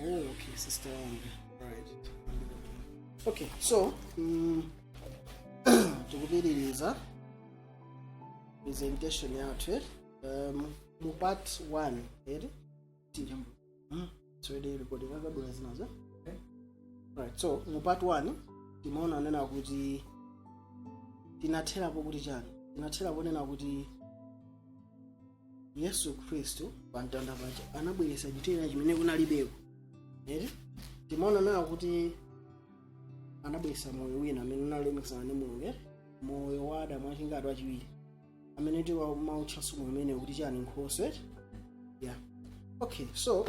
Oh, okay, sister wanga. Right. Okay, so tikupitiriza presentation yathu mu part 1 eri. So ide recording akadula zinazo. Right, so mu part 1 timaona nena kuti tinatherapo kuti chani? Tinatherapo nena kuti Yesu Khristu pamtanda paja anabweretsa chitena chimene kunalibeko, eri. Timaona nena kuti anabweretsa moyo wina amene unalumikizana ndi Mulungu, eri, moyo wa Adamu achingati? Wachiwiri, amene timautchaso moyo umene kuti chani? Nkhoswe, eri. Yeah, okay, so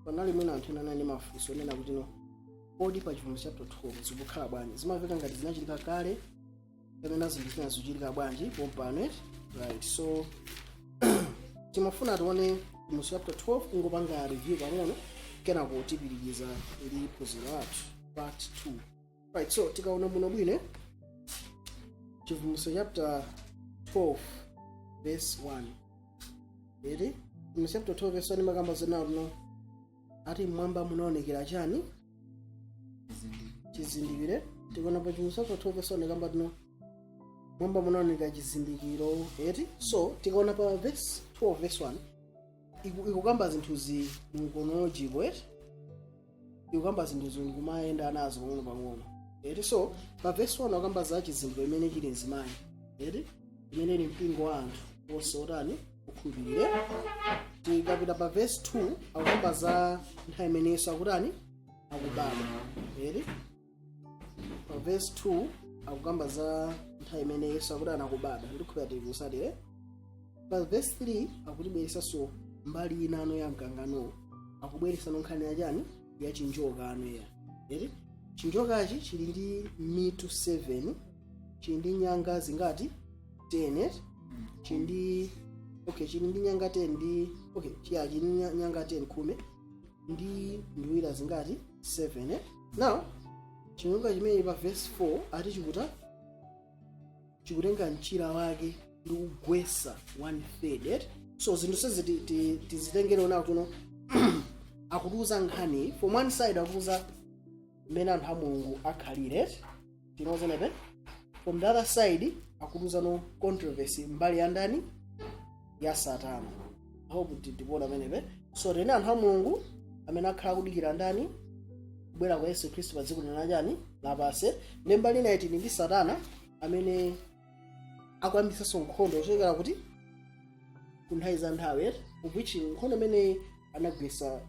panali mwina anthu ena anali mafunso onena kuti, no, kodi pa Chivumbulutso chapter 12 zikukhala bwanji? Zimamveka ngati zinachitika kale kapena zinthu zina zikuchitika bwanji pompano, eti? Right, so timafuna tione Chivumbulutso chapter 12, kungopanga review pang'ono, kenako tipitiriza ndi phunziro lathu part 2. Right, so tikaona muno bwino Chivumbulutso chapter 12 verse 1, eti, Chivumbulutso chapter 12 verse 1 makamba zenawo no ati mmwamba munaonekera chani? Chizindikiro. Tikaona pa Chivumbulutso chapter 12 verse 1 kamba tino mwamba munaoneka chizindikiro, eti. So tikaona pa verse 12 verse 1 ikukamba zinthuzi mu chronological, eti, ikukamba zinthuzi ndikumayenda nazo pang'ono pang'ono, eti. So pa verse 1 akamba za chizindikiro imene chili mzimayi, eti, imene ili mpingo wa anthu onse otani? Okhulupirire. Tikapita pa verse 2 akukamba za nthawi imene Yesu akutani? Akubadwa, eti. Pa verse 2 akukamba za nthawi imene Yesu akutani? Akubadwa. Ndikhulupirira tikutsatire. Pa verse 3 akutibweresanso mbali inano ya mkangano, akubweresano nkhani yachani? Ya chinjoka ano ya, eti. Chinjokachi chili ndi mitu 7, chili ndi nyanga zingati? 10, eti. Chili ndi, okay, chili ndi nyanga 10 ndi, okay, chiya chili ndi nyanga 10, 10, ndi nduwira zingati? 7, eh? Now chinjoka chimene pa verse 4 ati chikuta chikutenga mchira wake ndi kugwesa one third, eh? So zinthu sezi tizitengere ona kuno akutiuza nkhani. From one side akutiuza mmene anthu a Mulungu akhalire, tinozenepe. From the other side akutiuza no controversy mbali ya ndani? Ya Satana. I hope tikuona pamenepe. So tene anthu a Mulungu amene akhala kudikira ndani? Kubwera kwa Yesu Khristu pa dziko lino lachani? Lapansi. Ndi mbali inayi tili ndi Satana amene akuyambisanso nkhondo kuchokera kuti? Ku nthawi za nthawi, eti, of which nkhondo imene anagwesa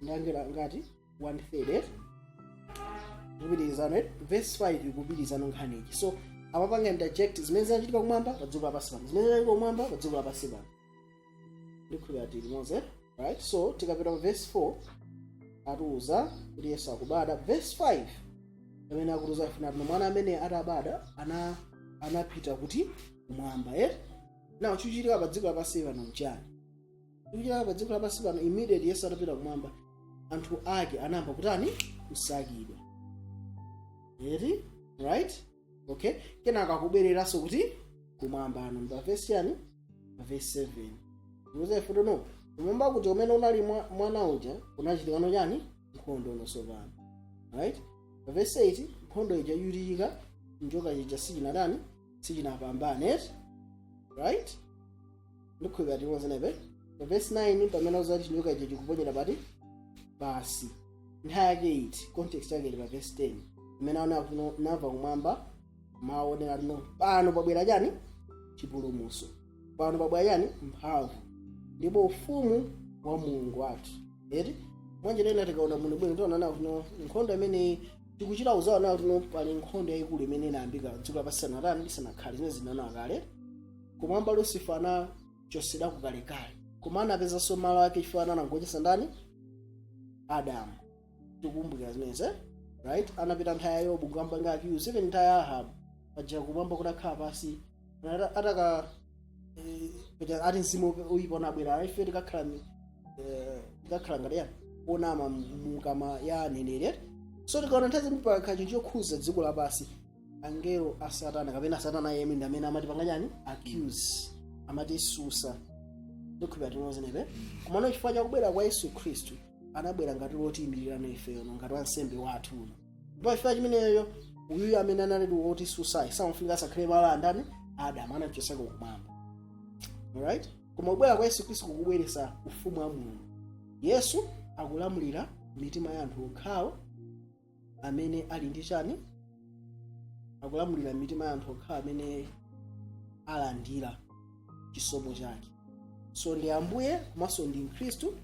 ndangela ngati one third, eti. Kupitirizano, eti, verse 5 ikupitirizano nkhani ichi. So amapanga interject zimene zinachitika kumwamba pa dziko lapansi pano, zimene zinachitika kumwamba pa dziko lapansi pano. Ndikhulupirira tili limodzi, right? So tikapita pa verse 4 atiuza kuti Yesu akubada. Verse 5 amene akutiuza afuna tino mwana amene atabada anapita kuti? Kumwamba, eh? Now chikuchitika pa dziko lapansi pano nchani? Chikuchitika pa dziko lapansi pano, immediately Yesu atapita kumwamba, anthu ake anayamba kutani? Kusakidwa, eti, right? Okay, kenaka akubwereranso kuti? Kumwamba ano. Pa verse yani? Pa verse 7 ndikuza ife no kumwamba kuti umene unali mwana uja unachitikano chani? Nkhondo nonsopano, right? Pa verse 8 nkhondo ija yuchitika, njoka ija sichinatani? Sichinapambane, right? Ndikhulupirira timozenepe. Pa verse 9 pamene uzati chinjoka ija chikuponyera pati? Pasi. Nthawi yake iti? Context yake ili pa verse 10 imene aona kuti namva kumwamba mawu onena tino pano pabwera chani? Chipulumutso. Pano pabwera chani? Mphamvu ndipo ufumu wa Mulungu wathu, eti. Mwanjira ina tikaona muno bwino tiona nawo tino nkhondo imene tikuchita uzawa nawo tino pali nkhondo yayikulu imene inayambika dziko lapansi sanatani? Lisanakhale. Zimene zinana kale kumwamba, Lucifer anachosedwa kukalekale, koma anapezanso malo ake chifukwa anangochesa ndani? Adamu. Tikukumbukira zimenezi, eh? Right, anapita nthawi ya Yobu kukamba accuse, even nthawi ya Ahabu paja kumwamba kudakhala pasi ataka paja ati mzimu uyipa unabwera, ife tikakhala tikakhala ngati yani onama mukama ya aneneri. So tikaona nthawi zimene pakhala chinthu chokhuza dziko lapansi, angelo a Satana kapena Satana yemwe ndi amene amati panganyani accuse, amati susa. Ndikhulupirira tinozenepe. Komano chifukwa chakubwera kwa Yesu Khristu Anabwera ngati wotiyimirirano ifeyo, ngati wansembe wathu uno. Ndipo chifukwa chimeneyo, uyuyu amene anali wotisusayi samafunika asakhale malo andani? Adamu anamchosako kumwamba, alright? Koma kubwera kwa Yesu Khristu kukubweretsa ufumu wa Mulungu. Yesu akulamulira mitima ya anthu okhawo amene ali ndi chani? Akulamulira mitima ya anthu okhawo amene alandira chisomo chake. So ndi Ambuye komanso ndi Mkhristu,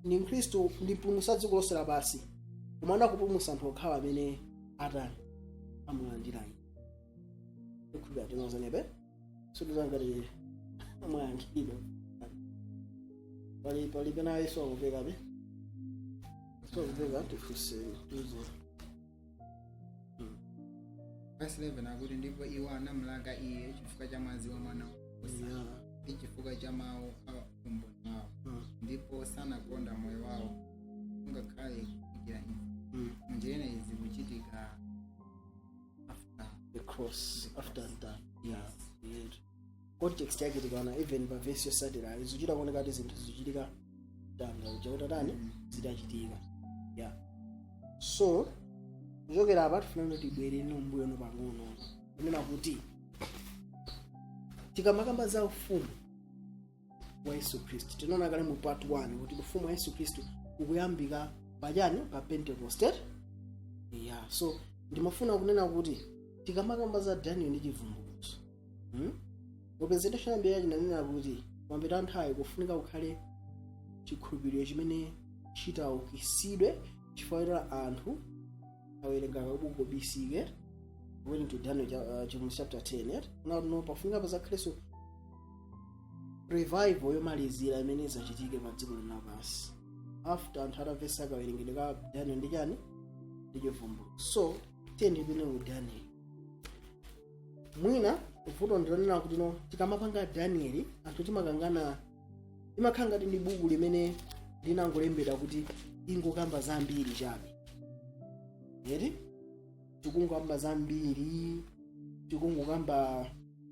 ndi Mkhristu, ndi mpulumutsi wa dziko lonse lapansi, koma anakupulumutsa anthu okhawo amene atani? Amulandira iye. Ikhulupirira tinozenepe situzangati mwayankhidwa. Pali pena Yesu akupekabe, so akupeka, tifunseni, tuze. Verse 11 akuti, "Ndipo iwo anamulaka iye chifukwa cha mwazi wa mwana wankhosa ndi chifukwa cha mawu a umboni wawo, ndipo sanakonda moyo wawo ungakhale kufikira imfa." Munjira ina, izi kuchitika after the cross. The After cross. That, yeah. Context yake tikaona even pa verse yosatira, zichita kuoneka kuti zinthu zichitika tanga uja utatani? Zitachitika, yeah. So kuchokera apa tifuna kuti tibwere mbuyo pang'ono, kunena kuti tikamakamba za ufumu wa Yesu Khristu, tinaona kale mu part 1 kuti ufumu wa Yesu Khristu ukuyambika pachani? Pa Pentecost, yeah. So ndimafuna kunena kuti tikamakamba za Daniel ndi Chivumbulutso, Representation yambiri chinanena kuti kwambiri nthawi kufunika kukhale chikhulupiriro chimene chitaukisidwe, chifukwa anthu awerenga kabuku kobisike, according to Daniel, Chivumbulutso chapter 10, eh? Now, no, pafunika pazakhalenso revival yomalizira imene izachitike pa dziko lapansi after anthu atamvetsa kawerengedwe ka Daniel ndi chani? Ndi Chivumbulutso. So tiye ndipite ku Daniel. Mwina vuto ndilonena kuti no, tikamapanga Daniel anthu timakangana, imakhala ngati ndi buku limene linangolembedwa kuti ingokamba zambiri chabe, eti? Tikungokamba zambiri, tikungokamba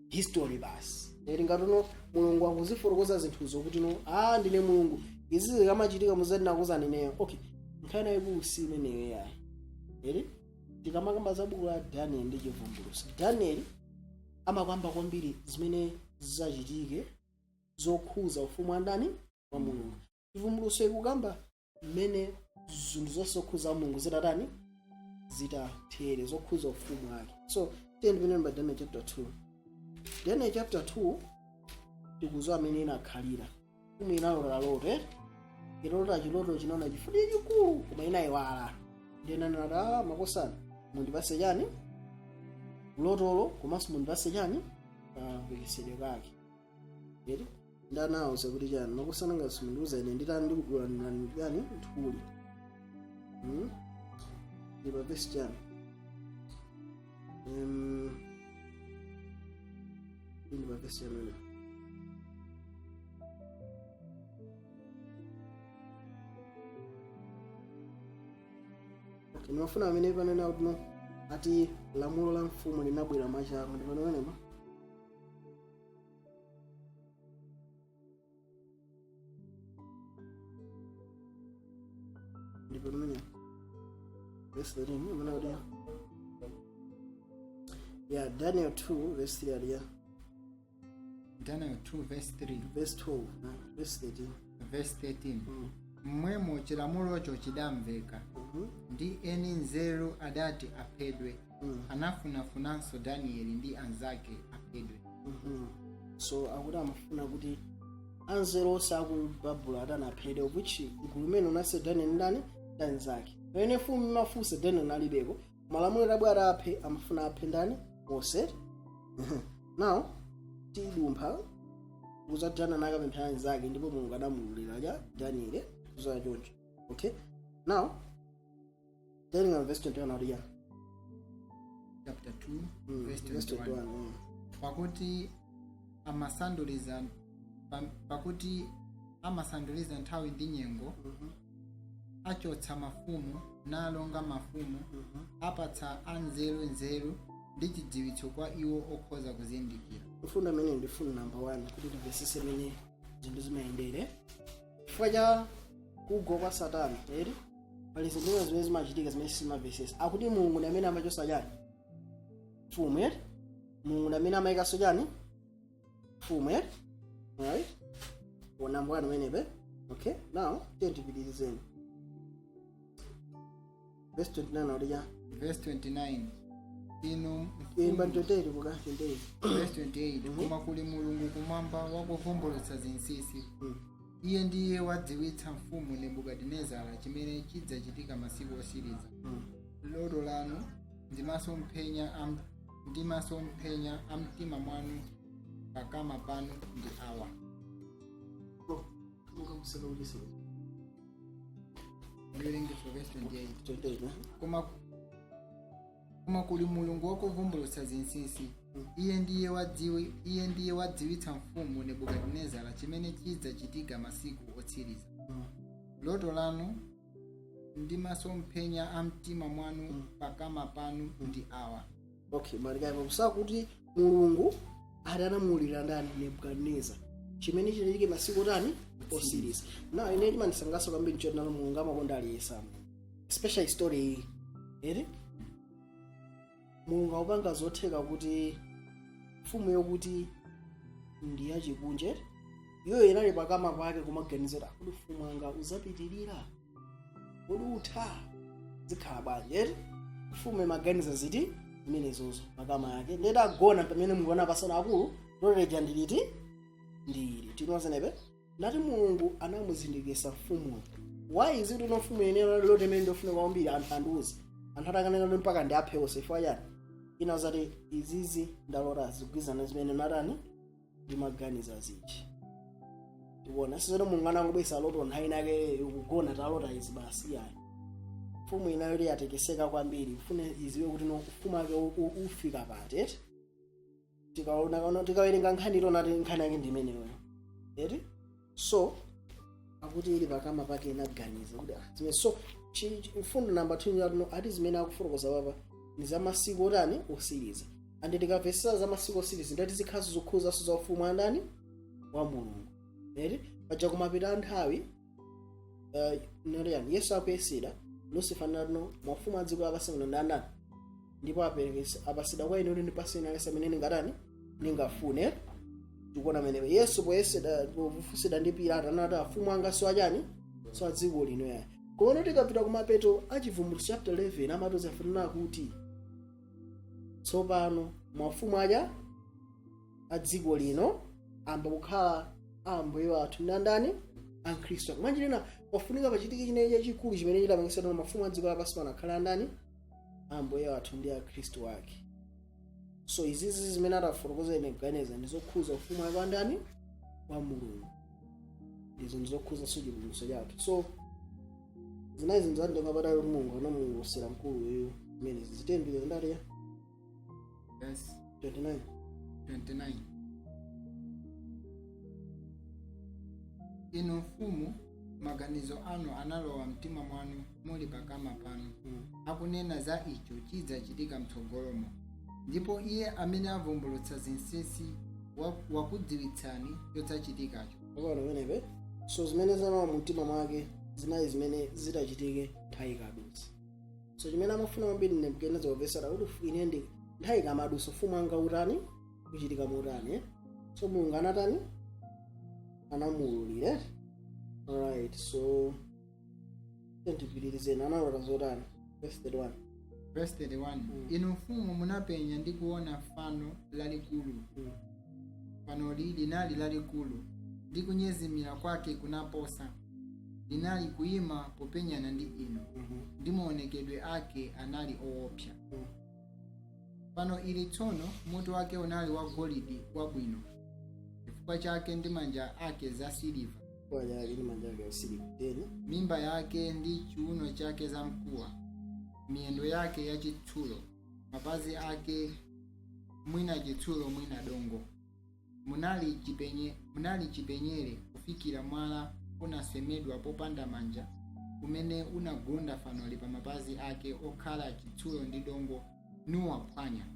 history basi, eti? Ngati no Mulungu akuzifotokoza zinthuzo kuti no, ah, ndine Mulungu, izi zikamachitika muzati nakuza ineyo. Okay, nkhani yayikulu si imeneyo yayi, eti? Tikamakamba za buku la Daniel ndi Chivumbulutso, Daniel amakamba kwambiri zimene zizachitike zokhuza ufumu wa ndani? Wa Mulungu. Chivumbulutso ikukamba mmene zinthu zonse zokhuza Mulungu zitatani? Zitathere, zokhuza ufumu wake. So tiye ndipite pa Daniel chapter 2. Daniel chapter 2, tikuziwa amene inakhalira mfumu inalota loto, eh? Ilota chiloto, chinaona chifundi chikulu, koma inayiwala. Ndiye nati, "Makosana, mundipase chani? Lotolo, komanso mundipase chani? Kamvekesedwe kake," eti? Ndanawuza kuti chani? "Makosana, ngati simundiuza ine, nditani? Ndikudulanirani chani? Nthuli." Ndi pa verse chani? Ndi pa verse chani? Okay, ndimafuna amene panena kuti no, ati lamulo la mfumu linabwera mwachangu. Ndi pamenepo. Ndi pamenepo, verse 13 amene kuti, yeah, Daniel 2 verse 3 aliya. Daniel 2 verse 3. Verse 12, verse 13. Verse 13. "Mmwemo chilamulocho chidamveka, ndi eni nzeru adati aphedwe, anafunafunanso Danieli ndi anzake aphedwe." So akuti amafuna kuti anzeru onse aku Babulo atanaphedwe, which gulu limene unase Daniel ndani? Ndi anzake. Pamene mfumu imafunsa, Daniel nalibeko. Malamulo atabwera aphe, amafuna aphe ndani? Mose. Now tidumpha kuza Daniel nakapemphera anzake, ndipo Mulungu adamululira cha Daniel kuza choncho. Okay, now Daniel verse 21 akuti chani? Chapter 2, verse verse 21. 21. "Pakuti amasanduliza nthawi ndi nyengo, achotsa mafumu nalonga mafumu, apatsa anzeru nzeru ndi chidziwitso kwa iwo okhoza kuzindikira." Mfundo imene ndi fundo number one kuti timvesese mene zinthu zimayendere, chifukwa cha Kugwa kwa Satana eri pali zinthu zimene zimachitika zimene simamvesesa. Akuti Mulungu ndi amene amachosa chani? Mfumu, eri. Mulungu ndi amene amayikanso chani? Mfumu, eri. Alright, number 1 umenepe. Okay, now tiye tipitirizeni. Verse 29 akuti cha? Verse 29, inu Imba mfumu. 28 kuka 28. Verse 28: Koma kuli Mulungu kumwamba wakuvumbulutsa zinsinsi. Iye ndiye wadziwitsa mfumu Nebukadinezara chimene chidzachitika masiku osiriza. Loto lanu ndi masomphenya a mtima mwanu pakama panu ndi awa. Oh, mukamuseka kuti sika. Ndiwerengeso verse 28. 28, eh? Koma kuli Mulungu wakuvumbulutsa zinsinsi. Iye ndiye wadziwitsa mfumu Nebukadinezara chimene chidzachitika masiku otsiriza. Loto lanu ndi masomphenya a mtima mwanu pakama panu ndi awa. Okay, malikapo kusakuti Mulungu atanamulira ndani? Nebukadineza, chimene chitachike masiku tani? Osiriza. Na ine chimandisangalatsa kwambiri nchoti nalo Mulungu amakonda aliyense, especially story iyi ere Mulungu akupanga zotheka kuti mfumu yokuti ndi yachikunja iyoyo inali pakama pake kumaganizira kuti ufumu wanga uzapitirira, kodi utha zikhala bwanji ere. Mfumu imaganiza ziti zimenezozo pakama yake, ndeti agona pamene Mulungu anapasana akulu loleja ndiliti ndili tinozenepe nati Mulungu anamuzindikisa mfumuyo. Why is it uno mfumu yenera lote imene ndofuna kwambiri anthu andiuze, anthu atakanena kuti mpaka ndi aphe onse? Chifukwa chani? Ina zati izizi ndalota zigwizana zimene natani ndimaganiza zichi. Tikuona sizoti Mulungu anangobwesa loto nthawi inake ukugona, talota izi basi, yayi. Mfumu inayo yoti yatekeseka kwambiri, kufuna iziwe kuti no ufumu ake ufika pati eti. Tikaona, tikawerenga nkhani itona ti nkhani yake ndi imeneyoyo eti. So akuti ili pakama pake inaganiza kuti ah, zimene so mfundo namba 2 yatino ati zimene akufotokoza papa ni za masiku otani? Osiriza. And tikamvesesa za masiku osiriza, ndati zikhaso zokhuzanso za ufumu andani? Wa Mulungu eti. Paja kumapita nthawi, naliyani Yesu akuyesera Lucifer natino mafumu a dziko lapansi kuno ndandani, ndipo aperekesa apasidwa kwa ine kuti ndipase ine alese amene ningatani? Ningafune. Tikuona menewe Yesu poyesera, pofusidwa ndi Pilato, anati afumu anga si achani? So a dziko lino yayi. Komano tikapita kumapeto a Chivumbulutso chapter 11, amatoza afanana kuti tsopano mafumu aja a dziko lino amba kukhala a Ambuye wathu ndi andani? Akhristu. Mwanjirina pafunika pachitike chinechi chachikulu chimene chitapangisa kuti mafumu a dziko lapansi pano akhale andani? Ambuye wathu ndi akhristu ake. So izizi zimene atafotokoza Nebukadineza ndi zokhuza ufumu wake wandani? Wa Mulungu. Izo ndi zokhuza so chipulumutso chathu. So zinayi zinthu zandenga patali kuti Mulungu anamulosera mkulu uyu zimene zitembere ndaliya. Verse 29. 29: Inu mfumu, maganizo anu analowa mtima mwanu muli pakama panu, akunena za icho chidzachitika mtsogolomo, ndipo iye amene avumbulutsa zinsinsi wakudziwitsani chodzachitikacho. Akaona pamenepe. So zimene zinalowa mu mtima mwake zinali zimene zitachitike nthawi ikadutsa. So chimene amafuna kwambiri Nebukadineza kupesera kuti ine ndi nthawi ikamadutsa ufumu wanga utani? Kuchitika motani, eh? So Mulungu anatani? Anamuululire. Alright, so tiyeni analota zotani? Verse 31. Verse 31: Inu mfumu, munapenya ndi kuona fano lalikulu. Fanoli linali lalikulu, ndi kunyezimira kwake kunaposa. Linali kuyima popenyana ndi inu, ndi maonekedwe ake anali owopsa. Fano ili tsono mutu wake unali wa golide wabwino, chifukwa chake ndi manja ake za siliva, Chifukwa chake ndi manja ake asiliva, then mimba yake ndi chiuno chake za mkuwa, miyendo yake yachitsulo, mapazi ake mwina chitsulo mwina dongo. Munali chipenyere kufikira mwala unasemedwa popanda manja, umene unagunda fanoli pa mapazi ake okhala chitsulo ndi dongo, nuwaphwanya.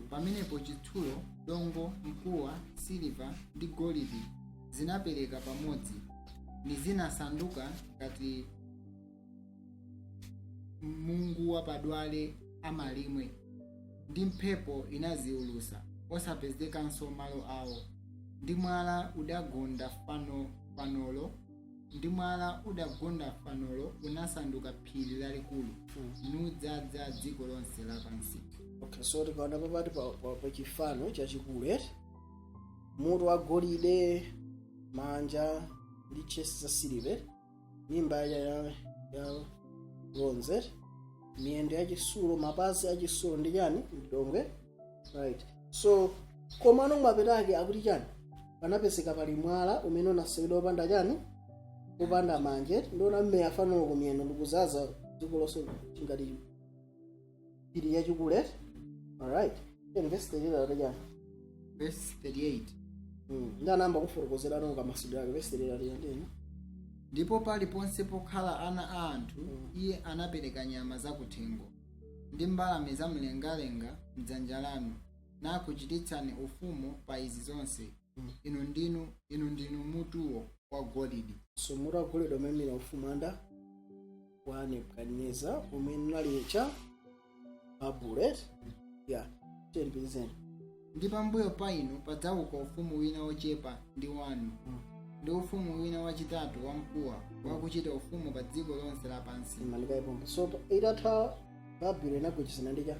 Pamenepo chitsulo, dongo, mkuwa, siliva ndi golide zinapereka pamodzi. Nizinasanduka ngati mungu wa padwale amalimwe, ndi mphepo inaziulusa, osapezekanso malo awo. Ndi mwala udagonda fanolo, ndi mwala udagonda fanolo unasanduka phiri lalikulu, nudzaza dziko lonse lapansi. Okay, so tikaona papati pa chifano chachikulu eti, mutu wa golide, manja ndi chest za silver, mimba ya bronze, miyendo yachitsulo, mapazi achitsulo ndi chani, ndi dongwe, right? So komano mapetake akuti chani? Panapezeka pali mwala umene unasekedwa wopanda chani, wopanda manje, ndiona mmeya fanolo kumiyendo ndikuzaza dziko lonse ngati phiri yachikulu eti. Alright, then verse 38 ati chani? Verse 38. Ndi anayamba kufotokozera nonga masidwe ake. Verse 38 ati chani? Ndipo paliponse pokhala ana a anthu, iye anapereka nyama zakuthengo ndi mbalame zamlengalenga mdzanja lanu, nakuchititsani ufumu pa izi zonse. Inu ndinu mutuwo wa golide. So mutu wa golide umene ufumu anda wa Nebukadineza umene unali cha Babulo, yeah. Tiyeni. Ndi pambuyo pa inu padzauka ufumu wina wochepa ndi wanu, ndi ufumu wina wachitatu wamkuwa, wakuchita ufumu pa dziko lonse lapansi. Malikayipombo. So itatha Babulo inagonjetsedwa ndi cha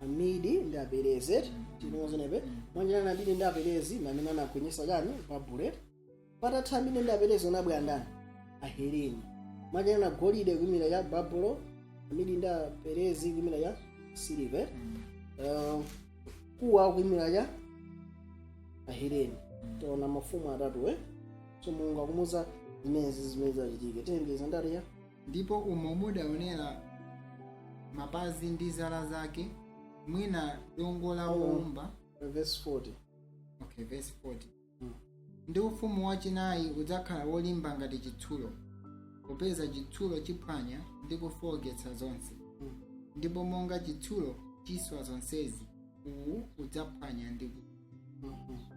Amidi ndi Aperezi, tinozenepe mwanjira. Amidi ndi Aperezi ndi amene anagonjetsa chani, Babulo. Patatha Amidi ndi Aperezi unabwera ndani? Aheleni. Mwanjira na golide kuyimira cha Babulo, Amidi ndi Aperezi kuyimira cha silver, kuwa kuyimira cha Aheleni. Taona mafumu atatu, eh. So Mulungu akumuza zimenezi zimene zachitike. Tiyembekeza ndati ya Ndipo umo mudaonera mapazi ndi zala zake, mwina dongo la wowumba. Verse 40. Okay, verse 40. Ndi ufumu wachinayi udzakhala wolimba ngati chitsulo, popeza chitsulo chiphwanya ndi kufowoketsa zonse, ndipo monga chitsulo chiswa zonsezi, uwu udzaphwanya ndi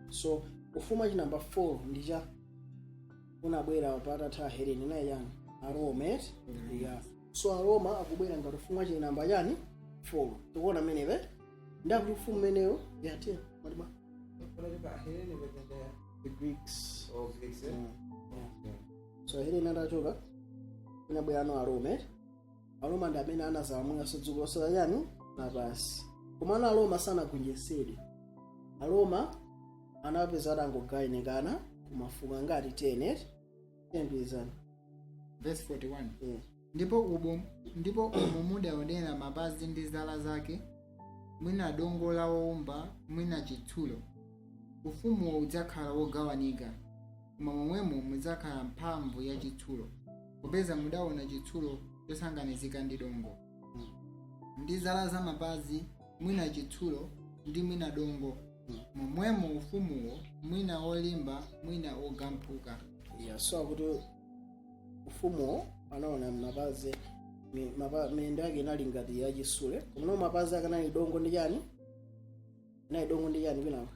So ufumu wachi number 4 ndi cha unabwera patatha Aheleni naye chani, Aroma, eh? Yeah. So Aroma akubwera ngati ufumu wachi number chani, 4. Tikuona menepe ndakuti ufumu umenewo yati matiba the Greeks. Oh, Greeks, eh? Yeah. So Aheleni atachoka inabwera no Aroma, eh? Aroma ndi amene anazalamulira dziko lonse la chani, lapansi. Komano Aroma sanagonjetsedwe. Aroma anapeza atangogawanikana kumafuko ngati 10, eh? Tiyembekezani. Verse 41. Yeah. Ndipo umo mudaonera mapazi ndi zala zake, mwina dongo la wowumba, mwina chitsulo, ufumuwo udzakhala wogawanika, koma momwemo mudzakhala mphamvu ya chitsulo, popeza mudaona chitsulo chosanganizika ndi dongo. Ndi zala za mapazi, mwina chitsulo ndi mwina dongo, momwemo ufumuwo mwina wolimba, mwina wogamphuka. Yeah, so akuti ufumuwo anaona mapazi, miyendo yake inali ngati yachitsulo, komano mapazi ake anali dongo ndi chani, inali dongo ndi chani kwinawo,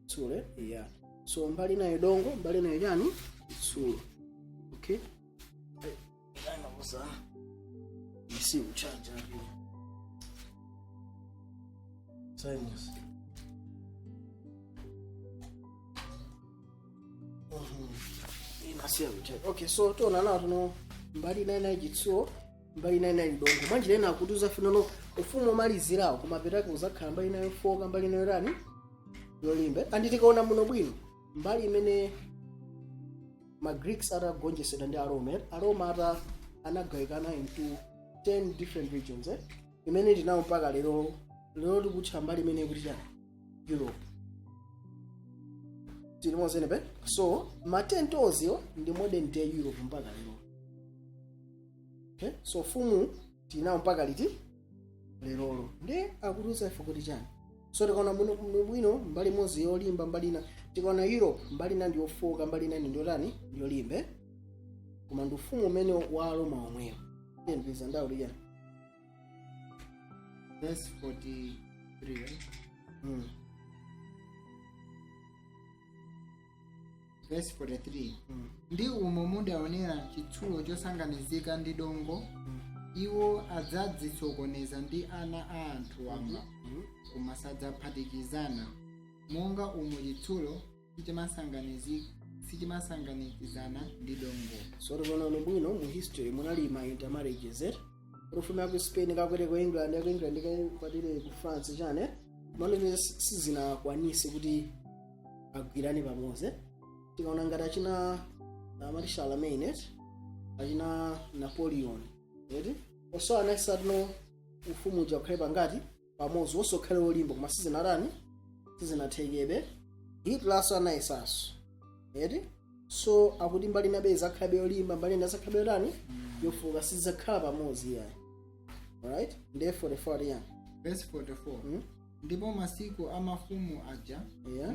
chitsulo. Yeah, so mbali inayo dongo, mbali inayo chani, chitsulo. Okay. Anakuza isi uchaja Simons. Inasiya kuchaja. Okay, so tiona nawo tuno mbali inayi nayi chitsulo, mbali inayi nayi dongo. Mwanjira ina akuti uzafuna no ufumu omalizirawo kumapetako uzakhala mbali inayo yofoka, mbali inayo rani, yolimba. Andi tikaona muno bwino mbali imene ma Greeks atagonjetsedwa ndi Aroma, Aroma ata anagawikana into 10 different regions, eh? Imene tinawo mpaka lero. Lero tikutcha mbali imene kuti chani, Europe. Tilimozenepe. So ma 10 toes ndi modern day Europe mpaka lero. Okay, so fumu tinawo mpaka liti? Lerolo. Ndi akutiuza ife kuti chani? So tikaona muno bwino mbali imodzi yolimba, mbali ina, tikaona Europe, mbali ina ndi yofoka, mbali ina ndi yotani, ndi yolimba, koma ndi ufumu umene wa Roma omweyo. Ndipeza ndawo lija. Verse 43, right? Mm. Verse 43: Ndi umo mudaonera chitsulo chosanganizika ndi dongo, iwo adzadzisokoneza ndi ana a anthu wamba, koma sadzaphatikizana, monga umo chitsulo sichimasanganikizana ndi dongo. So tikuona bwino mu history munali ma intermarriages, eh? Ufumu ya ku Spain kakwete ku England, ya ku England kakwatire ku France, chane mano sizinakwanise kuti agwirane pamodzi. Tikaona ngati achina amati Charlemagne, eh? Achina Napoleon, eti? Onso anayesatino ufumu uja ukhale pangati pamodzi, wonse ukhale wolimba, koma sizinatani, sizinathekebe. Hitler so anayesanso, eti? So akuti mbali inabe izakhalabe yolimba, mbali ina izakhalabe yotani, yofuka, sizidzakhala pamodzi iyayi. Alright, ndiye 44 yani? Verse 44: Ndipo masiku a mafumu aja,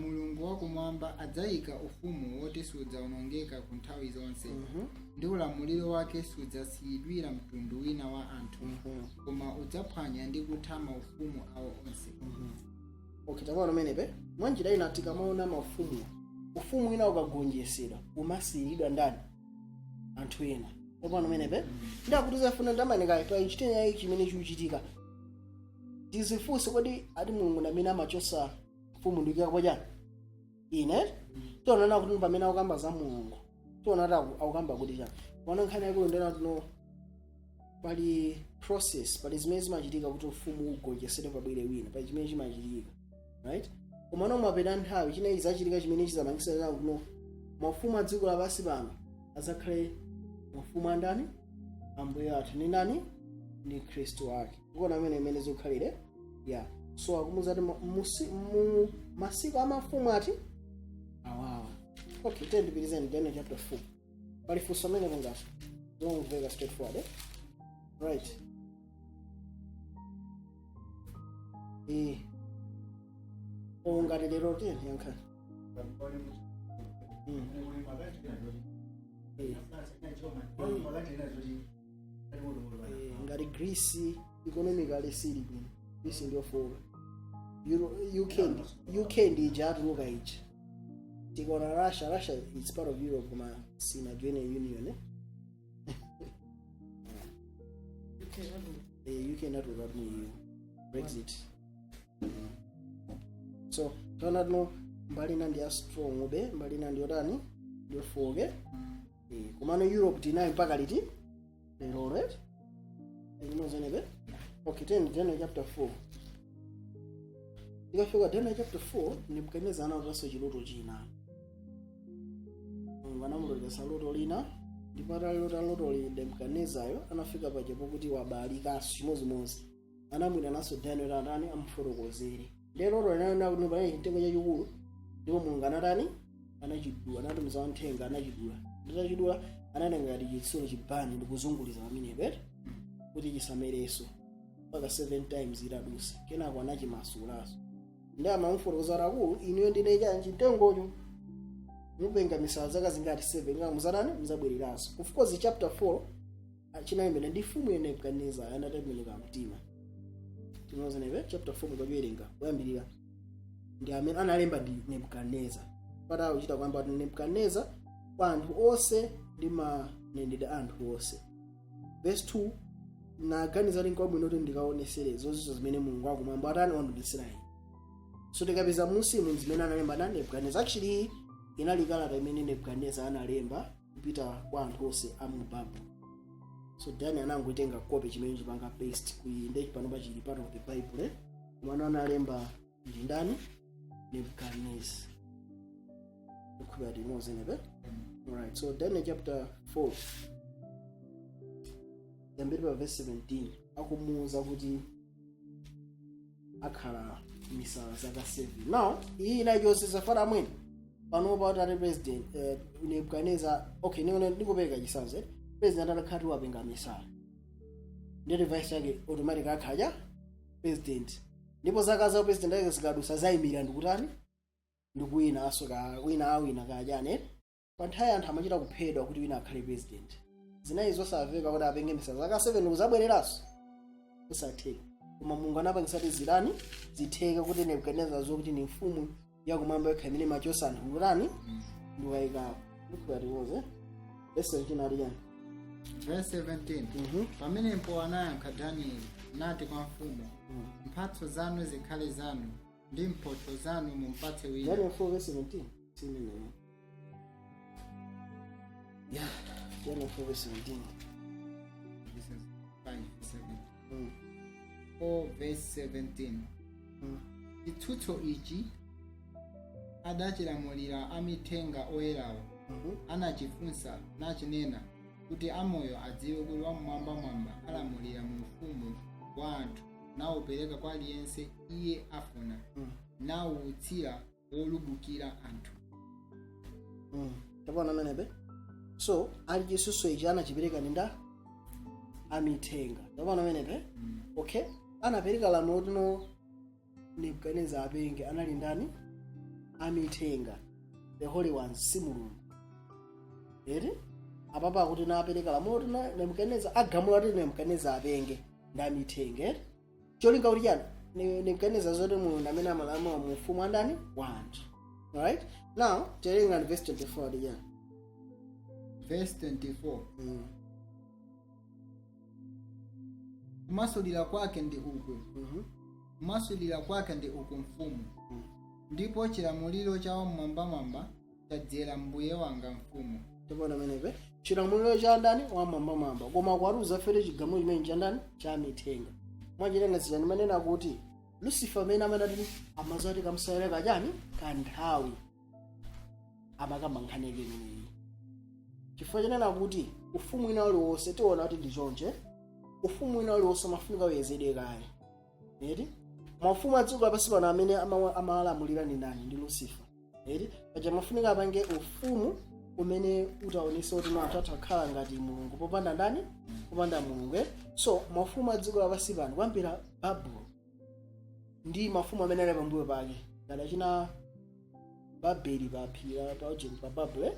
Mulungu wakumwamba adzayika ufumu woti sudzawonongeka ku nthawi zonse, ndi ulamuliro wake sudzasiyidwira mtundu wina wa anthu, koma udzaphwanya ndi kutha maufumu awo onse. Okay, takuona pamenepe. Mwanjira ina tikamaona mafumu, ufumu wina ukagonjetsedwa umasiyiridwa ndani? Anthu ena. Takuona pamenepe, ndakuti zafuna ndamanika pa ichitenya chimene chikuchitika. Tizifunse, kodi ati Mulungu ndamene amachosa mfumu ndikuyikapo chani ine? Tionana kuti pamene akukamba za Mulungu, tiona kuti akukamba kuti chani. Pano nkhani yakulu ndena tino pali process, pali zimene zimachitika kuti ufumu ugonjetsedwe, pabwere wina, pali chimene chimachitika, right? Koma no mapeta nthawi china chizachitika chimene chizamangisa changu kuno, mafumu a dziko lapansi pano azakhale mafumu andani? Ambuye athu ndi ndani? Ndi Khristu wake. Kuona amene imene zikukhalire ya. So akumuza kuti mu masiku a mafumu ati awawa. Okay, tendipitizeni Daniel chapter 4. Pali funso amene kungati zomveka straightforward, eh? Right, ongati lero tiyeni yankhani. Ngati Greece economically sili bwino, Greece ndiyofoka. UK UK ndi ija atuluka ija. Tikaona Russia, Russia is part of Europe koma sina join a union, eh? UK inatuluka mu EU, Brexit. So taona tino mbali ina ndi ya strong ube, mbali ina ndi yotani, ndiyofoke. Komano Europe tinayo mpaka liti? Lero, right? Inozenepe. Okay, ten Daniel chapter 4. Tikafika Daniel chapter 4, Nebukadinezar analotanso chiloto china. Mulungu anamulotesa loto lina, ndipo atalilota lotoli Nebukadnezayo anafika paja pokuti wabalikanso chimodzimodzi. Anamwitananso Daniel atani, amufotokozere. Ndiye loto linanena kuti panali chimtengo chachikulu, ndipo Mulungu anatani? Anachidula, anatumiza wamthenga, anachidula. Nditachidula anatenga ngati chitsulo chibani ndikuzunguliza pamenepo, eti, kuti chisamerenso mpaka 7 times itadusa. Kenako anachimasulaso. Ndi amamufotokoza kuti, akulu, inuyo ndine chanji mtengocho, mupenga misala zaka zingati? 7. Nga muzatani? Muzabwereranso. Of course, chapter 4 chinalembedwa ndi mfumu ya Nebukadinezar anatembenuka mtima. Tinozenepe chapter 4 mukachiwerenga kuyambirira, ndi amene analemba ndi Nebukadinezar. Pata uchita kwamba kuti Nebukadinezar kwa anthu onse ndi manenedwe a anthu onse. Verse 2: naganiza kuti nkwabwino kuti ndikaonesere zozizwa zimene Mulungu wakumwamba atani, wandionetsera ine. So tikapeza musimu zimene analemba na Nebukadinezar, actually inali kalata imene Nebukadinezar analemba kupita kwa anthu onse a mu Babuloni. So Daniel anangotenga copy chimene chipanga paste kuinde pano pachili part of the Bible, eh? Komano analemba ndi ndani? Nebukadinezar. Kukhulupirira tinozenepe. Alright, so Daniel chapter 4 yambiri pa verse 17, akumuwuza kuti akhala misala zaka 7. Now iyi inayi chonse zafara amwene panopa kuti ati president, Nebukadinezar, okay, ndikupereka chitsanzo, eh? President atakhala kuti wapenga misala, ndeti vice yake automatic akhala president, ndipo zaka za president ake zikadusa zayimira ndikutani, ndikuwina aso ka wina awina kachane. Pa nthawi anthu amachita kuphedwa kuti wina akhale president. Zinayi zosamveka kuti apenge misala zaka 7 kuzabwereranso, kusatheka. Koma Mulungu anapangisa kuti zitani, zitheke, kuti Nebukadinezar zokuti ni mfumu yakumwamba yokha imene imachosa anthu kutani. Ndiwayikapo ndikhuya. Verse 17 ali chani? Verse 17. Pamenepo anayankha Danieli nati kwa mfumu, "Mphatso zanu zikhale zanu, ndi mphotho zanu mumpatse wina." Daniel 4 verse 17 simeneyo. Yeah, Daniel 4 verse 17. This is 5 7. 4 verse 17. Chitsutso ichi adachilamulira amithenga oyerawo, anachifunsa nachinena kuti amoyo adziwe kuti Wamwambamwamba alamulira mu ufumu wa anthu, nawupereka kwa aliyense iye afuna, nawutsira wolubukira anthu. Tapona amenepe. So ali chitsutso ichi anachipereka ninda amithenga. Tapona amenepe. Okay, anapereka lamulo tino Nebukadineza apenge anali ndani? Amithenga, the holy ones, si Mulungu eti. Apapa akuti napereka lamulo tino Nebukadineza agamula kuti Nebukadineza apenge ndi amithenga eti. Cholinga kuti chani? Nebukadineza zoti Mulungu amene amalamula mu ufumu andani? Wa anthu. Alright, now terenga verse 24 ati chani? Verse 24. Kumasulira kwake ndi uku, kumasulira kwake ndi uku, mfumu, ndipo chilamuliro cha Wamwambamwamba chadzera mbuye wanga mfumu. Tapona amenepe. Chilamuliro cha ndani? Wamwambamwamba. Koma kwaruza fere chigamulo chimene cha ndani? Cha mithenga. Mwachitenga zija ndimanena kuti Lucifer amene amanati amazati kamsayere kachani kanthawi amakamba nkhani yake imeneyi, chifukwa chenena kuti ufumu wina uliwonse, tiona kuti ndi chonche, ufumu wina uliwonse umafunika uyezedwe kaye eti. Maufumu a dziko lapansi pano amene amalamulira ndi ndani? Ndi Lucifer eti. Paja mafunika apange ufumu umene utaonese kuti anthu atha kukhala ngati Mulungu popanda ndani? Popanda Mulungu, eh? So mafumu a dziko lapansi pano kuyambira Babulo ndi mafumu amene ali pambuyo pake ngati achina Babeli pa phiri la pa ujeni pa Babel, eh?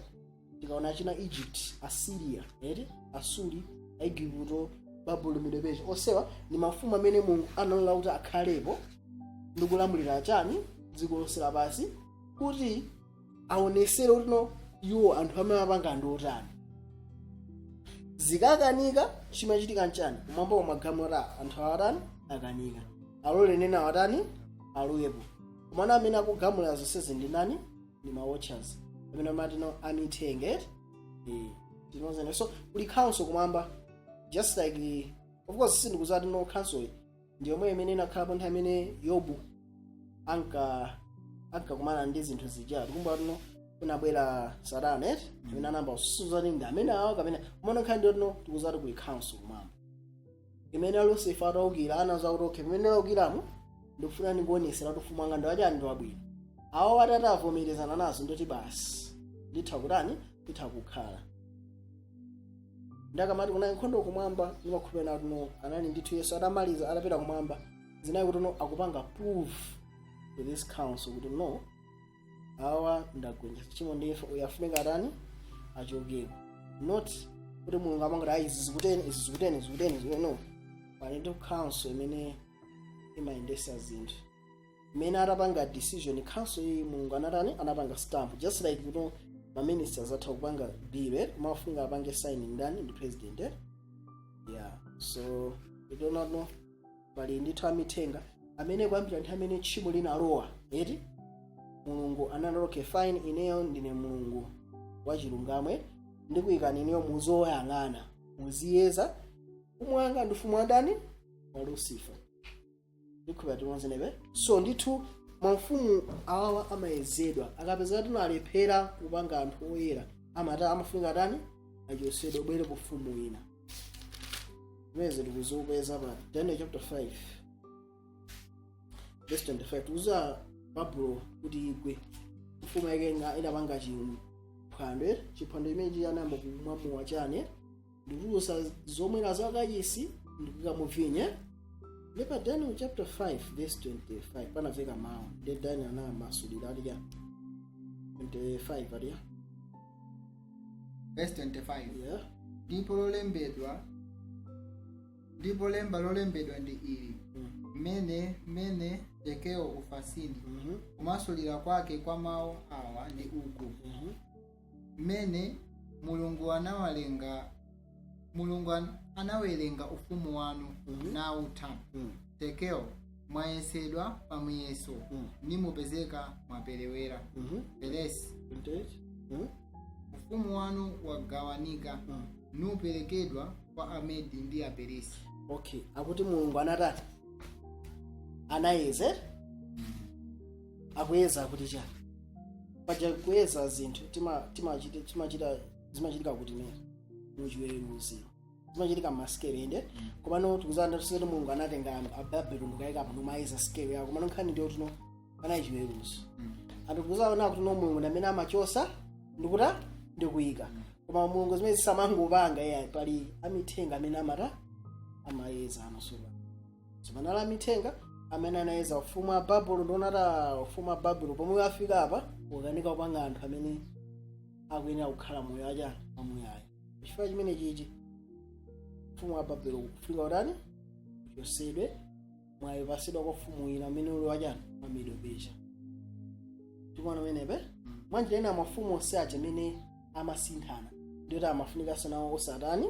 Tikaona achina Egypt, Assyria eti, Asuri, Aigupto, Babulo, Medo-Persia, onsewa ndi mafumu amene Mulungu analola kuti akhalepo ndi kulamulira chani? Dziko lonse lapansi, kuti aonesere kuti no, iwo anthu amene apanga ndi otani. Zikakanika chimachitika nchani? Kumwamba kumagamula anthu awatani? Akanika, alole nena awatani? Alowepo. Komana amene akugamula zonsezi ndi nani? Ndi ma watchers amene amati no amithenga eti, eh, tinozene. So kuli council kumwamba, just like, of course sindikuzati no council ndi yomwe imene inakhalapo nthawi imene Yobu ankakumana ndi zinthu zija. Tikumbuka tino kunabwera Satana eti, amene anamba kususuza ndi amene awo kapena kumana nkhani ndi tino tikuzati kuli council kumwamba imene Lucifer atawukira anaza kuti okay, pamene ndawukiramo ndikufuna ndikuonesera kuti ufumu wanga ndiwachani? Ndi wabwino. Awo atati avomerezana nazo ndoti basi, nditha kutani? Nditha kukhala. Ndakamati kunali nkhondo kumwamba, ndimakhulupirira kuti no anali ndithu Yesu atamaliza atapita kumwamba, zinali kuti no akupanga proof to this council kuti no, awa ndagonjetsa tchimo ndife, uyu afunika atani? Achokeko. Not kuti Mulungu amangoti ayi, izi zikuteni, izi zikuteni, zikuteni, zikuteni. No, pali ndi council imene imayendesa zinthu. Imene atapanga decision council iyi, Mulungu anatani? Anapanga stamp. Just like kuti ma ministers atha kupanga bill, eh? Kumafunika apange sign ndani? Ndi president, eh? Yeah, so itoona no pali ndithu amithenga amene kuyambira nthawi imene tchimo linalowa eti, Mulungu anati okay, fine, ineyo ndine Mulungu wachilungamo, ndikuyikani ineyo muzoyang'ana, muziyeza ufumu wanga ndi ufumu wa ndani? Wa Lucifer. Ndikhulupirira timonzenepe. So ndithu mafumu awawa amayezedwa, akapeza kuti alephera kupanga anthu oyera, amata amafunika tani? Achosedwe, ubwere ufumu wina. Zimene tikuzipeza pa Daniel chapter 5 verse 25. Tikuza Babulo kuti igwe, mfumu yake nga inapanga chiphwando, eh? Chiphwando imene chinayamba kumwamuwa chani? Ndikutulusa zomwera zakachisi ndikuyika mu vinyo. Ndi pa Daniel chapter 5 verse 25 panaveka mawu, ndi Daniel anamasulira ati cha 25 ati ya Verse 25. Yeah. Ndipo lemba lolembedwa ndi ili: Mene mene tekeo ufasini. Kumasulira kwake kwa mawu awa ndi uku: Mmene Mulungu anawalenga, Mulungu anawerenga ufumu wanu nautha. Tekel, mwayesedwa pamuyeso, nimupezeka mwaperewera. Peres, 28. Ufumu wanu wagawanika, nuperekedwa kwa Amedi ndi Aperisi. Okay, akuti Mulungu anatani? Anayeze. Akuyeza akuti chani? Paja kuyeza zinthu timachita zimachitika kuti mene muchiweruziro zimachitika mmasikelo, ende komano tikuzana tisati Mulungu anatenga Ababeloni ndikayika pano mayeza sikelo yako. Komano nkhani ndiyo tino panayi chiweruzo. Anthu tikuzaona kuti no, Mulungu ndi amene amachosa ndikuta ndikuyika, koma Mulungu zimene zisamangopanga iyayi. Pali amithenga amene amata amayeza anosopa. So panali amithenga amene anayeza ufumu wa Babulo, ndionata ufumu wa Babulo pomwe afika apa ukanika kupanga anthu amene akuyenera kukhala moyo achani wamuyaya. Chifukwa chimene chichi ufumu wa Babulo kufika utani uchosedwe, mwayi pasidwa kwa ufumu ina amene uli wachani wa Medo Persia. Tikuona menepe mwanjira ina mafumu onse aja amene amasinthana ndiyoti amafunikanso nawo osatani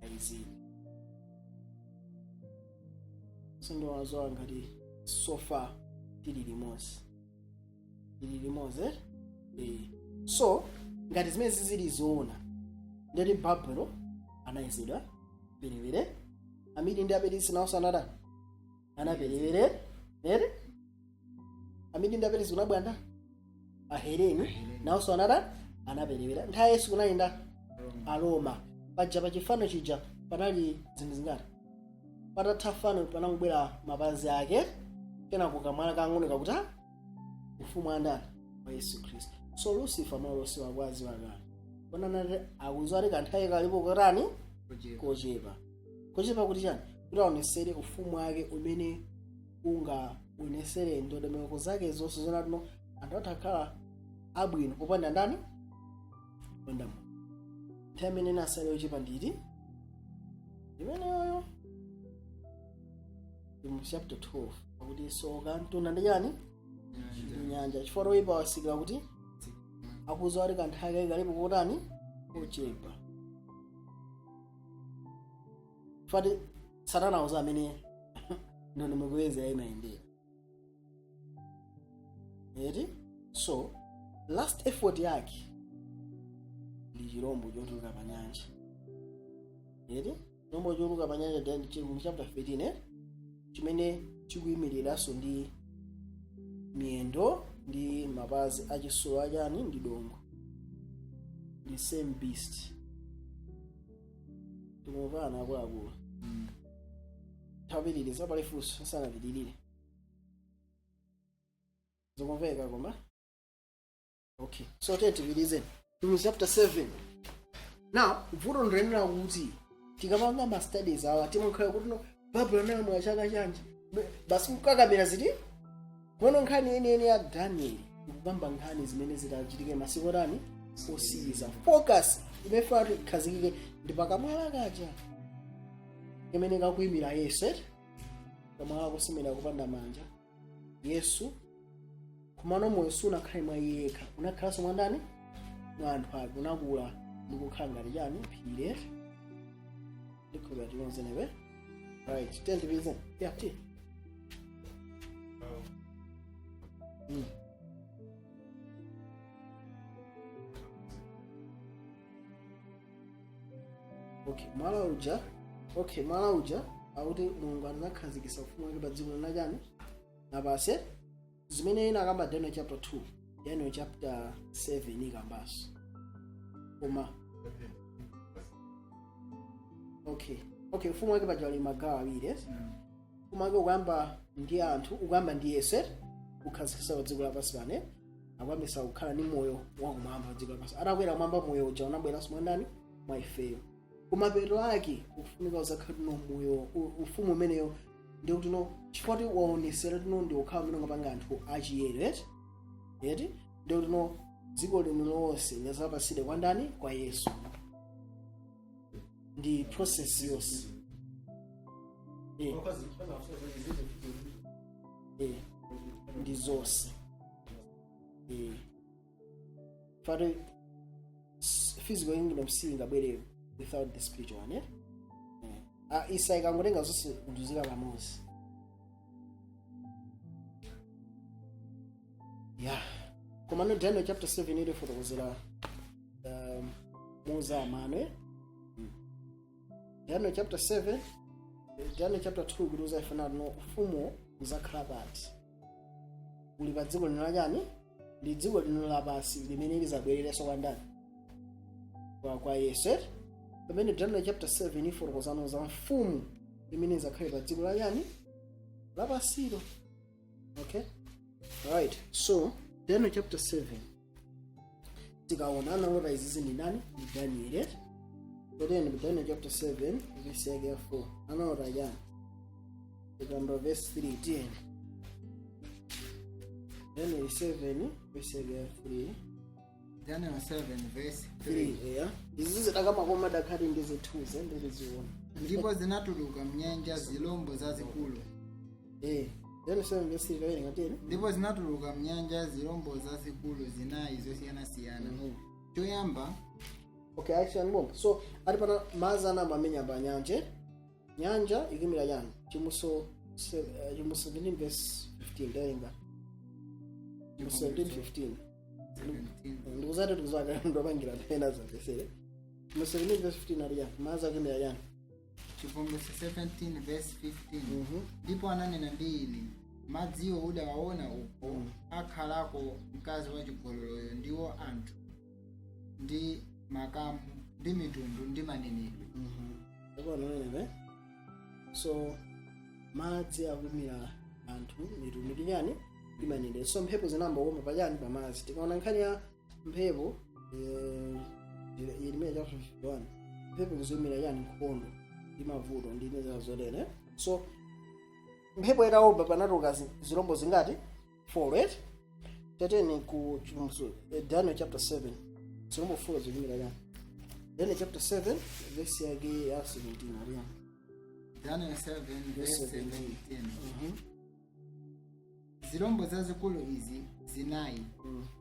ayizidwe. Sindiwazowa ngati so far tili limodzi, tili limodzi, eh? Eh. So ngati zimene zili zoona, ndeti Babulo anayezedwa perewere, Amidi ndi Aperisi nawonso anatani? Anaperewere ere. Amidi ndi Aperisi kunabwanda Aheleni nawonso anatani? Anaperewera. Nthawi ya Yesu kunali nda Aroma. Paja pa chifano chija panali zinthu zingati? Patatha fano panangobwera mapazi ake, kenako kamwana kang'ono kakuti "Ah, ufumu wa ndani? Wa Yesu Khristu." So Lucifer maulosi wakwaziwa kale, konanati akuziwa ati kanthawi kalipo kotani? Kochepa. Kochepa. Kochepa kuti chani? Kuti aonesere ufumu wake umene ungaonesere ndondomeko zake zonse zonatino anthu atakhala abwino popanda ndani? Popanda Mulungu. Nthawi imene nasale yochepa nditi imeneyoyo mu chapter 12 akuti soka mtunda ndi chani? Ndi nyanja, chifukwa toyipa wasikira kuti akuziwa kuti kanthawi kake kalipo kotani? Kochepa. Fati Satana auza amene ndondomeko imayendera eti. So last effort yake ndi chirombo chotuluka pa nyanja eti. Chirombo chotuluka pa nyanja then chili mu chapter 13, eh? Chimene chikuyimiriranso ndi miyendo ndi mapazi achitsulo achani ndi dongo, the same beast. Tikumvana akuluakulu? Tawapitiriza, pali funso sanapitirire? Zikumveka koma? Okay, so tiye tipitirize mu chapter 7. Now vuto ndilenera kuti tikamanga ma studies awa timakhala kuti no, Babuloni analamula chaka chanji, basi kukakamira ziti kuno. Nkhani yeniyeni ya Daniel ikukamba nkhani zimene zitachitike masiku otani? Osiriza. Focus imene kuti ikhazikike ndi pakamwala kaja imene kakuyimira Yesu, eti? Kamwala kosemera kupanda manja, Yesu. Komano moyo sunakhale mwa iye yekha, unakhalanso mwa ndani? Mwa anthu ake. Unakula ndikukhala ngati chani? Phiri, eti? Ndikhulupira tikonzenepe. Right, tiyeni yeah ti. Okay, mwala uja, okay, mwala uja akuti Mulungu anakhazikitsa ufumu wake pa dziko linachani napase zimene ena akamba Daniel chapter 2, Daniel chapter 7 ikambaso. Koma okay, ufumu wake paja uli magawo awiri, yes? Ufumu wake ukuyamba ndi anthu, ukuyamba ndi Yesu, eh? Kukhazikitsa pa dziko lapansi pane, akuyambisa kukhala ndi moyo wakumwamba pa dziko lapansi. Atakwera kumwamba, moyo uja unabweranso mwa ndani? Mwa ifeyo. Kumapeto ake ukufunika uzakhala tino moyo ufumu umeneyo ndi kuti no, chifukwa ti waonesera tino ndi ukhala umene ungapanga anthu achiyero, eti? Eti, ndi kuti no, dziko lino lonse lizapasidwe kwa ndani? Kwa Yesu. Ndi process yonse. Ndi zonse. Fati Physical kingdom singabwere without the spiritual one, eh? Yeah. Ah, isa ikangotenga zonse kunduzika pamodzi, yeah. Koma no, Daniel chapter 7 ilifotokozera mozama, eh? Daniel chapter 7, Daniel chapter 2 kuti uzayifuna no ufumu uzakhala pati, uli pa dziko lino lachani, ndi dziko lino lapansi limene lizabwererenso kwa ndani? Kwa Yesu, eh? Pamene Daniel chapter 7 ifotokozano za mfumu imene izakhale pa dziko lachani, lapansilo. Okay, right. So Daniel chapter 7 tikaona analota izizi ndi ndani? Ndi Daniel, eh? So then Daniel chapter 7 verse yake ya 4 analota chani? Tikamba verse 3, tiyeni. Daniel 7 verse yake ya 3. Daniel 7 verse 3. 3, yeah. Izizi zidakamakoma dakhati ndi zithunzi ndiliziona. Ndipo zinatuluka mnyanja zilombo zazikulu. Daniel 7 verse 3, kawerenga, tiyeni. Ndipo zinatuluka mnyanja zilombo zazikulu zinayi zosiyanasiyana. Choyamba Okay, actually ngomba. So ali pana madzi anamamenya pa nyanja. Nyanja ikimira chani? Chimuso 17 verse 15, tawerenga. Chimuso 17 15. 17. Ndikuzati tikuzaka ndopangira pena zamvesere. Chimuso 17 verse 15 ali chani? Madzi akimira chani? Chivumbulutso 17 verse 15. Ndipo ananena ndi ine, madziwo udawaona uko akhalako mkazi wachigololoyo ndiwo anthu ndi makamu ndi mitundu ndi manenedwe. Ndikuona pamenepe. So madzi akuyimira anthu, mitundu ndi chani, ndi manenedwe. So mphepo zinamba kuomba pachani? Pamadzi. Tikaona nkhani ya mphepo, Yeremiya chapter 51, mphepo kuziyimira chani? Nkhondo ndi mavuto ndi neza zotere. So mphepo itaomba panatuluka zilombo zingati? 4, right? Tateni ku Daniel chapter 7, zilombo 4 zikuyimira chani? Daniel chapter 7 verse yake ya 17 aliyani? Daniel 7 verse 17. 17. Zilombo zazikulu izi zinayi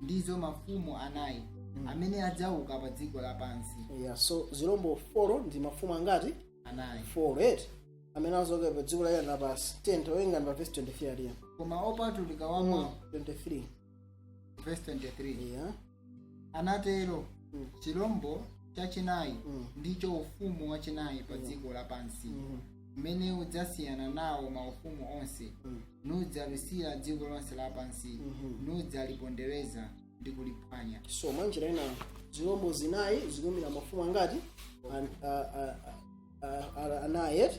ndizo mafumu anayi amene adzauka pa dziko lapansi. Yeah, so zilombo 4 ndi mafumu angati? Anayi. 4, right, amene azoka pa dziko la lapansi. 10, towerenga pa verse 23 aliya. Koma opatulika wamwa 23. Verse 23. Yeah. Anatero chilombo chachinayi ndicho ufumu wachinayi pa dziko lapansi umene udzasiyana nawo maufumu onse, nudzalusira dziko lonse lapansi, nudzalipondereza ndi kuliphwanya. So mwanjira ina zilombo zinayi zikuyimira mafumu angati? Anayi,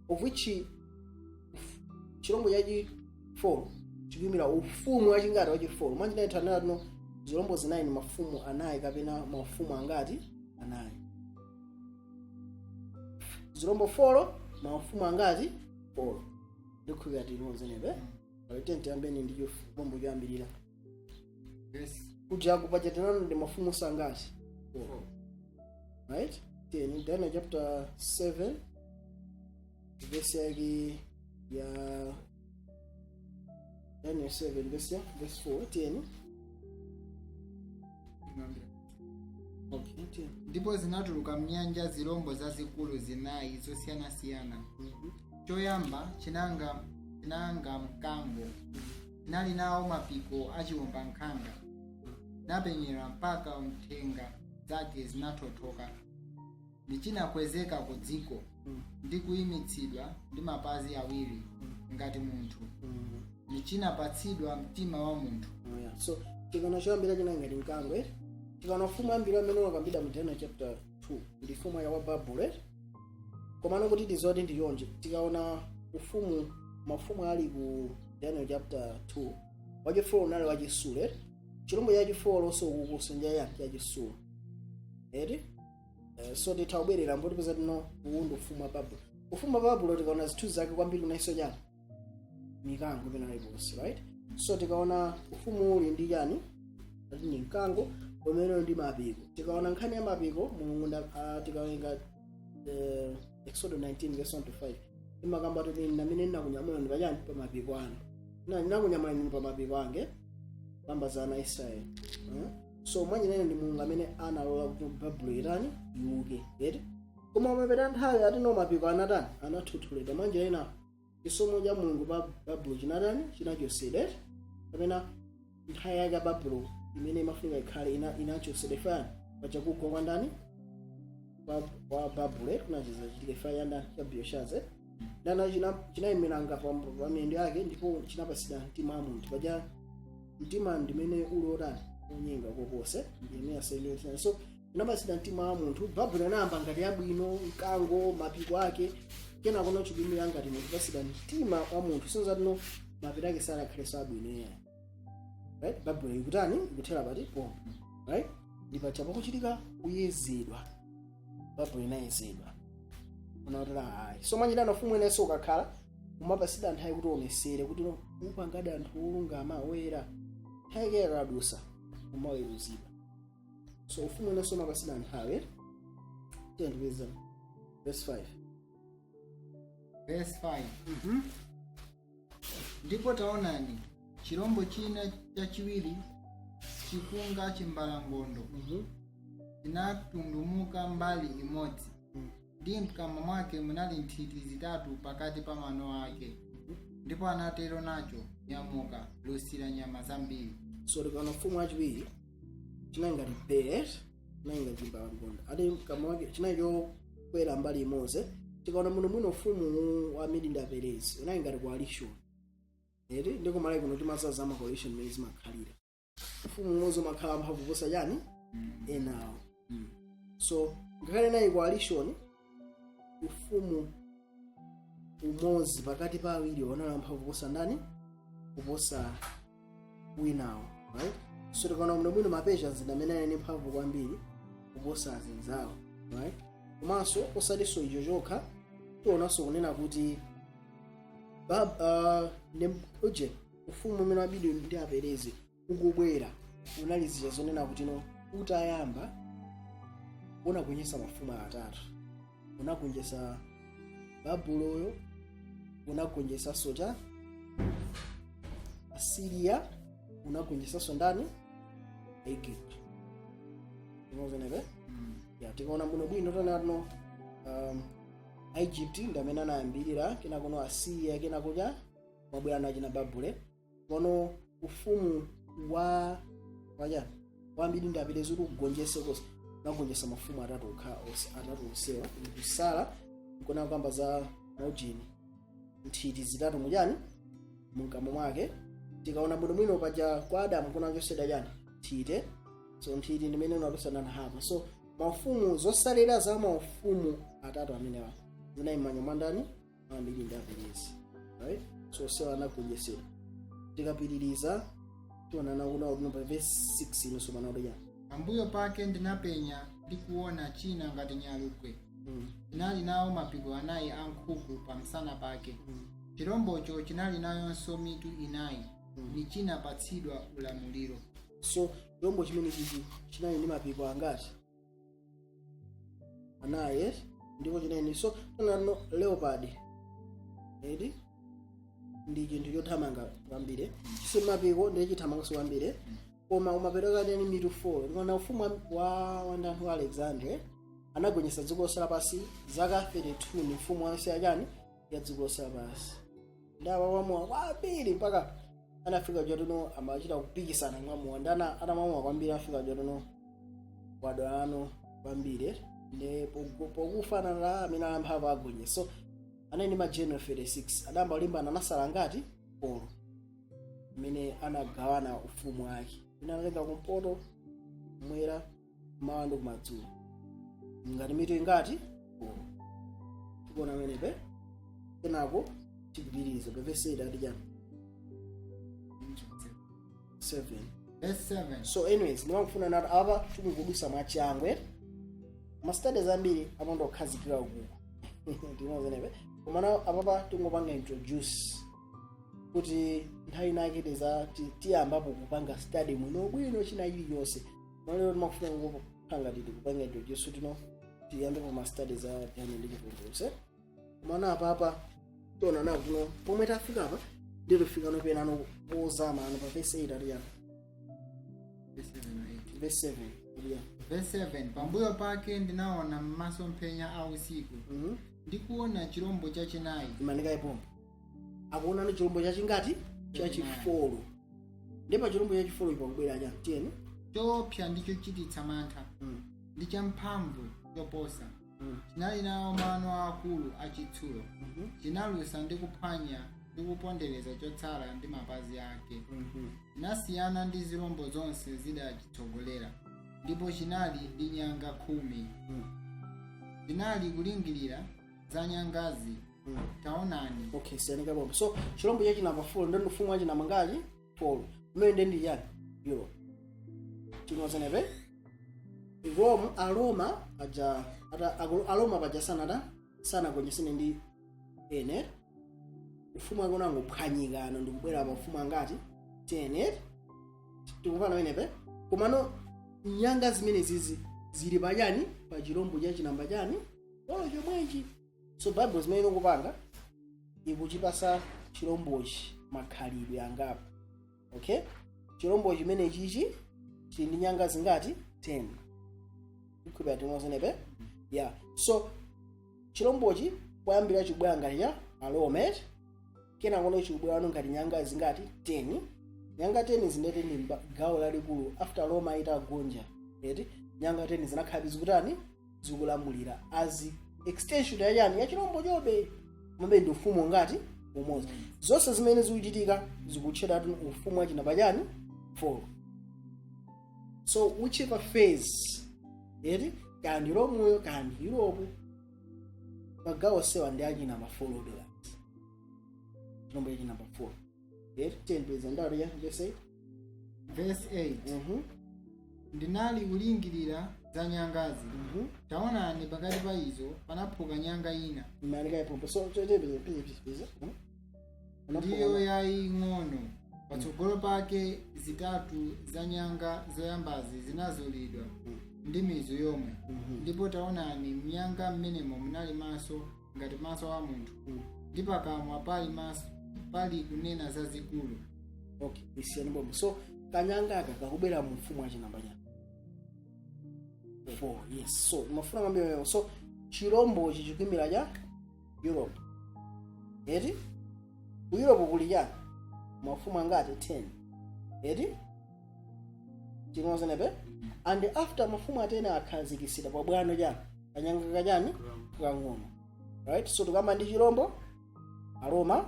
of which chilombo chachi 4 chikuyimira ufumu wachingati? Wachi 4. Mwanjira ina tanena tino zilombo zinayi ni mafumu anayi kapena mafumu angati? Anayi. Zilombo 4, mafumu angati? 4. Ndikhulupirira tilimonzenepe. Palete tiyambeni ndi chilombo choyambirira. Verse Kuja kupachatirano ndi mafumu sangati? 4. Right, then Daniel chapter 7 verse yake ya Daniel 7 verse ya verse 4, tiyeni. Okay, tiyeni. Ndipo zinatuluka mnyanja zilombo zazikulu zinayi zosiyanasiyana. Choyamba chinanga mkango, chinali nawo mapiko achiwombankhanga, napenyera mpaka nthenga zake zinathothoka, ndichinakwezeka ku dziko ndi kuyimitsidwa ndi mapazi awiri ngati munthu, ndichinapatsidwa mtima wa munthu. Oh, yeah. So chikano choyambira chinali ngati mkango, eh? Chikano ufumu ambiri amene wakambida mu Daniel chapter 2 ndi mfumu ya wa Babulo, eh? Komano kuti tizoti ndi chonje, tikaona ufumu, mafumu ali ku Daniel chapter 2, wachi four unali wachisulo, eh? Chilombo chachi four lonso ukukusenja ya chachisulo, eti? So titha kubwerera mbotipeza tino uwu ndi ufumu wa Babulo. Ufumu wa Babulo tikaona zithunzi zake kwambiri unaiso chani? Mikango pena aliponse, right? So tikaona ufumu uli ndi chani? Ati ndi mkango umene uli ndi mapiko. Tikaona nkhani ya mapiko, Mulungu tikawerenga Exodo 19 verse 1 to 5, imakamba kuti ine amene ndinakunyamula ndi pachani? Pa mapiko anu. Ndinakunyamula inu pa mapiko ange, kamba za ana Israeli. So mwanjinene ndi Mulungu amene analola kuti Babulo itani? Iuke, eti? Koma mapeta nthawi atino mapiko anatani? Anathotholedwa. Mwanjinena chisomo cha Mulungu pa Babulo chinatani? Chinachosedwa, eti? Kapena nthawi yake ya Babulo imene imafunika ikhale inachosedwa. Ifani pachakugwa kwa ndani? Kwa Babulo kunachizachitika ifa ya ndani? Ya Belshazzar. Ndana chinayimiranga pa miyendo yake ndipo chinapasidwa mtima wa munthu. Paja mtima ndimene uli otani? Onyenga kokose, Yeremiya 7. So chinapasidwa mtima wa munthu. Babulo anayamba ngati yabwino, mkango, mapiko ake, kenako chikuimira ngati munthu, pasidwa mtima wa munthu. Sinzatino mapiko ake sanakhalenso abwino eya, right? Babulo ikutani? Ikuthera pati? Pompo, right? Ndi paja pakuchitika kuyezedwa. Babulo inayezedwa, unaotera ayi. So mwanjirana ufumu inenso ukakhala umapasidwa nthawi kuti uonesere kuti upangadi anthu olungama, oyera. Nthawi yake yakadusa, umaweruzidwa. So ufumu inenso umapasidwa nthawi. Tiyandipeza verse 5. Verse 5: Ndipo taonani, chirombo china chachiwiri, chikunga chimbalangondo, chinatundumuka mbali imodzi, ndi mkamwa mwake munali nthiti zitatu pakati pa mano ake, ndipo anatero nacho, "Nyamuka, lusira nyama zambiri." So tikaona ufumu wachiwiri, chinali ngati bear, chinali ngati chimbalangondo, ati mkamwa mwake chinali chokwera mbali imodzi. Tikaona muno mwino ufumu wa Medi ndi Aperezi unali ngati coalition, eti? Ndiko malawi kuno timazaza ma coalition mmene zimakhalira. Ufumu umodzi umakhala mphamvu kuposa chani? Enawo. So ngakhale nayi coalition, ufumu umodzi pakati pa awiri unali mphamvu kuposa ndani? Kuposa winawo, right? So tikaona muno bwino, ma Persians ndi amene ali ndi mphamvu kwambiri kuposa azinzawo, right? Komanso osatinso icho chokha, tionanso kunena kuti uje ufumu umene wabidwe ndi Aperezi ukubwera, unali zija zonena kuti no utayamba unagonjetsa mafumu atatu. Unagonjetsa Babuloyo, unagonjetsanso cha Asiriya, unagonjetsanso ndani? Egypt. Imozenepe ya. Tikaona muno bwino, tonano Egypt ndi amene anayambirira, kenakono Asiriya, kenakocha mabwera nachina Babule. Kono ufumu wa wachani wambiri ndi Aperezi kuti ugonjese konse, unagonjesa mafumu atatu okha atatu onsewa, ndikusala nkona kukamba za maujini, nthiti zitatu muchani? Mkamwa mwake. Tikaona bwino bwino, paja kwa Adamu kunachoseda chani? Nthiti. So nthiti ndimene unatosana hapa. So maufumu, zosalera za maufumu atatu amenewa zinali m'manja mwa ndani? Ambiri ndi Aperezi, right? So sewa anagonjesera. Tikapitiriza tionana kuna kuti pa verse 6 inonso panakuti chani? Pambuyo pake ndinapenya ndi kuona china ngati nyalugwe, chinali nawo mapiko anayi a nkhuku pamsana pake. Chirombocho chinali nayonso mitu inayi, ni chinapatsidwa ulamuliro. So chirombo chimene chichi chinali ndi mapiko angati? Anayi. Ndipo chinali, so tonano leopard, edi? Ndi chinthu chothamanga kwambiri, chisi mapiko ndiye chithamanganso kwambiri, koma umapereka ni mitu 4. Ndikona ufumu wa wandani wa Alexander anagonjetsa dziko lonse lapansi zaka 32. Ni mfumu wonse yachani? Ya dziko lonse lapansi. Ndawa wamowa kwambiri mpaka anafika jotono amachita kupikisana mwamowa ndi ana atamamwa kwambiri, afika jotono wadwalano kwambiri, ndi pokufa anala amene alamphamvu agonjetsa. So anali ndi ma general 36, adamba kulimbana, anasala ngati 4 amene anagawana ufumu wake. Ina analenga kumpoto, mwera, mawa ndi kumadzulo, ngati mitu ingati? 4. Tikuona amenepe. Kenako tikupitiriza pa verse 8, ati chani? 7. Verse 7. So anyways, ndimafuna nati apa tikukudusa mwachangwe. Ma studies ambiri amandokhazikira ukuku, ndinozenepe, komana apapa tingopanga introduce kuti nthawi inake tiza tiyambapo kupanga study mwino bwino china chilichonse. Malero timakufuna ngopanga titi kupanga introduce tino tiyambepo ma studies a Daniel ndi Chivumbulutso. Komana apapa tiona nawo kuno pomwe tafika apa, ndi tufika nopenano pozama ano pa verse 8, ati chani? Verse 7 or 8. Verse 7. Yeah. Verse 7: Pambuyo pake ndinaona m'masomphenya a usiku, ndikuona chirombo chachinayi. Imanika ipompo akuonani chirombo chachingati? Chachi four. Ndi pa chirombo chachi four ipo kubwera chani? Tiyeni. Choopsa ndi chochititsa mantha, ndi champhamvu choposa. Chinali nawo mano aakulu achitsulo. Chinalusa ndi kuphwanya ndi kupondereza chotsala ndi mapazi ake. Chinasiyana ndi zirombo zonse zidachitsogolera, ndipo chinali ndi nyanga 10. Chinali kulingirira za nyangazi. Taonani. Okay, siyanika pompo. So chirombo chachi number 4 ndi ufumu wachi number ngati 4 umene ndi ndi chani? Europe. Tinozenepe Rome, Aroma aja ata Aroma paja sanata sanagonjesene ndi ene ufumu wake unangophwanyikana ndikubwera mafumu angati? 10. Tikumvana penepe? Komano nyanga zimene zizi zili pachani? Pa chirombo cha chinamba chani? Four chomwechi. So Bible zimene ikupanga ikuchipasa chirombochi makhalidwe angapo. Okay, chirombo chimene chichi chili ndi nyanga zingati? 10. Ikhupira timozenepe? Yeah, so chirombochi poyambira chikubwera ngati cha Arome, kena kono chikubwerano ngati nyanga zingati? 10. Nyanga 10 zindete ndi gawo lalikulu. After Roma itagonja eti, nyanga 10 zinakhala zikutani? Zikulamulira as extension ya chani? Ya chirombo chobe. Mombe ndi ufumu ngati umodzi. Zonse zimene zikuchitika zikutchedatu ufumu wachinamba chani? 4. So whichever phase eti, kaya ndi Romuyo, kaya ndi Europe, magawo sewa ndi achinamba 4 dollars, chirombo chachinamba 4 eti. Tiyembeza ndalo ya verse 8. Verse 8. Ndinali kulingirira za nyangazi. Taonani, pakati pa izo panaphuka nyanga ina. Imanika ipompo. So peza. Ndiyo yaying'ono. Patsogolo pake zitatu za nyanga zoyambazi zinazulidwa ndi mizu yomwe. Ndipo taonani, mnyanga mmenemo munali maso ngati maso a munthu, ndi pakamwa pali maso pali kunena zazikulu. Okay, isiyani bombo. So kanyanga aka kakubwera mu mfumu wachinamba chani? 4. Yes, so mafuna kwambiri. So chirombochi chikuimira cha Europe eti. Ku Europe kuli chani? Mafumu angati? 10 eti. Chimozenepe? And after mafumu a 10 akhazikitsidwa, pabwano chani? Kanyanga kachani? Kang'ono, right? So tikamba ndi chirombo Aroma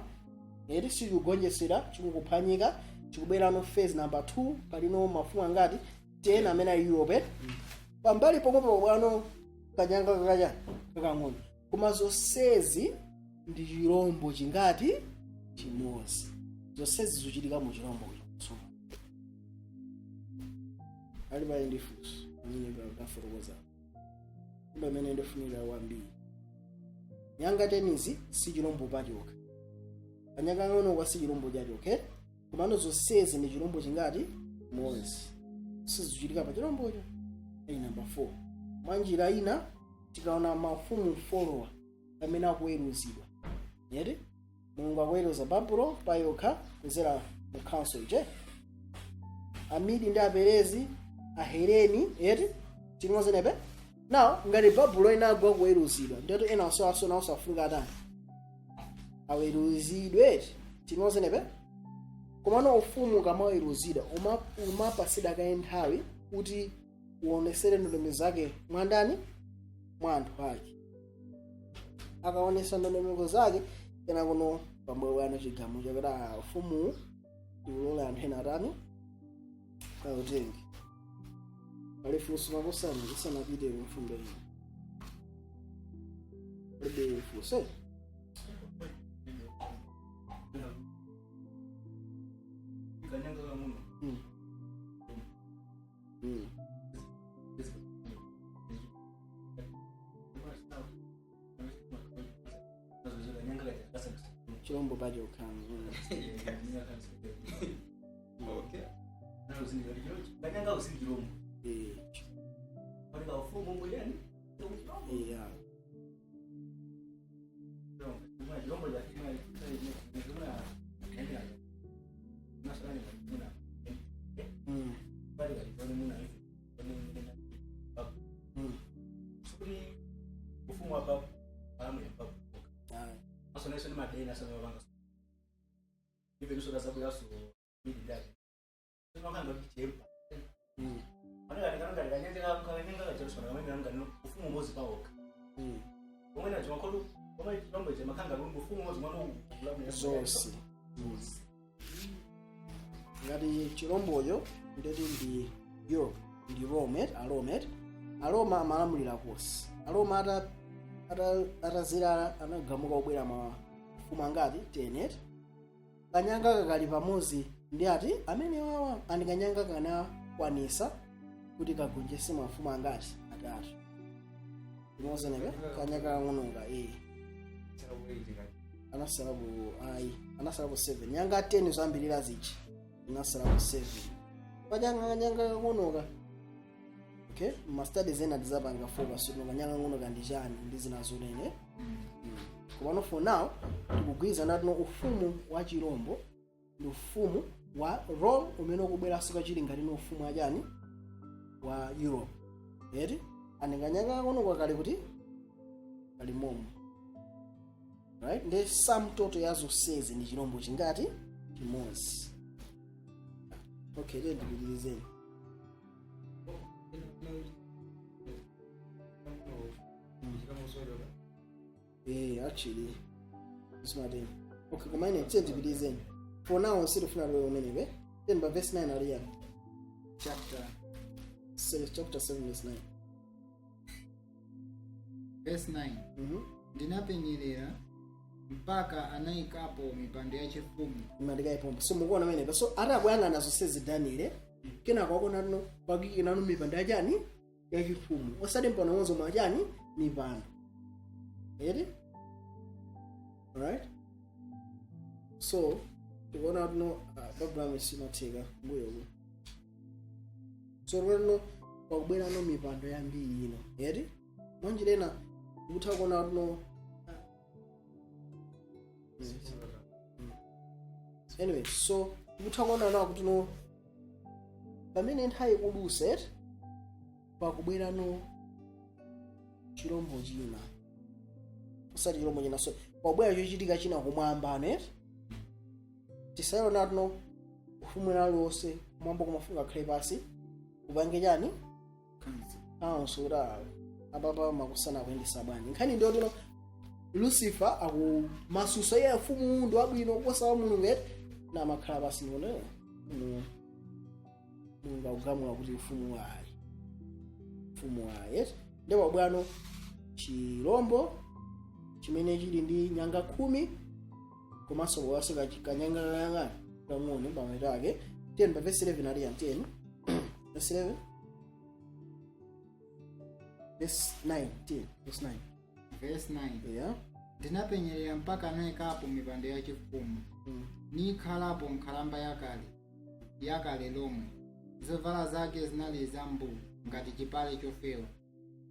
eti, sichikugonjesera, chikukuphwanyika, chikubwerano phase number 2. Palino mafumu angati? 10 amene ali Europe eti. Pambali pomwe pabwano kanyanga kakachani? Kakang'ono. Koma zonsezi ndi chirombo chingati? Chimodzi. Zonsezi zikuchitika mu chirombocho. So ali pali ndi funso amene tafotokoza ndo amene ndifunira kwambiri. Nyanga 10 si chirombo pachokha, kanyanga kang'ono kwa si chirombo chachokha, komano zonsezi ndi chirombo chingati? Modzi. Sizichitika pa chirombocho ayi number 4. Mwanjira ina, tikaona mafumu four amene akuweruzidwa yeti, Mulungu akuweruza Babulo payokha kuzera mu council ije, Amidi ndi Aperezi, Aheleni eti, tinozenepe? Now ngati Babulo inagwa kuweruzidwa, ndeto ena onse nawonso afunika atani? Aweruzidwe eti. Tinozenepe? Komano ufumu ukamaweruzidwa umapasidwa kaye nthawi kuti uonesere ndondomeko zake mwandani? Mwa anthu ake. Akaonesa ndondomeko zake, kena kuno pambuyo bwana chigamulo chakuti ufumu tiulola anthu ena atani? Autenge. Pali funso makosana isanapite kumfundo ino? Palibe funso? Kanyanga kang'ono. Chirombo pachokha. Okay. Kanyanga usiri chirombo. Paneka ufumu mbuyani. Yeah. Chirombo cha Komanso nayenso ndi madeni asamapanga even so tasabweraso midi dake timakanga kuti chempa. Anengati kanyanja kachalusona kamene angano ufumu umodzi pawokha. Omwe nacho makholo omwe chilombo che makhanga kuti ufumu umodzi mwana ukulamulira zonse. Ngati chilombocho ndeti ndi Europe, ndi Rome, Arome. Aroma amalamulira konse. Aroma atazirala anagamuka kubwera mafumu angati? 10. Kanyanga kakali pamodzi ndi ati amene wawa ani kanyanga kanakwanisa kuti kagonjese mafumu angati? Atatu. Imozeneka kanyanga kang'onoka anasalapo ayi, anasalapo 7. Nyanga 10 zambirira zichi inasalapo 7 panyanga kanyanga kang'onoka. Okay, ma studies ena tizapanga focus kuti kanyanga kang'onoka ndi chani ndi zina zonene. Komano for now tikugwirizana tino ufumu wa chirombo ndi ufumu wa Rome umene ukubweranso kachili ngati ni ufumu wachani? Wa Europe, eti? And kanyanga kang'onoka kali kuti kali momo, right? Ndi sum total ya zonsezi ndi chirombo chingati? Chimodzi. Okay, then ndipitirizeni. Actually simateni. Okay, koma ine tiye ndipitirizeni. For now sitifuna loyo umenewe. Then pa verse 9 ali yani? Chapter Chapter 7 verse 9. Verse 9. Ndinapenyerera mpaka anayikapo mipando yachifumu. Mandikayipomba. So mukuona amenepa, so atakuyang'ana zonsezi Daniel kenako akuona no pakuikinano mipando yachani? Yachifumu. Osati mpando umodzi omwe, achani? Mipando, eti? Alright, so tikuona tuno background simatheka mbuyoku. So tikuona pakubwerano mipando yambiri ino, eti? Mwanjira ina tikutha kuona tuno. Anyway, so tikutha kuona nawo kuti no pamene nthawi ikudutsa, eti, pakubwerano chirombo china, osati chirombo china, so pakubwera chochitika china kumwamba ano, eti? Tisayona tuno ufumu uliwonse kumwamba kumafunika akhale pasi upange chani? Council, kuti apapa makusana kuyendesa bwanji. Nkhani ndiyo tino Lucifer akumasusa iye ufumu ndi wabwino kuposa wa Mulungu, eti? Na amakhala pasi ndikuona Mulungu akugamula kuti ufumu wayi, ufumu wayi, eti? Ndipo bwano chirombo chimene chili ndi nyanga 10 komanso kowanso kanyanga kayang'ana kang'ono pamapeto ake. 10 pa verse 11 ali 10 verse 11, verse 9, 10 verse 9. Verse 9. Yeah. Ndinapenyerera mpaka anayikapo mipando yachifumu, nikhalapo Nkhalamba yakale yakale lomwe. Zovala zake zinali zambu ngati chipale chofewa,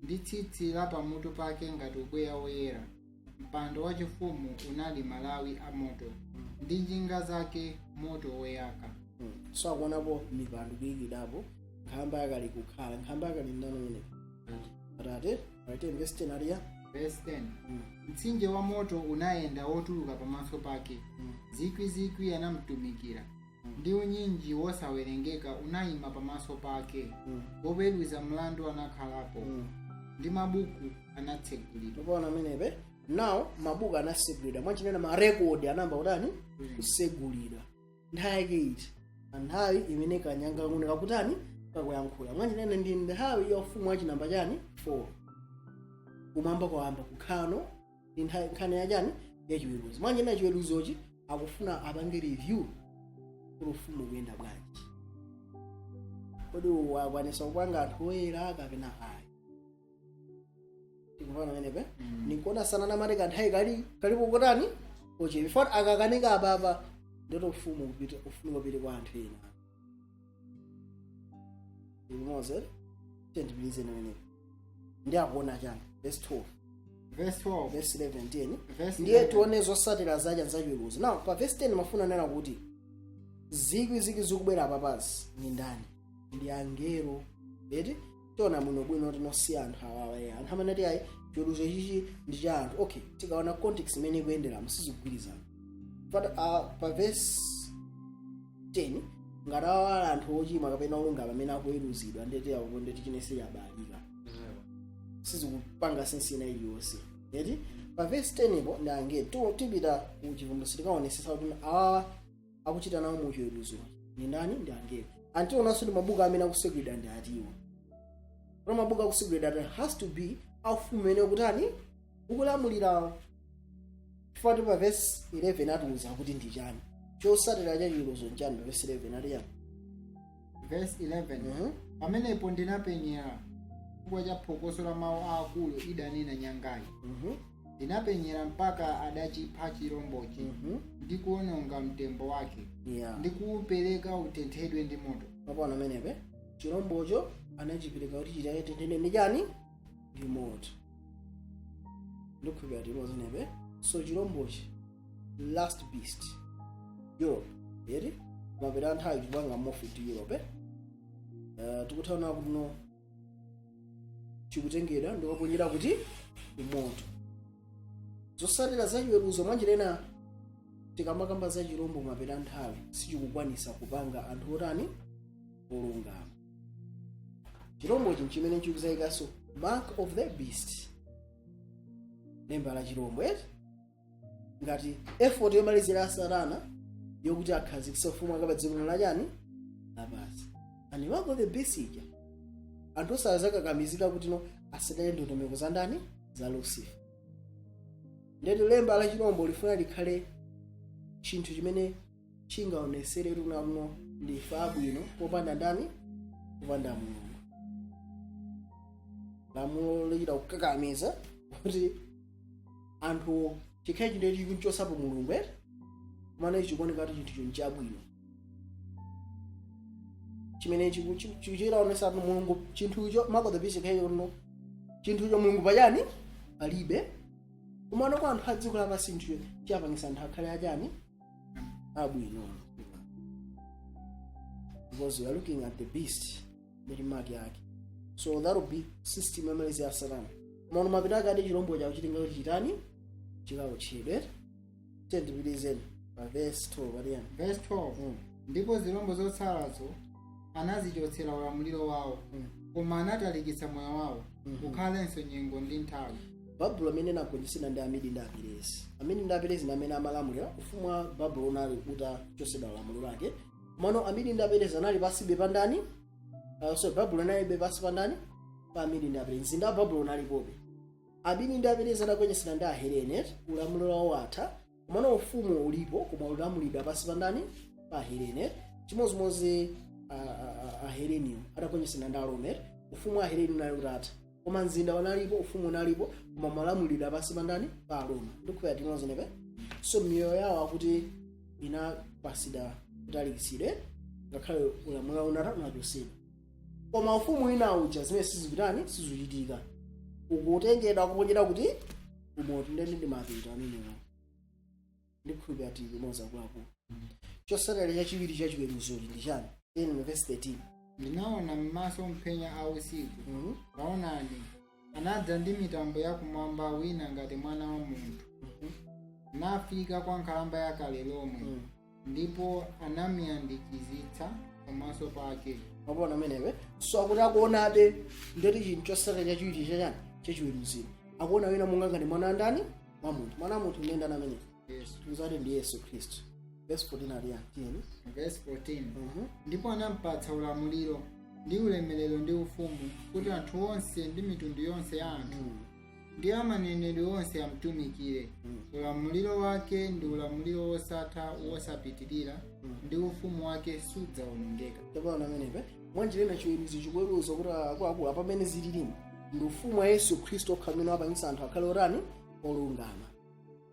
ndi tsitsi la pamutu pake ngati ubweya woyera. Mpando wachifumu unali malawi a moto, ndi njinga zake moto woyaka. So akuonapo mipando kuyikidwapo, Nkhalamba yakale kukhala. Nkhalamba yakale ndani umene? Atate. Right, verse 10 aliya? Verse 10. Mtsinje wa moto unayenda wotuluka pamaso pake, zikwi zikwi anamtumikira, ndi unyinji wosawerengeka unayima pamaso pake. Woweruza mlandu anakhalapo, ndi mabuku anatsegulidwa. Mukuona amenepe? Now mabuku anasegulidwa, mwachinena marekodi anamba kutani? Kusegulidwa. Nthawi yake iti? Nthawi imene kanyanga kang'ono kakutani? Kakuyankhula. Mwachinena ndi nthawi ya ufumu wachinamba chani? 4. Kumwamba kwayamba kukhano ndi nkhani yachani? Yachiweruzo. Mwachinena chiweruzochi akufuna apange review kuti ufumu ukuyenda bwanji, kodi wakwanisa kupanga anthu oyera kapena ayi. Tikupana pamenepe? Nikuona sana namati kanthawi kali kalipo kotani? Kochepa. Before akakanika apapa ndito ufumu upite, ufumu upite kwa anthu ena. Limodzi tendipilize pamenepo. Ndi akuona chani? Verse 12. Verse 12. Verse 11, 10. Verse Ndiye 11. tione zotsatira zacha zachiweruzo. Now pa verse 10 mafuna nena kuti zikwi zikwi zikubwera apapazi ni ndani? Ndi angelo, eti? Tiona bwinobwino tinosiya anthu awawa. Anthu amene ati ayi Chiweruzo chichi ndi cha anthu. Okay, tikaona context imene ikuyenderamo, sizikugwirizana. Pa verse 10, ngati awala anthu ochimwa kapena olungama amene akuweruzidwa, ndeti apo ndeti chinesi yabalika, sizikupanga sense ina iliyonse, eti? Pa verse 10 ipo ndi angelo. Tipita ku Chivumbulutso, tikaonesesa kuti awawa akuchita nawo mu chiweruzo ni ndani? Ndi angelo. Antionanso ndi mabuku amene akusegulidwa ndi atiwo. Kuti mabuku akusegulidwa ati has to be aufumu umene ukutani? Ukulamulirawo. Chifukwa pa verse 11 atiuza kuti ndi chani chosatira cha chiweruzo, nchani? Pa verse 11 ati chani? Verse 11. Pamenepo ndinapenyera chifukwa cha phokoso la mawu aakulu idanena nyangayi. Ndinapenyera mpaka adachipha chirombochi ndi kuwononga mtembo wake ndi kuwupereka utenthedwe ndi moto. Mapona amenepe, chirombocho anachipereka kuti chitenthedwe ndi chani? Ndi moto. Ndikukhulupirira timozinepe. So chirombochi, last beast, Europe, eti? Mapita nthawi chikupanga morph to Europe, eh? Tikuthaona kuti no, chikutengedwa ndikuponyera kuti kumoto. Zotsatira za chiweruzo, mwanjira ina tikamakamba za chirombo, mapita nthawi sichikukwanisa kupanga anthu otani? Olungama. Chirombochi nchimene chikuzayikanso mark of the beast, lemba la chirombo, eti? Ngati effort yomalizira ya Satana yokuti akhazikitse ufumu wake pa dziko lino lachani? Lapansi. And mark of the beast ija, anthu osazakakamizika kuti no, asadale ndondomeko za ndani? Za Lucifer. Ndeti lemba la chirombo lifuna likhale chinthu chimene chingaonesere kuti kuno ndife abwino popanda ndani? Popanda Mulungu. Lamulo lochita kukakamiza kuti anthu chikhale chinthu chikunchosapo Mulungu, eti? Kumene chikuoneka kuti chinthu chabwino chimene chikuchitaonesa kuti Mulungu, chinthucho, mark of the beast, chikhale kuno chinthucho Mulungu pachani? Palibe. Kumano kwa anthu a dziko lapansi, chinthucho chiyapangisa anthu akhale achani? Abwino, because we are looking at the beast ndi mark yake. So that will be system yomaliza ya Satana. Maono mapita ake adi chirombo chawo chitenga kuti chitani? Chikawotchedwe. Tendipitizeni pa verse 12, patiyani? Verse 12. Ndipo zirombo zotsalazo anazichotsera ulamuliro wawo, koma anatalikitsa moyo wawo kukhalenso nyengo ndi nthawi. Babulo amene anagonjetsedwa ndi Amidi ndi Aperezi. Amidi ndi Aperezi ndi amene amalamulira. Ufumu wa Babulo unali utachotsedwa ulamuliro wake, komano Amidi ndi Aperezi anali pasibe pa ndani? So Babulo analibe pasi pa ndani? Pa Amidi ndi Aperezi. Mzinda wa Babulo unalipobe. Amidi ndi Aperezi anagonjetsedwa ndi Ahelene, ulamuliro wawo atha, komano ufumu ulipo, koma ulamulidwa pasi pa ndani? Pa Ahelene. Chimodzimodzi Aheleniyo atagonjetsedwa ndi Arome, ufumu wa Aheleni unali utatha, koma mzinda unalipo, ufumu unalipo, koma malamulidwa pasi pa ndani? Pa Aroma. Ndikupera timozinepe. So miyoyo yawo akuti inapasidwa kutalikitsidwe, ngakhale ulamuliro unata unachosedwa, koma ufumu wina uja, zimene sizikutani? Sizikuchitika, ukutengedwa kuponyera kuti kumoto. Ndende ndi mapeto amenewo. Ndikhulupirira tili limodzi, akuluakulu. Chotsatira chachiwiri cha chiweruzochi ndi chani? 10 verse 13. Ndinaona m'masomphenya a usiku, taonani, anadza ndi mitambo yakumwamba wina ngati mwana wa munthu, nafika kwa Nkhalamba yakale lomwe, ndipo anamuyandikizitsa pamaso pake. Mapona amenewe. So akuti akuonabe, ndeti chinthu chotsatira chachiwiri chachani? Chachiweruziro, akuona wina monga ngati mwana ndani? Wa munthu. Mwana wa munthu ndiye ndani amene? Yesu. Tikuzati ndi Yesu Khristu. Verse 14 ali yani? Tiyeni. Verse 14. Ndipo anampatsa ulamuliro ndi ulemerero ndi ufumu, kuti anthu onse ndi mitundu yonse ya anthu ndi amanenedwe onse amtumikire. Ulamuliro wake ndi ulamuliro wosatha wosapitirira, ndi ufumu wake sudzawonongeka. Tapaona amenepe. Mwanjira ina chiweruzo chikuweruza kuti akuluakulu, apamene zililimu ndi ufumu wa Yesu Khristu okha amene wapangisa anthu akhale otani? Olungama,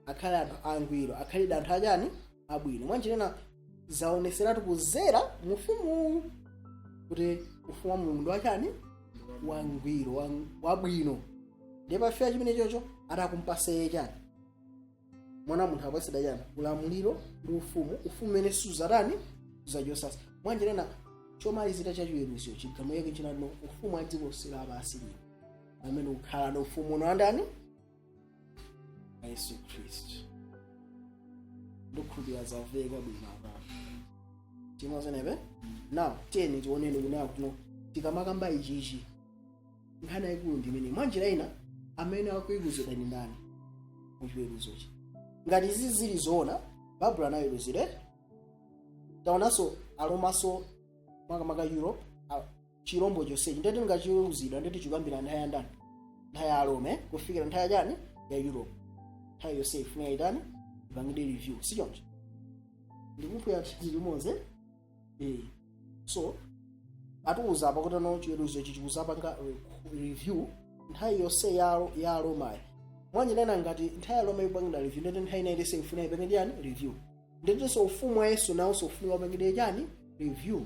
akhale anthu angwiro, akhalide anthu achani? Abwino. Mwanjira ina zaoneseratu kuzera mu ufumu kuti ufumu wa Mulungu ndi wachani? Wangwiro, wabwino. Ndiye pafika chimene chocho atakumpasa iye chani? Mwana wa munthu apasidwa chani? Ulamuliro ndi ufumu, ufumu umene suzatani? Suzachosasa. Mwanjira ina chomalizira cha chiweruzo, chigamulo chake chinatino ufumu wa dziko lapansi lino. Pamene ukhala ndi ufumu uno andani? Wa Yesu Khristu. Ndikukhulupirira zamveka bwino apa. Timozenepe now, tiyeni tioneni kunena kuti no, tikamakamba ichichi, nkhani yayikulu ndi imene. Mwanjira ina, amene akuweruzidwa ndi ndani muchiweruzochi? Ngati izi zili zoona, Babuloni anaweruzidwa. Taonanso Aromaso, makamaka Europe, chirombo chonsechi ndeti ngachiweruzidwa, ndeti chikuyambira nthawi ya ndani? Nthawi ya Arome kufikira nthawi ya chani? Ya Europe. Nthawi yonse ifunika itani? Ipangidwe review, si choncho? Ndikuphwera limodzi, eh. So atiuza apa kuti no, chiweruzo ichi chikuzapanga review nthawi yonse ya Aromayi. Mwanjira ngati nthawi ya Roma ikupangidwa review, ndeti nthawi ina ilese ifuna ipange chani? Review. Ndetinso ufumu wa Yesu nawonso ufunika upangidwe chani? Review,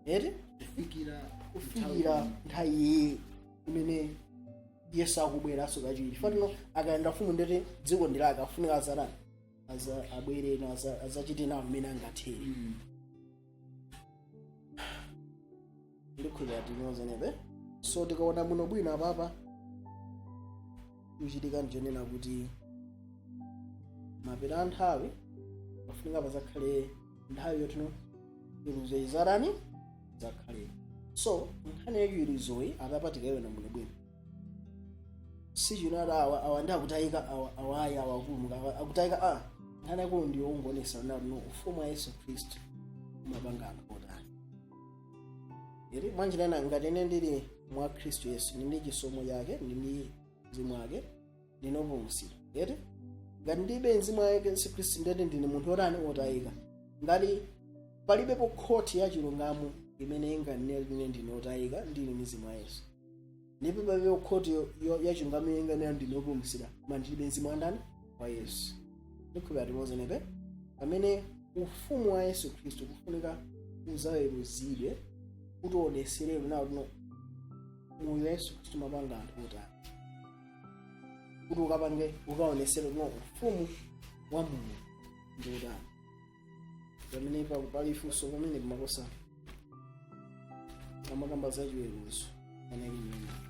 eti? Kufikira Kufikira nthawi iyi imene Yesu akubweranso kachiwiri. Fatino akayenda ufumu, ndeti dziko ndilake, afunika azatani? Aza abwere na azachite nawo mmene angathere. Ndikhulupirira tinozenepe. So tikaona bwino bwino apapa, kuchitika ndichonena kuti mapeto a nthawi pafunika pazakhale nthawi yotino chiweruzo izatani? Zakhale. So nkhani ya chiweruzoyi apapa tikayiona bwino bwino, sichinati awa awa ndi akutayika, awa awayi, awa akupulumuka, awa akutayika. A nkhani yakulu ndiyo ungonesa no, ufumu wa Yesu Khristu umapanga anthu otani iri. Mwanjira ina, ngati ine ndili mwa Khristu Yesu, ndili ndi chisomo chake, ndili ndi mzimu wake, ndinopulumutsidwa, eti? Ngati ndilibe mzimu wa Yesu Khristu, ndeti ndine munthu wotani? Wotayika. Ngati palibepo khoti ya chilungamo imene inganene ine ndine wotayika ndili ndi mzimu wa Yesu, ndipo palibepo khoti ya chilungamo imene inganene ndine wopulumutsidwa koma ndilibe mzimu wa ndani? Wa Yesu. Ndikhulupirira timozenepe. Pamene ufumu wa Yesu Khristu kufunika uzaweruzidwe kuti uoneserewe nawo tino moyo wa Yesu Khristu mapanga anthu otani, kuti ukapange ukaonesere kuno ufumu wa Mulungu ndi utani. Pamene pali funso pamene kumakosa amakamba za chiweruzo anali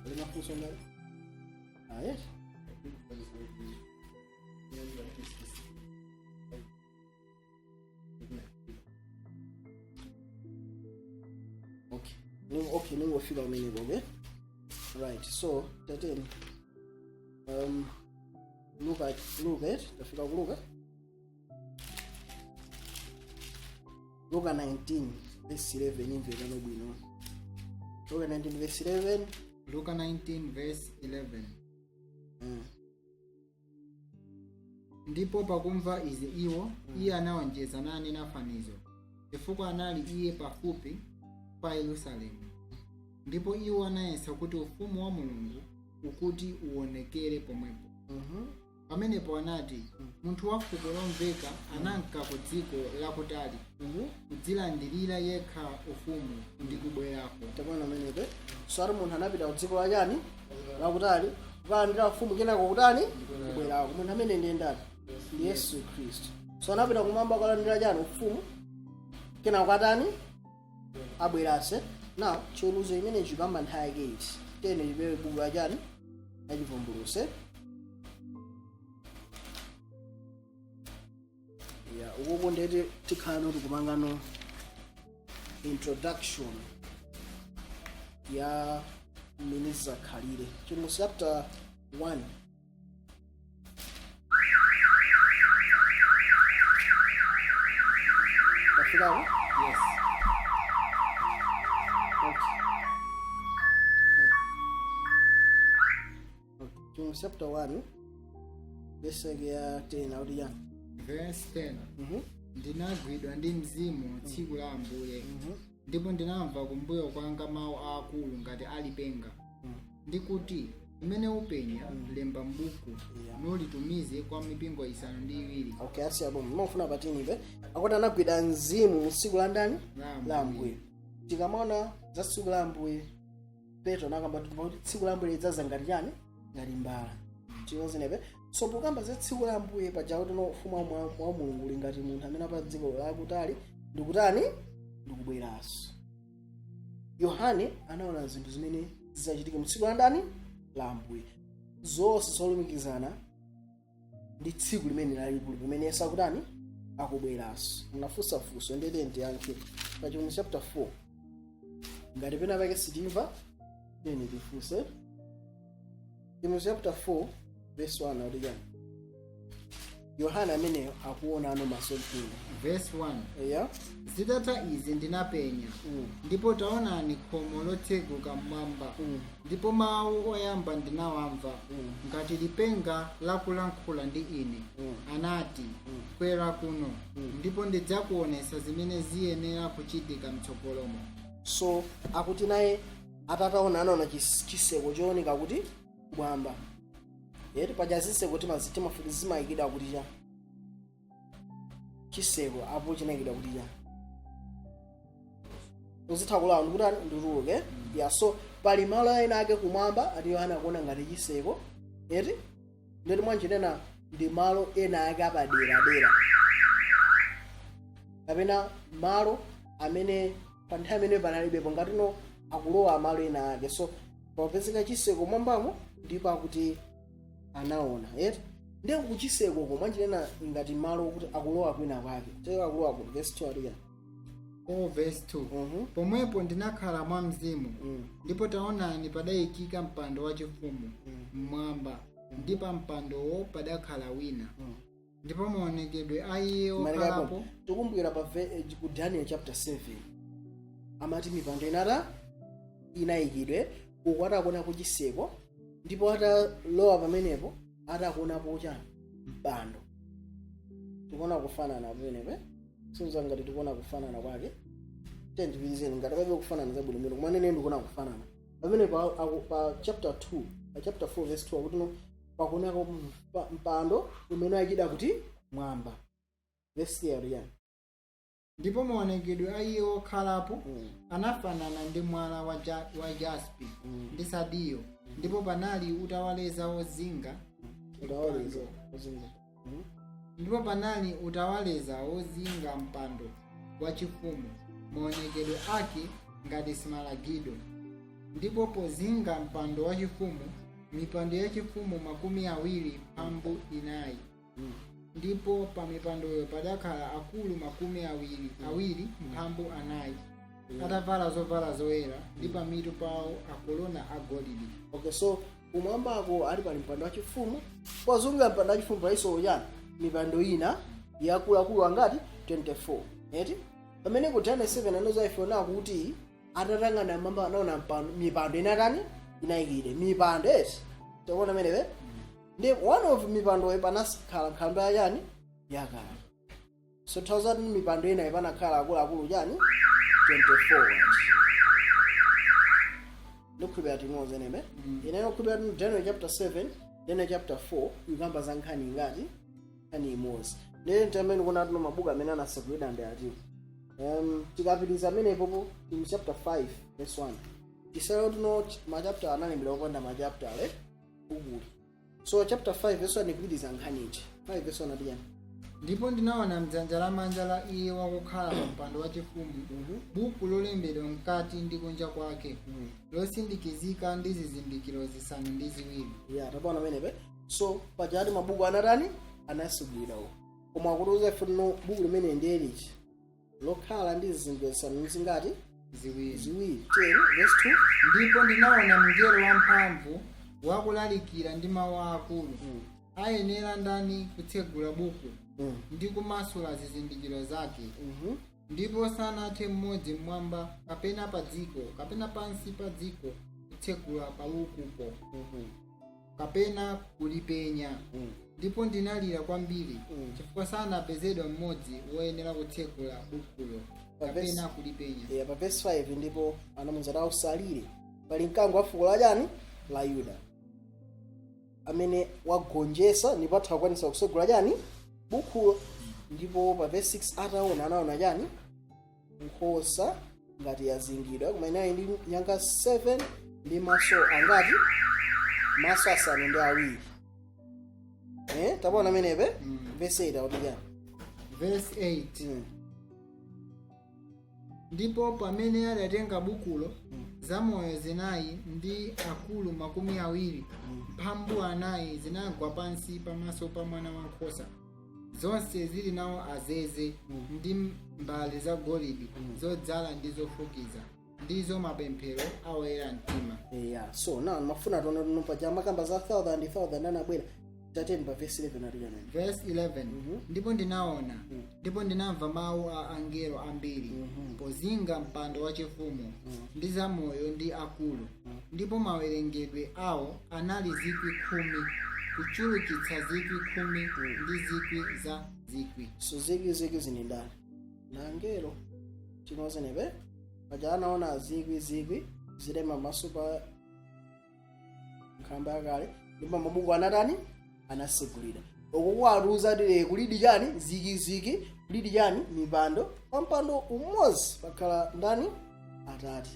pali mafunso ngati aye? Okay. Okay, ningofika kumeneko. Okay, right. So tateni look at tafika ku Luka, Luka 19 verse 11. Imvekano bwino, Luka 19 verse 11. Luka 19 verse 11. Ndipo pakumva izi iwo, iye anawonjeza nanena fanizo, chifukwa anali iye pafupi pa Yerusalemu, ndipo iwo anayesa kuti ufumu wa Mulungu ukuti uwonekere pomwepo. Pamenepo anati, munthu wa fuko lomveka ananka ku dziko lakutali kudzilandirira yekha ufumu ndi kubwerako. Takuona amenepe. So ati munthu anapita ku dziko lachani? Lakutali, kukalandira ufumu, kenako kutani? Kubwerako. Munthu amene ndiye ndani? Ndi Yesu Khristu. So anapita kumwamba kukalandira chani? Ufumu. Kenako atani? Abwerase. Now chiweruzo imene chikamba nthawi yake iti? Tene chipewe buku lachani? Lachivumbulutso. Ya, ukuku ndeti tikhala noti kupangano introduction ya mmene zizakhalire. Chivumbulutso chapter 1. Tafikako? Yes. Okay. Okay. Chivumbulutso chapter 1 verse yake ya 10 akuti chani? Verse 10. Ndinagwidwa ndi mzimu tsiku la Ambuye, ndipo ndinamva kumbuyo kwanga mawu aakulu ngati alipenga, ndikuti, "Mmene upenya, lemba m'buku, nulitumize kwa mipingo isanu ndi iwiri." Okay, asiya bom. Mafuna patinipe akuti anagwidwa mzimu mu tsiku la ndani? La. La Ambuye. Tikamaona za tsiku la Ambuye, Petro anakamba kuti tsiku la Ambuye lidzaza ngati chani? Ngati mbala. Tinozenepe. So pokamba za tsiku la Ambuye paja kuti no, ufumu wa Mulungu uli ngati munthu amene apa dziko lakutali ndikutani? Ndikubweranso. Yohane anaona zinthu zimene zidzachitika mu tsiku la ndani? La Ambuye, zonse zolumikizana ndi tsiku limene lalikulu pamene Yesu akutani? Akubweranso. Munafunsafunso, ndete ndiyankhe pa Chivumbulutso chapter 4. Ngati pena pake sitimva, tiyeni tifunse. Chivumbulutso chapter 4 verse 1 akuti chani? Yohana ameneyo akuona ano masomphenya. Verse 1. Eya. Zitatha izi ndinapenya, ndipo taonani, khomo lotseguka mmwamba, ndipo mawu oyamba ndinawamva ngati lipenga lakulankhula ndi ine, anati, "Kwera kuno, ndipo ndidzakuonetsa zimene ziyenera kuchitika mtsogolomo." So akuti naye atataona, anaona chiseko chooneka kuti kumwamba, yeti paja ziseko timafuti zimayikidwa kuti cha chiseko apo chinayikidwa kuti cha uzitha kulawa ndikuti ndituluke ya. So pali malo ena ake kumwamba ati Yohana akuona ngati chiseko, eti? Ndeti mwanjinena ndi malo ena ake apaderadera kapena malo amene pa nthawi imene panalibepo, ngatino akulowa malo ena ake. So popezeka chiseko mwambamo, ndipo akuti anaona, eti? Ndiye kuchisekoko mwanjinena ngati malo kuti akulowa kwina kwake, tero akulowa kuti. Verse 2 aliya. 4 verse 2. Pomwepo ndinakhala mwa mzimu, ndipo taonani, padayikika mpando wachifumu mmwamba, ndi pa mpandowo padakhala wina, ndipo maonekedwe a iye wokhalapo. Tikumbukira pa ku Daniel chapter 7 amati mipando inata inayikidwe uku, atakuona kuchiseko, ndipo atalowa pamenepo atakuonapo chani? Mpando. Tikuona kufanana pamenepo, sinza ngati tikuona kufanana kwake. Tendipizeni ngati palibe kufanana zabwino, koma nene ndikuona kufanana pamenepo. Pa chapter 2, pa chapter 4 verse 2 akuti no, pakuoneka mpando umene ayikidwa kuti mwamba. Verse 3 yani? Ndipo maonekedwe a iye wokhalapo anafanana ndi mwala wa jaspi ndi sadiyo, ndipo panali utawaleza wozinga Utawaleza wozinga. Ndipo panali utawaleza wozinga mpando wachifumu, maonekedwe ake ngati simalagido. Ndipo pozinga mpando wachifumu mipando yachifumu 24, ndipo pa mipandoyo padakhala akulu 24 atavala zovala zoyera, ndi pamitu pawo akolona agolide. Okay, so kumwambako ali pali mpando wachifumu. Pozungulira mpando wachifumu palinso chani? Mipando ina yakuluakulu angati? 24, eti? Pamene ku Daniel 7 anoza ife kuti atatangana mamba anaona mpando, mipando inatani? Inayikidwe mipando, eti? Tikuona menepe ndi one of mipandoyo panakhala nkhalamba yachani? Yakale. So 1000 mipando ina ipanakhala akuluakulu chani? 24. Ndikukhulupirira timoze neme. Ine ndikukhulupirira kuti Daniel chapter 7, Daniel chapter 4 ikamba za nkhani ingati? Nkhani imodzi. Ndiye tamene kuona tuno mabuku amene anasakulidwa ndi ati. Tikapitiriza amenepopo in chapter 5 verse 1, tisale tuno machapter analembedwa opanda machapter ale ukuli. So chapter 5 verse 1 ikupitiriza nkhani ichi. 5 verse 1 atiyani? Ndipo ndinaona mdzanja lamanja la iye wakukhala pa mpando wachifumu buku lolembedwa mkati ndi kunja kwake, losindikizika ndi zizindikiro zisanu ndi ziwiri. Ya, tapaona amenepe. So pajati mabuku anatani? Anasugulidwa, koma akutiuza ife tino buku limene ndiye lichi lokhala ndi zizindikiro zisanu ndi zingati? Ziwiri. Ziwiri. 10 verse 2. Ndipo ndinaona mngelo wamphamvu wakulalikira ndi mawu akulu, "Ayenera ndani kutsegula buku ndi kumasula zizindikiro zake?" Ndipo sanathe mmodzi mmwamba kapena pa dziko kapena pansi pa dziko kutsegula pabukupo kapena kulipenya. Ndipo ndinalira kwambiri, chifukwa sanapezedwa mmodzi woyenera kutsegula bukulo kapena kulipenya. Yeah, pa verse 5, ndipo anamuwuza kuti, "Usalire, pali mkango wa fuko la chani? La Yuda, amene wagonjetsa ndipo atha kukwanisa kutsegula chani? Bukhulo." Ndipo pa verse 6 ataona, anaona chani? Nkhosa ngati yazingidwa, koma inali ndi nyanga 7 ndi maso angati? Maso asanu ndi awiri, eh? Tapaona amenepe? Verse 8 akuti chani? Verse 8. Ndipo pamene adatenga bukulo, Zamoyo zinayi ndi akulu 24 zinagwa pansi pamaso pa Mwana wankhosa, zonse zili nawo azeze ndi mbale zagolide zodzala ndi zofukiza, ndizo mapemphero a oyera mtima. Yeah, so now mafuna tione tuno paja makamba za thousand thousand anabwera tateni pa verse 11 ati chanene? Verse 11: Ndipo ndinaona, ndipo ndinamva mawu a angelo ambiri pozinga mpando wachifumu ndi zamoyo ndi akulu, ndipo mawerengedwe awo anali 10,000 kuchulukitsa 10,000 ndi zikwi za zikwi. So zikwi zikwi zini ndani? Na angelo. Tinozenepe paja anaona zikwi zikwi zilema maso pa nkhalamba yakale, ndipo mabuku anatani? Anasegulira. Uku kuwatuza ti kulidi chani? Zikwi zikwi. Kulidi chani? Mipando. Pa mpando umodzi pakhala ndani? Atate.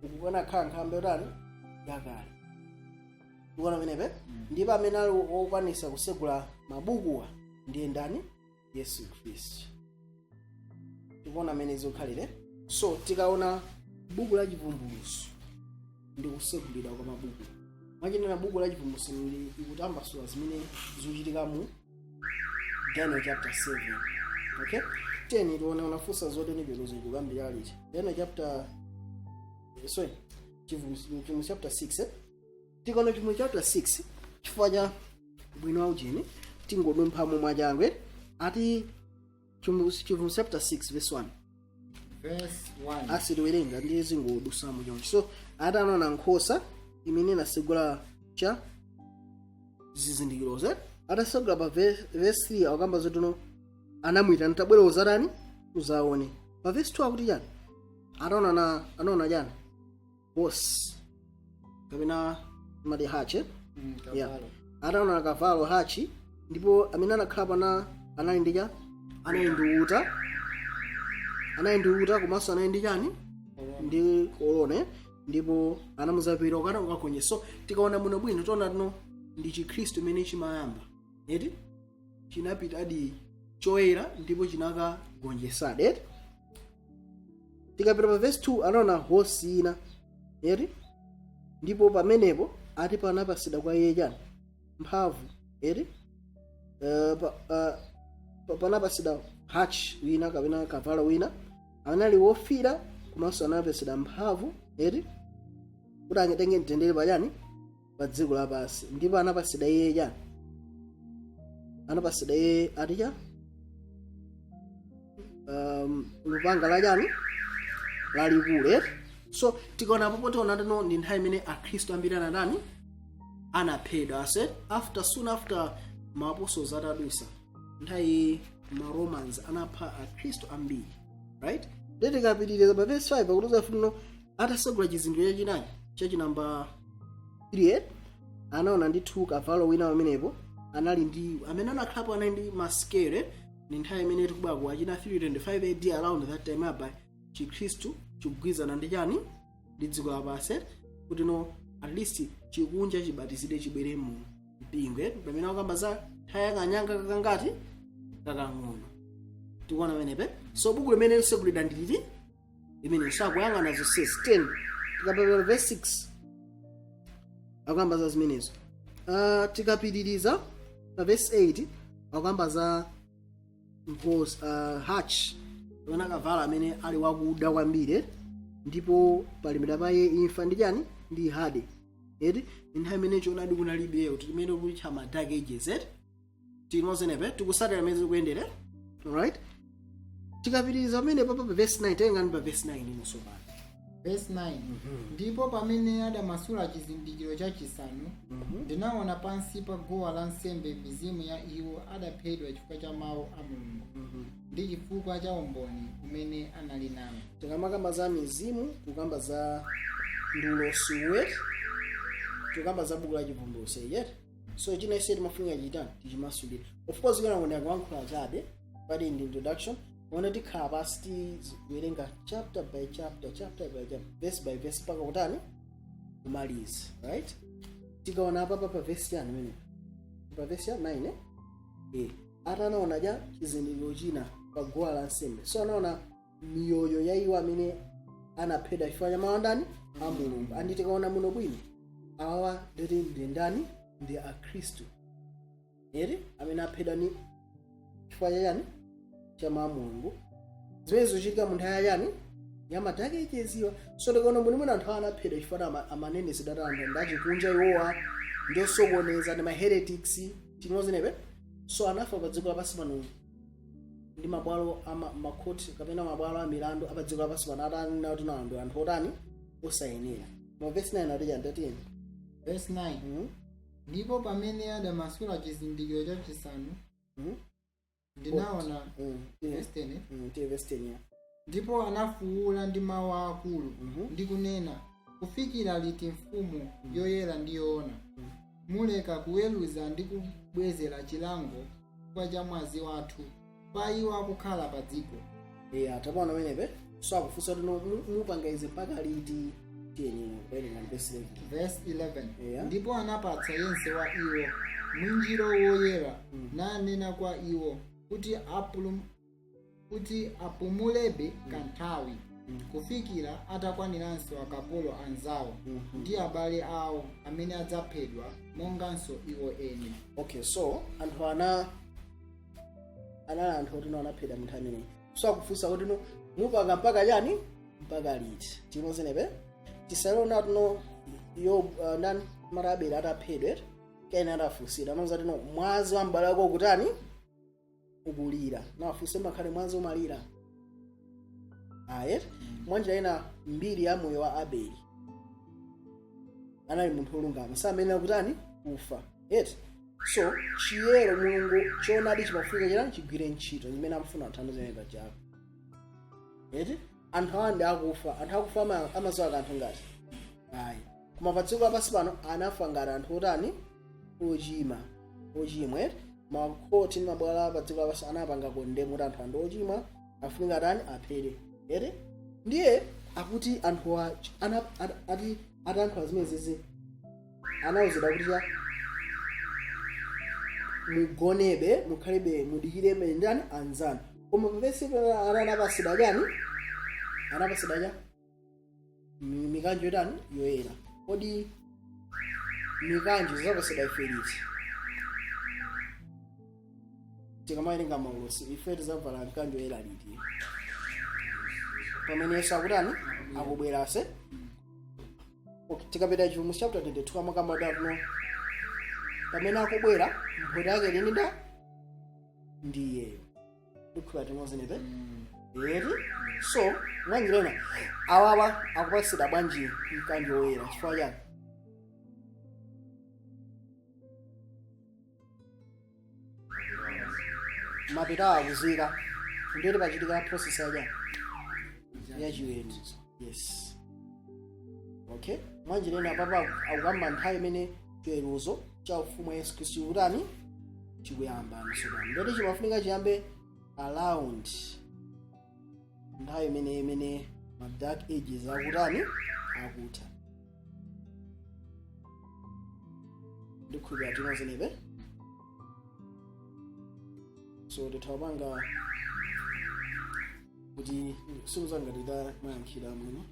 Uku kanakhala nkhalamba yotani? Yakale. Ukuona pamenepe? Ndipo amene ali wokwanisa kusegula mabukuwa ndiye ndani? Yesu Khristu. Tikuona amene zikukhalire. So tikaona buku la Chivumbulutso ndi kusegulidwa kwa mabuku, mwachinena buku la Chivumbulutso ndi ikutambasula zimene zikuchitika mu Daniel chapter 7. Okay, 10 tione. Unafunsa zoti ni chiweruzo chikuyambira liti. Daniel chapter, sorry, Chivumbulutso chapter 6, eh? Tikaona Chivumbulutso chapter 6, chifukwa cha bwino waujeni tingodumphamo mwachangwe. Ati Chivumbulutso chapter 6 verse 1. Verse 1. Asitiwerenga ndiye zingodusamo chonchi. So ati anaona nkhosa imene inasegula cha zizindikirozo. Atasegula pa verse 3 akamba zotino anamwitana, "Tabwera uzatani? Uzaone." Pa verse 2 akuti chani? Ataona na anaona chani? Horse kapena mati hachi. Yeah. Kavalo. Ataona kavalo, hachi, ndipo amene anakhala pana anali ndi cha anali ndi uta, anali ndi uta, komanso anali ndi chani? Ndi korona. Ndipo anamuzapira ukana ukagonye. So tikaona muno bwino tiona tino ndi Chikhristu imene chimayamba eti chinapita adi choyera ndipo chinakagonjesadi eti. Tikapita pa verse 2, anaona hosi ina eti, ndipo pamenepo ati panapasidwa kwa iye chani? Mphamvu eti. Panapasidwa hachi wina kapena kavalo wina anali wofira, komanso anapasidwa mphamvu eti kuti angatenge mtendere pachani? Pa dziko lapansi. Ndipo anapasidwa iye chani? Anapasidwa iye ati cha lupanga la chani? Lalikulu eti. So tikaona popo tiona tino ndi nthawi imene Akhristu ambiri anatani? Anaphedwa ase after, soon after ma apostles atadusa nthawi, ma Romans anapha Akhristu ambiri, right? Ndiye tikapitiriza pa verse 5 pakuti funo atasegula chizindikiro chachinayi, chachinamba 3, anaona ndithu kavalo wina pamenepo anali ndi amene anakhalapo anali ndi masikelo. Ni nthawi imene tikubwera ku achina 325 AD, around that time aba Chikhristu chikugwizana ndi chani? Ndi dziko lapansi, kuti no at least chikunja chibatizidwe chibwere mu mpingo. Pamene akamba za nthawi yakanyanga kakangati kakang'ono, tikuona pamenepe. So buku limene lisegulidwa ndi liti limene sakuyang'ana zonsezi 10. Tikapita verse 6 akuyamba za zimenezo. Tikapitiriza pa verse 8 akuyamba za nkhosa, hatch kapena kavalo amene ali wakuda kwambiri, ndipo palembedwa pa iye imfa ndi chani? Ndi hade eti. Nthawi imene choonadi kunalibeyo, timene kutcha ma Dark Ages eti. Tinozenepe tikusatira imene zikuyendere, alright? Tikapitiriza pamene papa pa verse 9, tengani pa verse 9 inonso pano. Verse 9: Ndipo pamene adamasula chizindikiro chachisanu, ndinaona pansi pa guwa lansembe mizimu ya iwo adaphedwa chifukwa cha mawu a Mulungu ndi chifukwa cha umboni umene anali nawo. Tikamakamba za mizimu, kukamba za ndulosuwe, tikamba za buku la Chivumbulutso yet. So china ise timafunika chitani? Tichimasulire. Of course kana kuti akuyankhula chabe pali ndi introduction, ona tikhala pasi tiwerenga chapter by chapter, chapter by chapter, verse by verse mpaka kutani? Kumaliza, right? Tikaona apa pa verse chani imene pa verse ya 9, eh? Eh, atanaona cha chizindikiro china pa guwa lansembe, so anaona miyoyo ya iwo amene Anaphedwa chifukwa cha mawu andani? A Mulungu. And tikaona muno bwino, awa nditi ndi ndani? Ndi Akhristu eri amene aphedwa ni chifukwa chachani? Cha mawu a Mulungu. Zimene zikuchitika mu nthawi yachani? Ya ma Dark Ages iwa. So tikaona muno mwina anthu anaphedwa chifukwa amanenezedwa ati anthu ndachikunja, iwowa ndiosokoneza, ndi ma heretics chimozinepe. So anafa pa dziko lapansi pano ndi mabwalo ama makhoti kapena mabwalo a milandu apa dziko lapansi pano atanena kuti anthu anthu otani? Osayenera. Ma verse 9 ati chani? Tatiyeni. Verse 9. Ndipo pamene adamasula chizindikiro chachisanu, ndinaona. Verse 10. Tiye verse 10 ya. Ndipo anafuwula ndi mawu akulu ndi kunena, "Kufikira liti, Mfumu yoyera ndi yoona, muleka kuweruza ndi kubwezera chilango chifukwa cha mwazi wathu pa iwo akukhala pa dziko?" Yeah, tapaona pamenepe. So akufunsa kuti no, mupanga izi mpaka liti? Tiyeni kuwerenga verse 11. Verse 11. Yeah. Ndipo anapatsa yense wa iwo mwinjiro woyera, nanena kwa iwo kuti apumulebe kanthawi, kufikira atakwaniranso akapolo anzawo ndi abale awo amene adzaphedwa monganso iwo eni. Okay, so anthu ana anali anthu oti no anaphedwa munthu ameneyi. So akufunsa kuti no, mupanga mpaka chani? Mpaka liti? Timozenepe tisalona tino yo ndani mara Abele ataphedwa, kena atafunsira anauza tino mwazi wa m'bale wako ukutani? Ukulira. Nafunse, makhale mwazi umalira aye? Mwanjira ina, mbiri ya moyo wa Abeli, anali munthu wolungama, samenera kutani? Kufa eti. So chiyero, Mulungu, choonadi chimafunika chirani? Chigwire ntchito zimene amfuna anthu anazimene pajako eti. Anthu awa ndi akufa. Anthu akufa amadziwa kanthu ngati ayi, koma pa dziko lapansi pano anafa ngati anthu otani? Ochimwa, ochimwa eti. Makhoti ndi mabwalo pa dziko lapansi anapanga condemn kuti anthu andi ochimwa, afunika atani? Aphere eti. Ndiye akuti anthuwa ati atayankhula zimenezi, anawuzidwa kuti cha mugonebe, mukhalebe, mudikirebe ndani? Anzanu. Koma papesi anapasidwa chani? Anapasidwa cha mikanjo itani? Yoyera. Kodi mikanjo zizapasidwa ife liti? Tikamawerenga maulosi, ife tizavala mkanjo yoyera liti? Pamene Yesu akutani? Akubwerase. Okay, tikapita Chivumbulutso chapter 22, amakamba kuno pamene akubwera, mphoto yake lini nda ndi iyeyo. Ndikhula timozenepe eti. So mwanjirena awawa akupasidwa bwanji mkanjo woyera? Chifukwa chani? Mapitawo akuzika, ndiyoti pachitika process yacha yachiweruzo. Yes, okay. Mwanjirena papa akukamba nthawi imene chiweruzo cha ufumu wa Yesu Khristu chikutani? Chikuyamba tsopano. Ndiyoti chimafunika chiyambe around nthawi imene ma Dark Ages akutani? Akutha. Ndikhulupirira tinozenepe. So tithawapanga kuti sikuzangatita mayankhira mwino.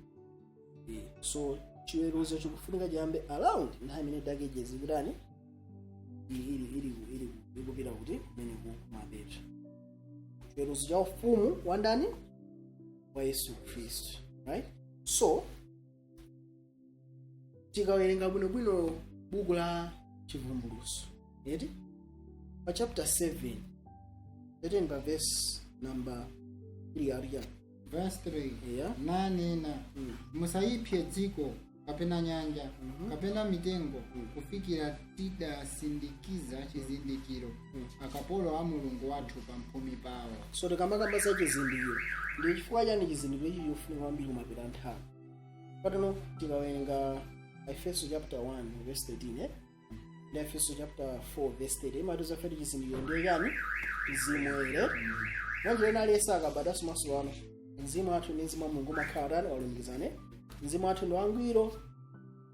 So chiweruzo chikufunika chiyambe around nthawi imene Dark Ages ikutani? Ili ikupita kuti kumene kumapeto. Chiweruzo cha ufumu wa ndani? Wa Yesu Khristu, right? So tikawerenga bwinobwino buku la Chivumbulutso eti, pa chapter 7, 13, pa verse number 3 alija. Verse 3. Yeah. Nanena, "Musayipse dziko kapena nyanja kapena mitengo, kufikira tidasindikiza chizindikiro akapolo a Mulungu wathu pamphumi pawo." So tikamakamba za chizindikiro, ndi chifukwa chani chizindikiro ichi chikufunika kwambiri kumapita nthawi patano? Tikawerenga Efeso chapter 1 verse 13, eh? Ndi Efeso chapter 4 verse 30, imatiuza feti chizindikiro ndiye chani? Mzimu Woyera. Mwanjira ina, aliyense akabadwanso maso ano, mzimu wathu ndi mzimu wa Mulungu umakhala tani? Walumikizane. Mzimu wathu ndi wangwiro,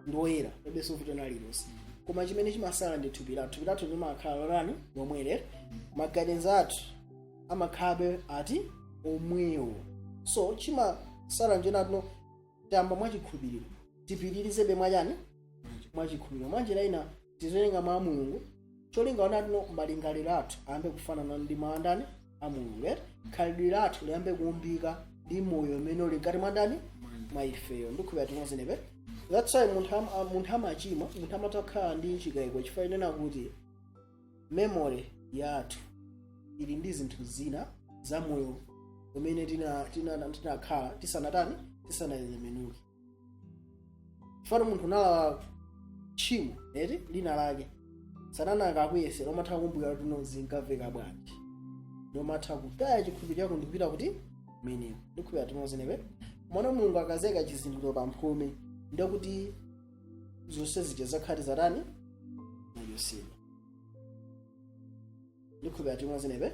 ndi woyera, palibenso vuto lililonse. Koma chimene chimasala ndi thupi lathu. Thupi lathu limakhala lotani? Lomwere. Maganizo athu amakhalabe ati? Omwewo. So chimasala njenatuno. Tayamba mwachikhulupiriro, tipitirizebe mwachani? Mwachikhulupiriro. Mwanjira ina tizowerenga mwa Mulungu, cholinga onatino malingaliro athu ayambe kufanana ndi mwa ndani? A Mulungu, eti? Khalidwe lathu liyambe kuumbika ndi moyo umene uli mkati mwa ndani? Mwa ifeyo. Ndikhulupirira timozenepe. That's why munthu amachimwa, munthu amatha kukhala ndi chikayiko, chifukwa inena kuti memory yathu ili ndi zinthu zina za moyo umene tinakhala tisanatani, tisanatembenuke. Chifukwa munthu unalawa tchimo, eti, lina lake, Satana akakuyesera, umatha kukumbukira kuti no, zinkamveka bwanji, ndomatha kutaya chikhulupiriro chako ndikupita kuti meneko. Ndikhulupirira timozenepe. Mwana Mulungu akazeka chizindikiro pamphumi, ndekuti zonse zija zakhati zatani? Nachosedwa. Ndikhulupirira timozenepe.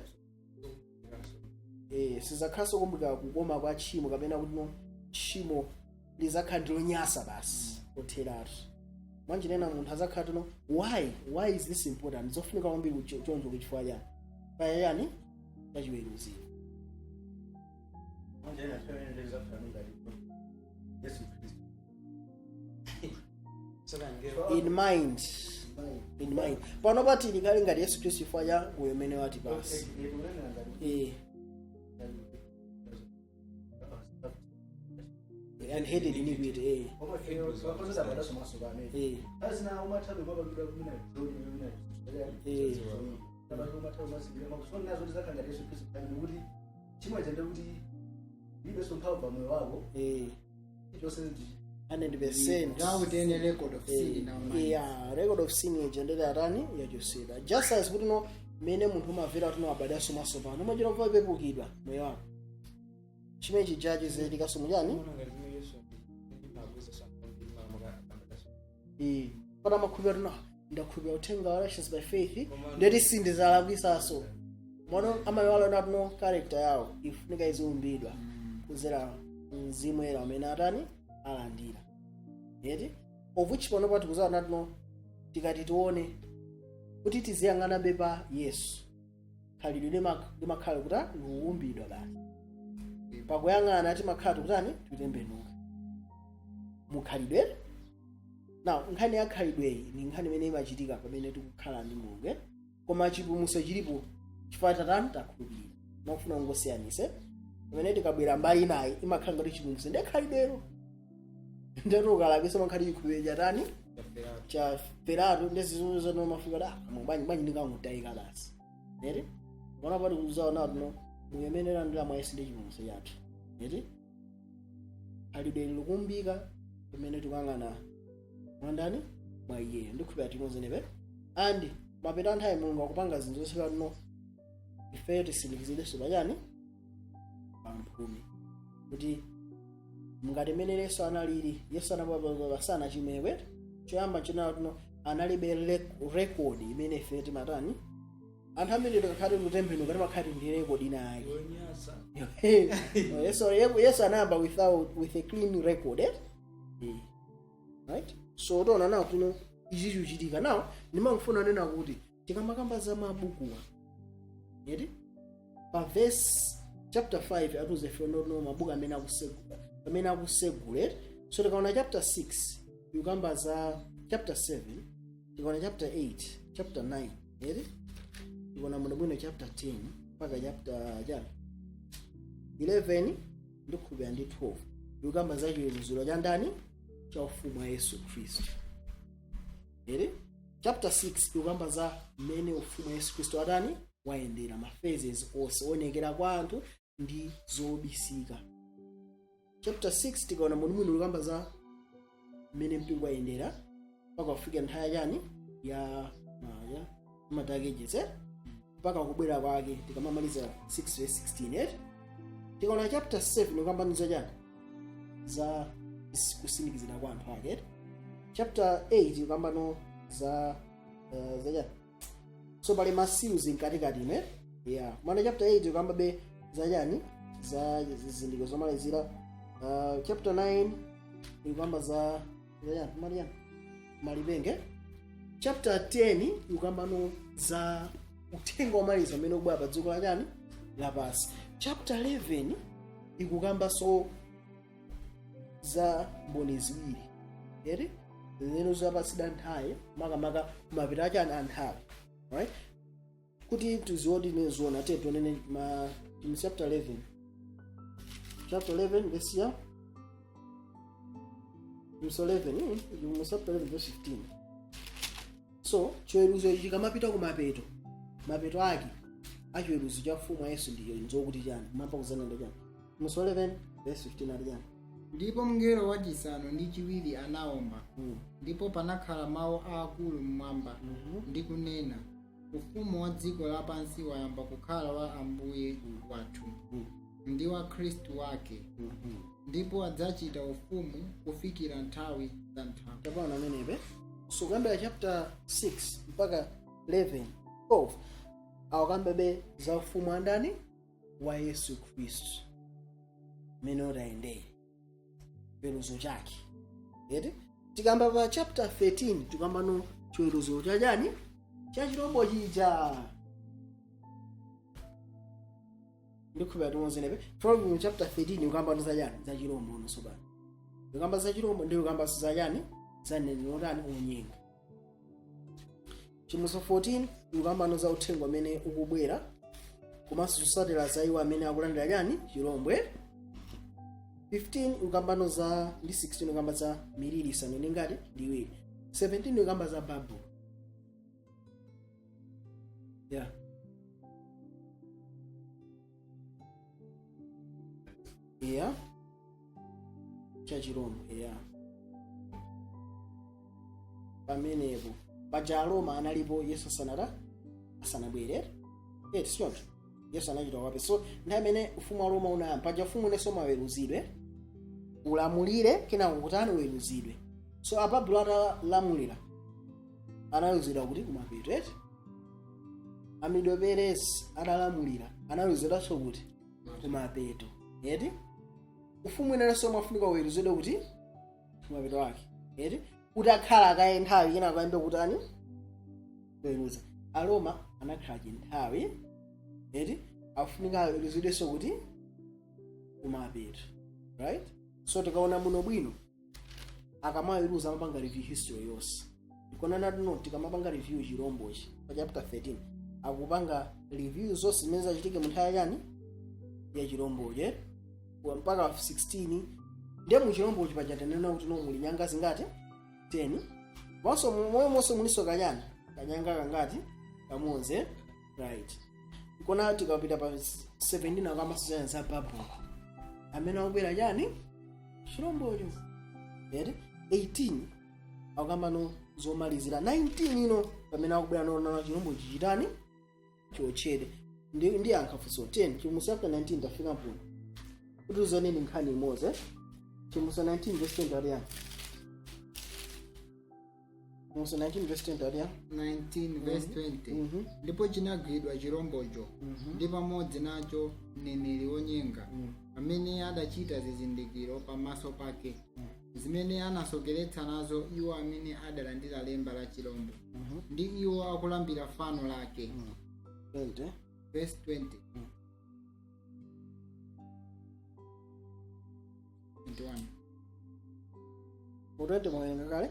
Sizakhalanso kumbukira kukoma kwa tchimo, kapena kuti no, tchimo lizakhala ndilonyasa basi kotheratu. Mwanjinena munthu azakhala tino why is this important? Zofunika kwambiri choncho kuchifukwa chani? Paya yani chachiweruziro. Mwanjira ina zakhala ngati Yesu Khristu. In mind pano patili kale ngati Yesu Khristu chifukwa cha moyo umene wati basi. And hated iniquity. Chimwe chende kuti libenso mphamvu pa moyo wako. Chonse. 100%. Without any record of sin in our minds. Yeah, record of sin ija ndete atani? Yachosedwa. Just as kuti no, mmene munthu umamvera kuti no, abadaso maso pano, umachita kuva pepukidwa moyo wako, chimene chijaji zilikaso muchani. Pana makhulupirira kuti no, ndakhulupirira uthenga wa righteous by faith, ndeti sindizalakwisaso. Mwana amayiwala nati no, character yawo ifunika iziumbidwa kuzera mzimu era amene atani? Alandira, eti? Of which pano pati kuzala nati no, tikati tione kuti tiziyang'anabe pa Yesu, khalidwe limakhala kuti likuumbidwa basi pakuyang'ana, timakhala tikutani? Tikutembenuka mukhalidwe. Now nkhani ya khalidweyi ni nkhani imene imachitika pamene tikukhala ndi Mulungu, eh? Koma chipulumutso chilipo chifukwa tatani? Takhulupirira. Makufuna kungosiyanise, pamene tikabwera mbali inayi imakhala ngati chipulumutso ndiye khalidwelo, ndeto ukalakwisa makhali chikhulupiriro chatani? Chaferatu. Ndezizozano mafika da bwanyi bwanyi, ndingangotayika basi, eti? Mwana pati kuzaona tuno muyemene landira mwa Yesu ndi chipulumutso chathu, eti? Khalidwe likumbika pamene tikuyang'ana mwandani? Mwa iyeyo. Ndikhulupirira timozenepe. And mapeta anthawi Mulungu akupanga zinthu zonse pano, ifeyo tisindikizirenso pachani? Pamphumi, kuti ngati mmene Yesu analili. Yesu anabwera sanachimwe. Choyamba chinalo tino analibe record imene ife timatani. Anthu amene tikakhati kutembenuka timakhati ndi record ina yake. Yesu anayamba without with a clean record, eh? Eh. Right, so tiona nawo kuno ichi chikuchitika. Now ndimangofuna nena kuti tikamakamba za mabukuwa, eti, pa verse chapter 5 atuze ife no mabuku amene akusegula, amene akusegula, eti? So tikaona chapter 6 ikukamba za chapter 7, tikaona chapter 8, chapter 9, eti, tikaona bwinobwino chapter 10 mpaka chapter chani? 11, ndikhulupirira ndi 12, ikukamba za chiweruziro cha ndani? Cha ufumu wa Yesu Khristu, ere? Chapter 6 ikukamba za mmene ufumu wa Yesu Khristu atani? Wayendera ma phases onse onekera kwa anthu ndi zobisika. Chapter 6 tikaona muno ikukamba za mmene mpingo wayendera mpaka kufika nthawi yachani? Ya ma Dark Ages, eh? Mpaka kubwera kwake, tikamamaliza 6 verse 16, eh? Tikaona chapter 7 ikukamba za chani? Za kusindikizira kwa anthu ake, eh? Chapter 8 ikukambano za chani? So pali ma seals mkatikati ime, yeah. Mana chapter 8 ikukamba be za chani? Za zizindikiro zomalizira. Chapter 9 ikukamba za chani? Mali chani? Malipenge. Chapter 10 ikukambano za uthenga womaliza umene ukubwera pa dziko la chani? Lapansi. Chapter 11 ikukambanso Za mboni ziwiri eri zimene zapatsidwa nthawi, makamaka mapita achani a nthawi, right? Kuti tizione tineziona, tiye tionene ma in chapter 11, chapter 11 verse ya verse 11, mu chapter 11 verse 15. So chiweruzo ichi chikamapita kumapeto, mapeto ake achiweruzo cha mfumu ya Yesu ndiyo nzokuti chani? Kumamba kuzanenda chani? Verse 11 verse 15 ali chani? Ndipo mngelo wachisanu ndi chiwiri anaomba, ndipo panakhala mawu aakulu mmwamba, ndi kunena, "Ufumu wa dziko lapansi wayamba kukhala wa Ambuye wathu ndi wa Khristu wake, ndipo adzachita ufumu kufikira nthawi za nthawi." Tapana amenepe. So kuyambira chapter 6 mpaka 11, 12 awakambabe za ufumu andani? Wa Yesu Khristu, mmene utayendere chiweruzo chake eti. Tikamba pa chapter 13, tikambano chiweruzo chachani? Cha chirombo chija. Ndikhulupirira timozenepe. From chapter 13 ukamba za chani? Za chirombo. Nonso pano ukamba za chirombo ndi ukamba za chani? Za mneneri otani? Onyenga. Chivumbulutso 14 ukambano za uthenga umene ukubwera komanso zotsatira za iwo amene akulandira chani? Chirombwe. 15 ukambano za ndi 16 ukamba za miliri isanu ndi ngati? Ndi iwiri. 17 ukamba za Babulo, yeah, cha chirombo, yeah. Pamenepo paja Aroma analipo Yesu asanata asanabwere eti, sichoncho? Yesu anachita wape. So nthawi imene ufumu wa Roma unayamba, paja ufumu unenso umaweruzidwe, ulamulire, kenako kutani? Uweruzidwe. So Ababulo atalamulira anaweruzidwa kuti? Kumapeto eti. Amido Peresi atalamulira anaweruzidwanso kuti? Kumapeto eti. Ufumu inenso umafunika uweruzidwe kuti? Kumapeto ake eti, kuti akhala akaye nthawi, kenako ayambe kutani? Kuweruza. Aroma anakhala chinthawi eti, afunika aweruzidwenso kuti? Kumapeto, right? So tikaona muno bwino, akamaweruza amapanga review history yonse. Tikonana tino, tikamapanga review chirombochi pa chapter 13, akupanga review zonse zimene zachitike mu nthawi yachani? Ya chirombochi mpaka 16. Ndiye mu chirombochi paja tanena kuti no, muli nyanga zingati? 10. Monso momwenso muliso kanyani, kanyanga kangati? Kamodzi, right? Kona tikapita pa 17 akamasizana za Babulo amene akubwera chani? Chirombocho eti. 18 akambano zomalizira. 19 ino pamene akubwera noona chirombo chichitani? Chiotchedwe. Ndi ankhafunso 10. Chivumbulutso chapter 19 tafika mpuno kuti uzoneni nkhani imodzi, eh? Chivumbulutso 19 verse 20 ali yani? Chivumbulutso 19 verse 20 ali yani? 19 verse 20. Ndipo chinagwidwa chirombocho, ndi pamodzi nacho mneneri wonyenga, amene adachita zizindikiro pamaso pake, zimene anasokeretsa nazo iwo amene adalandira lemba la chirombo, ndi iwo akulambira fano lake. 20. Verse 20. 21. Mu 20 mwawerenga kale?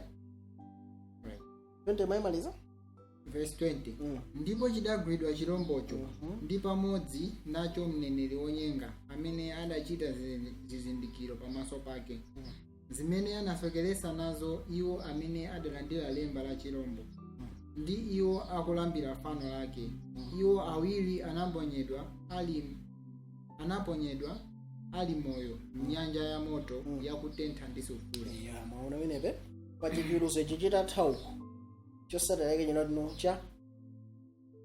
Right. 20 mwayimaliza? Verse 20. Ndipo chidagwidwa chirombocho, ndi pamodzi nacho mneneri wonyenga, amene adachita zizindikiro pamaso pake, zimene anasokeretsa nazo iwo amene adalandira lemba la chirombo, ndi iwo akulambira fano lake. Iwo awiri anaponyedwa ali moyo mnyanja ya moto yakutentha ndi sulfure. Ya, mwaona wenepe pa chiweruzo ichi chitatha uku, chotsatira chake chinatino cha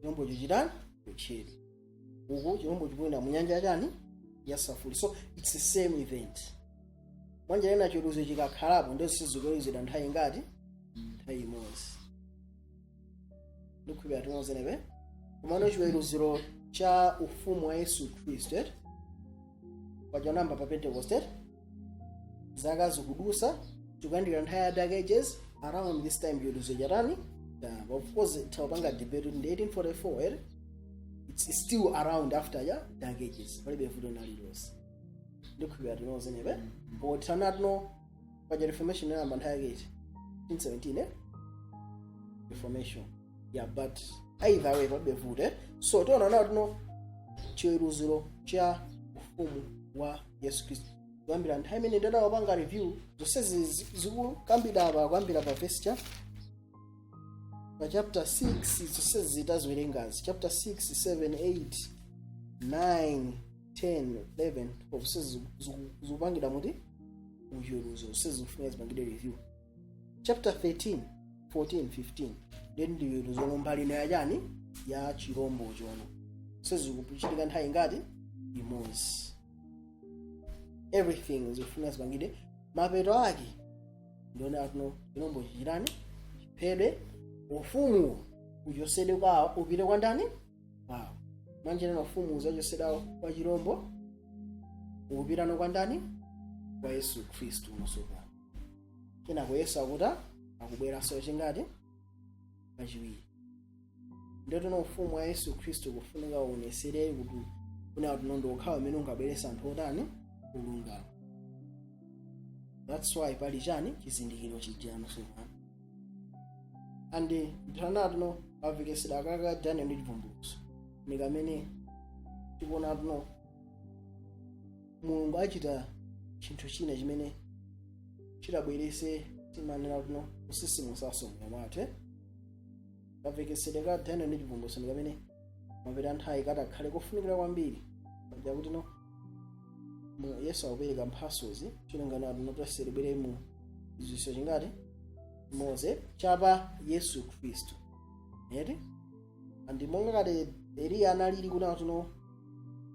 chirombocho chitani? Chotchedwa. Uku chirombo chikuyenda mu nyanja chani? Ya sulfure. So it's the same event. Mwanjira ina chiweruzo chikakhalapo ndizo sizikuweruzidwa nthawi ingati? Nthawi imodzi. Ndikhulupirira timozenepe. Komano chiweruziro cha ufumu wa Yesu Khristu paja namba pa Pentecost, zaka zikudusa, tikuyandikira nthawi ya Dark Ages. Around this time chiweruzo chatani? Yeah, of course tawapanga debate ndi 1844 eh? It's still around after ya Dark Ages, palibe vuto nalilonse. Ndikhulupirira tinozenepe potitanatino. Paja Reformation inayamba nthawi yake iti? 1517, eh? Reformation, yeah. But either way palibe vuto, eh? So tiona nawo tino chiweruziro cha ufumu wa Yesu Khristu kuyambira nthawi imene ndadawapanga review zonse zikukambidwa apa, kuyambira pa verse cha pa chapter 6, zonse zitaziwerengazi, chapter 6, 7, 8, 9, 10, 11, 12, zonse zikupangidwa muti uchiweruzo. Zonse zikufunika zipangidwe review. Chapter 13, 14, 15 then ndi chiweruzo mbali ino yachani? Ya chirombo chono. Zonse zikuchitika nthawi ngati imodzi. Everything zikufunika zipangidwe. Mapeto ake ndione atuno chirombo chichitani? Chiphedwe, ufumu uchosedwe kwawo, upite kwa ndani? Kwawo. Manjenena ufumu uzachosedwa kwa chirombo, ukupitano kwa ndani? Kwa Yesu Khristu unosopano. Kenako Yesu akuta akubweranso chingati? Kachiwiri. Ndetona ufumu wa Yesu Khristu kufunika uonesere kuti kuna kuti ndi okhawa amene ungabweresa anthu otani? Kulungama. That's why pali chani? Chizindikiro chijano sopano. And nthanatuno pamvekesedwa kaka Daniel ndi Chivumbulutso ni kamene tikuona tuno Mulungu achita chinthu china chimene chitabwerese, timanena tuno, kusisimusanso moyo mwathu, eh? Kamvekesedwe ka Daniel ndi Chivumbulutso ndi kamene mapita nthawi katakhale kofunikira kwambiri, paja kuti no Yesu akupereka mphasozi chilengano tuno tonse tibwere mu chidziwitso chingati? Mose chapa Yesu Khristu, eti? Andi monga kati Eliya analili kuti tuno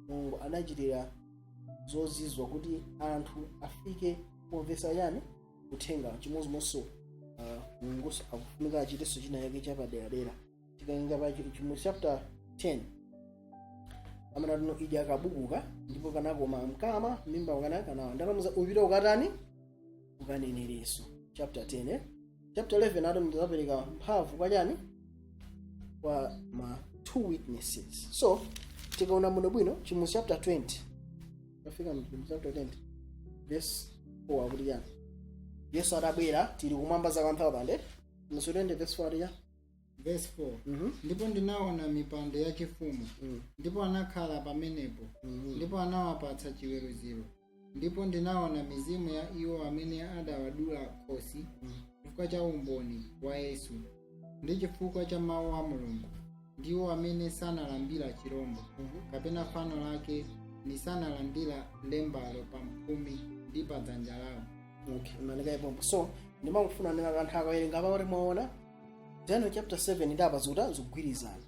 Mulungu anachitira zozizwa kuti anthu afike pomvesa chani? Uthenga. Chimodzimodzinso Mulunguso akufunika achitenso china chake chapaderadera. Tikaenga pa Chivumbulutso chapter 10, amene tuno idya kabukuka ndipo kanakoma mkama mimba kana kana ndalamuza upite ukatani? Ukanenerenso. Chapter 10, eh? Chapter 11 ato ndizapereka mphamvu kwa chani? Kwa ma two witnesses. So tikaona muno bwino, Chivumbulutso chapter 20, tafika mu Chivumbulutso chapter 20 verse 4, akuti chani? Yesu atabwera, tili kumwamba za 1000. Chivumbulutso 20 verse 4 ya. Verse 4. Ndipo ndinaona mipando yachifumu, ndipo anakhala pamenepo, ndipo anawapatsa chiweruziro. Ndipo ndinaona mizimu ya iwo amene adawadula khosi chifukwa cha umboni wa Yesu ndi chifukwa cha mawu a Mulungu, ndiwo amene sanalambira chirombo kapena fano lake, ni sanalandira lembalo pa mphumi ndi pa dzanja lawo. Okay, imanika ipompo. So ndimangofuna nena kanthu akawerenga pakuti mwaona Daniel chapter 7 ndi apa zikuta zikugwirizana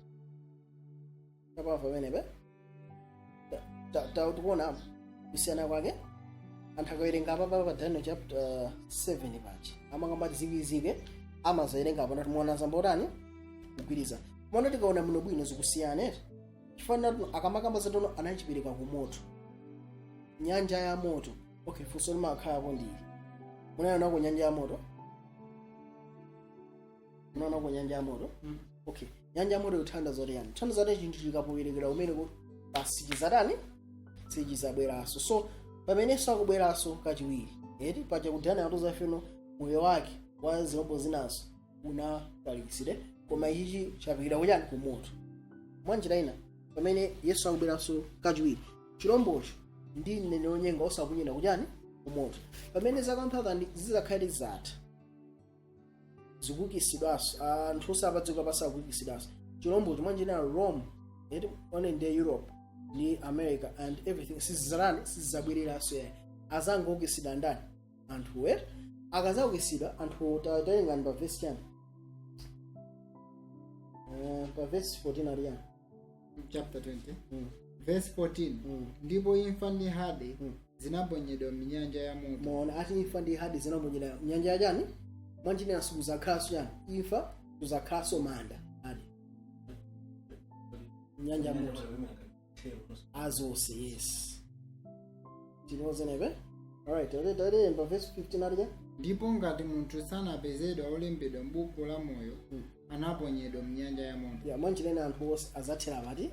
kapamva pamenepe. Tikuona kusiyana kwake. Anthu akawerenga apa pa Daniel chapter 7 pachi amakambati zikwizike amazawerenga apa nati muona zambotani kugwirizana. Mona tikaona muno bwino zikusiyana, eti? Chifanira akamakamba zatono anachipereka ku moto, nyanja ya moto. Okay, funso limakhalapo ndili, munaona ku nyanja ya moto? Munaona ku nyanja ya moto? Okay, nyanja ya moto ikuthandiza zoti yani? Thandiza zoti chinthu chikapowerekera umene ku basi chizatani? Sichizabweranso. So pamenenso akubweranso kachiwiri, eti? Paja kudhana atoza feno moyo wake wa zirombo zinazo unatalikisire, koma ichichi chapikira kuchani? Ku moto. Mwanjira ina, pamene Yesu akubweranso kachiwiri, chirombocho ndi mneneri wonyenga osakunyera kuchani? Kumoto. Pamene zaka 1000 zizakhale zatha, zikukisidwanso, anthu osapadziko pasi akukisidwanso, chirombocho, mwanjira Rome, eti, one ndi Europe ndi America and everything, sizizatani? Sizizabwereranso yayi. Azangokisidwa ndani? Anthu, eti? Akazakukisidwa anthu, tawerengani pa verse chani? Pa verse 14 ali yani? Chapter 20 verse 14. Ndipo imfa ndi Hade zinaponyedwa m'nyanja ya moto. Maona ati imfa ndi Hade zinaponyedwa nyanja ya chani? Mwanjira sikuzakhalanso chani? Imfa, kuzakhalanso manda adi nyanja ya moto azonse. Yes, tinozenepe. Alright, tate pa verse 15 alija. Ndipo ngati munthu sanapezedwa olembedwa m'buku la moyo, anaponyedwa mnyanja ya moto. Ya, mwanjira ina anthu onse azathera pati?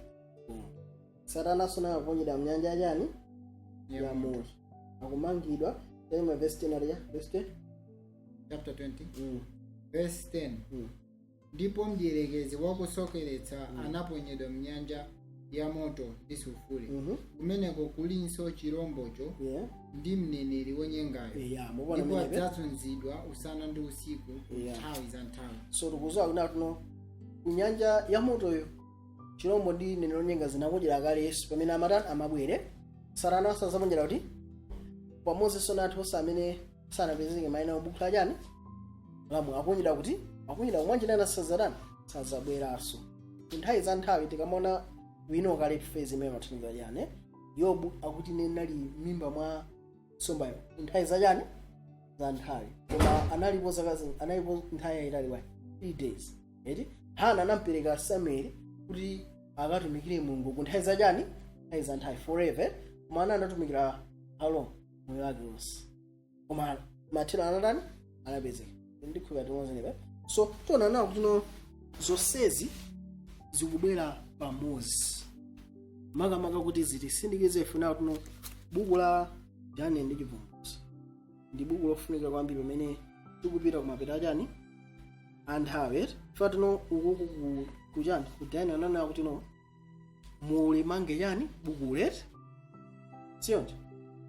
Satana naye akuponyedwa mnyanja ya chani? Ya moto, akumangidwa. Tayima verse 10 aliya, verse 10. Chapter 20 verse 10. Ndipo mdierekezi wakusokeretsa anaponyedwa mnyanja ya moto ndi sulfure, kumeneko kulinso chirombocho ndi mneneri wonyengayo, Yeah, mukuona ndipo menepe. adzazunzidwa usana ndi usiku nthawi za nthawi. So tikuziwa kuna tuno kunyanja ya motoyo chirombo ndi mneneri wonyenga zinakudyera kale Yesu pamene amatani, amabwere. Satana asazaponjera kuti pamodzinso na anthu onse amene sanapezeke mayina obuku la chani lamu akunyira kuti akunyira kumwanjira sazatani, sazabweranso ku nthawi za nthawi. Tikamaona wino kale phase imene mathandiza chani, Yobu akuti ine nali mimba mwa nsombayo nthawi za chani, za nthawi, koma analipo zaka analipo nthawi yayitali bwanji? 3 days, eti? Hana anampereka Samueli kuti akatumikire Mulungu ku nthawi za chani, nthawi za nthawi, forever. Koma ana anatumikira how long? Moyo wake wonse. Koma mathero anatani? Anapezeka. Ndikhulupirira timozenepa. So tiona nawo kuti no, zonsezi zikubwera pamodzi, makamaka kuti zitisindikize ife nawo tuno buku la Daniel ndi Chivumbulutso ndi buku lofunika kwambiri pamene tikupita kumapeto achani, anthawi, eti? Chifukwa tino ukuku kuchani, ku Daniel ananena kuti no, mulimange chani, bukulo, eti? Siyonje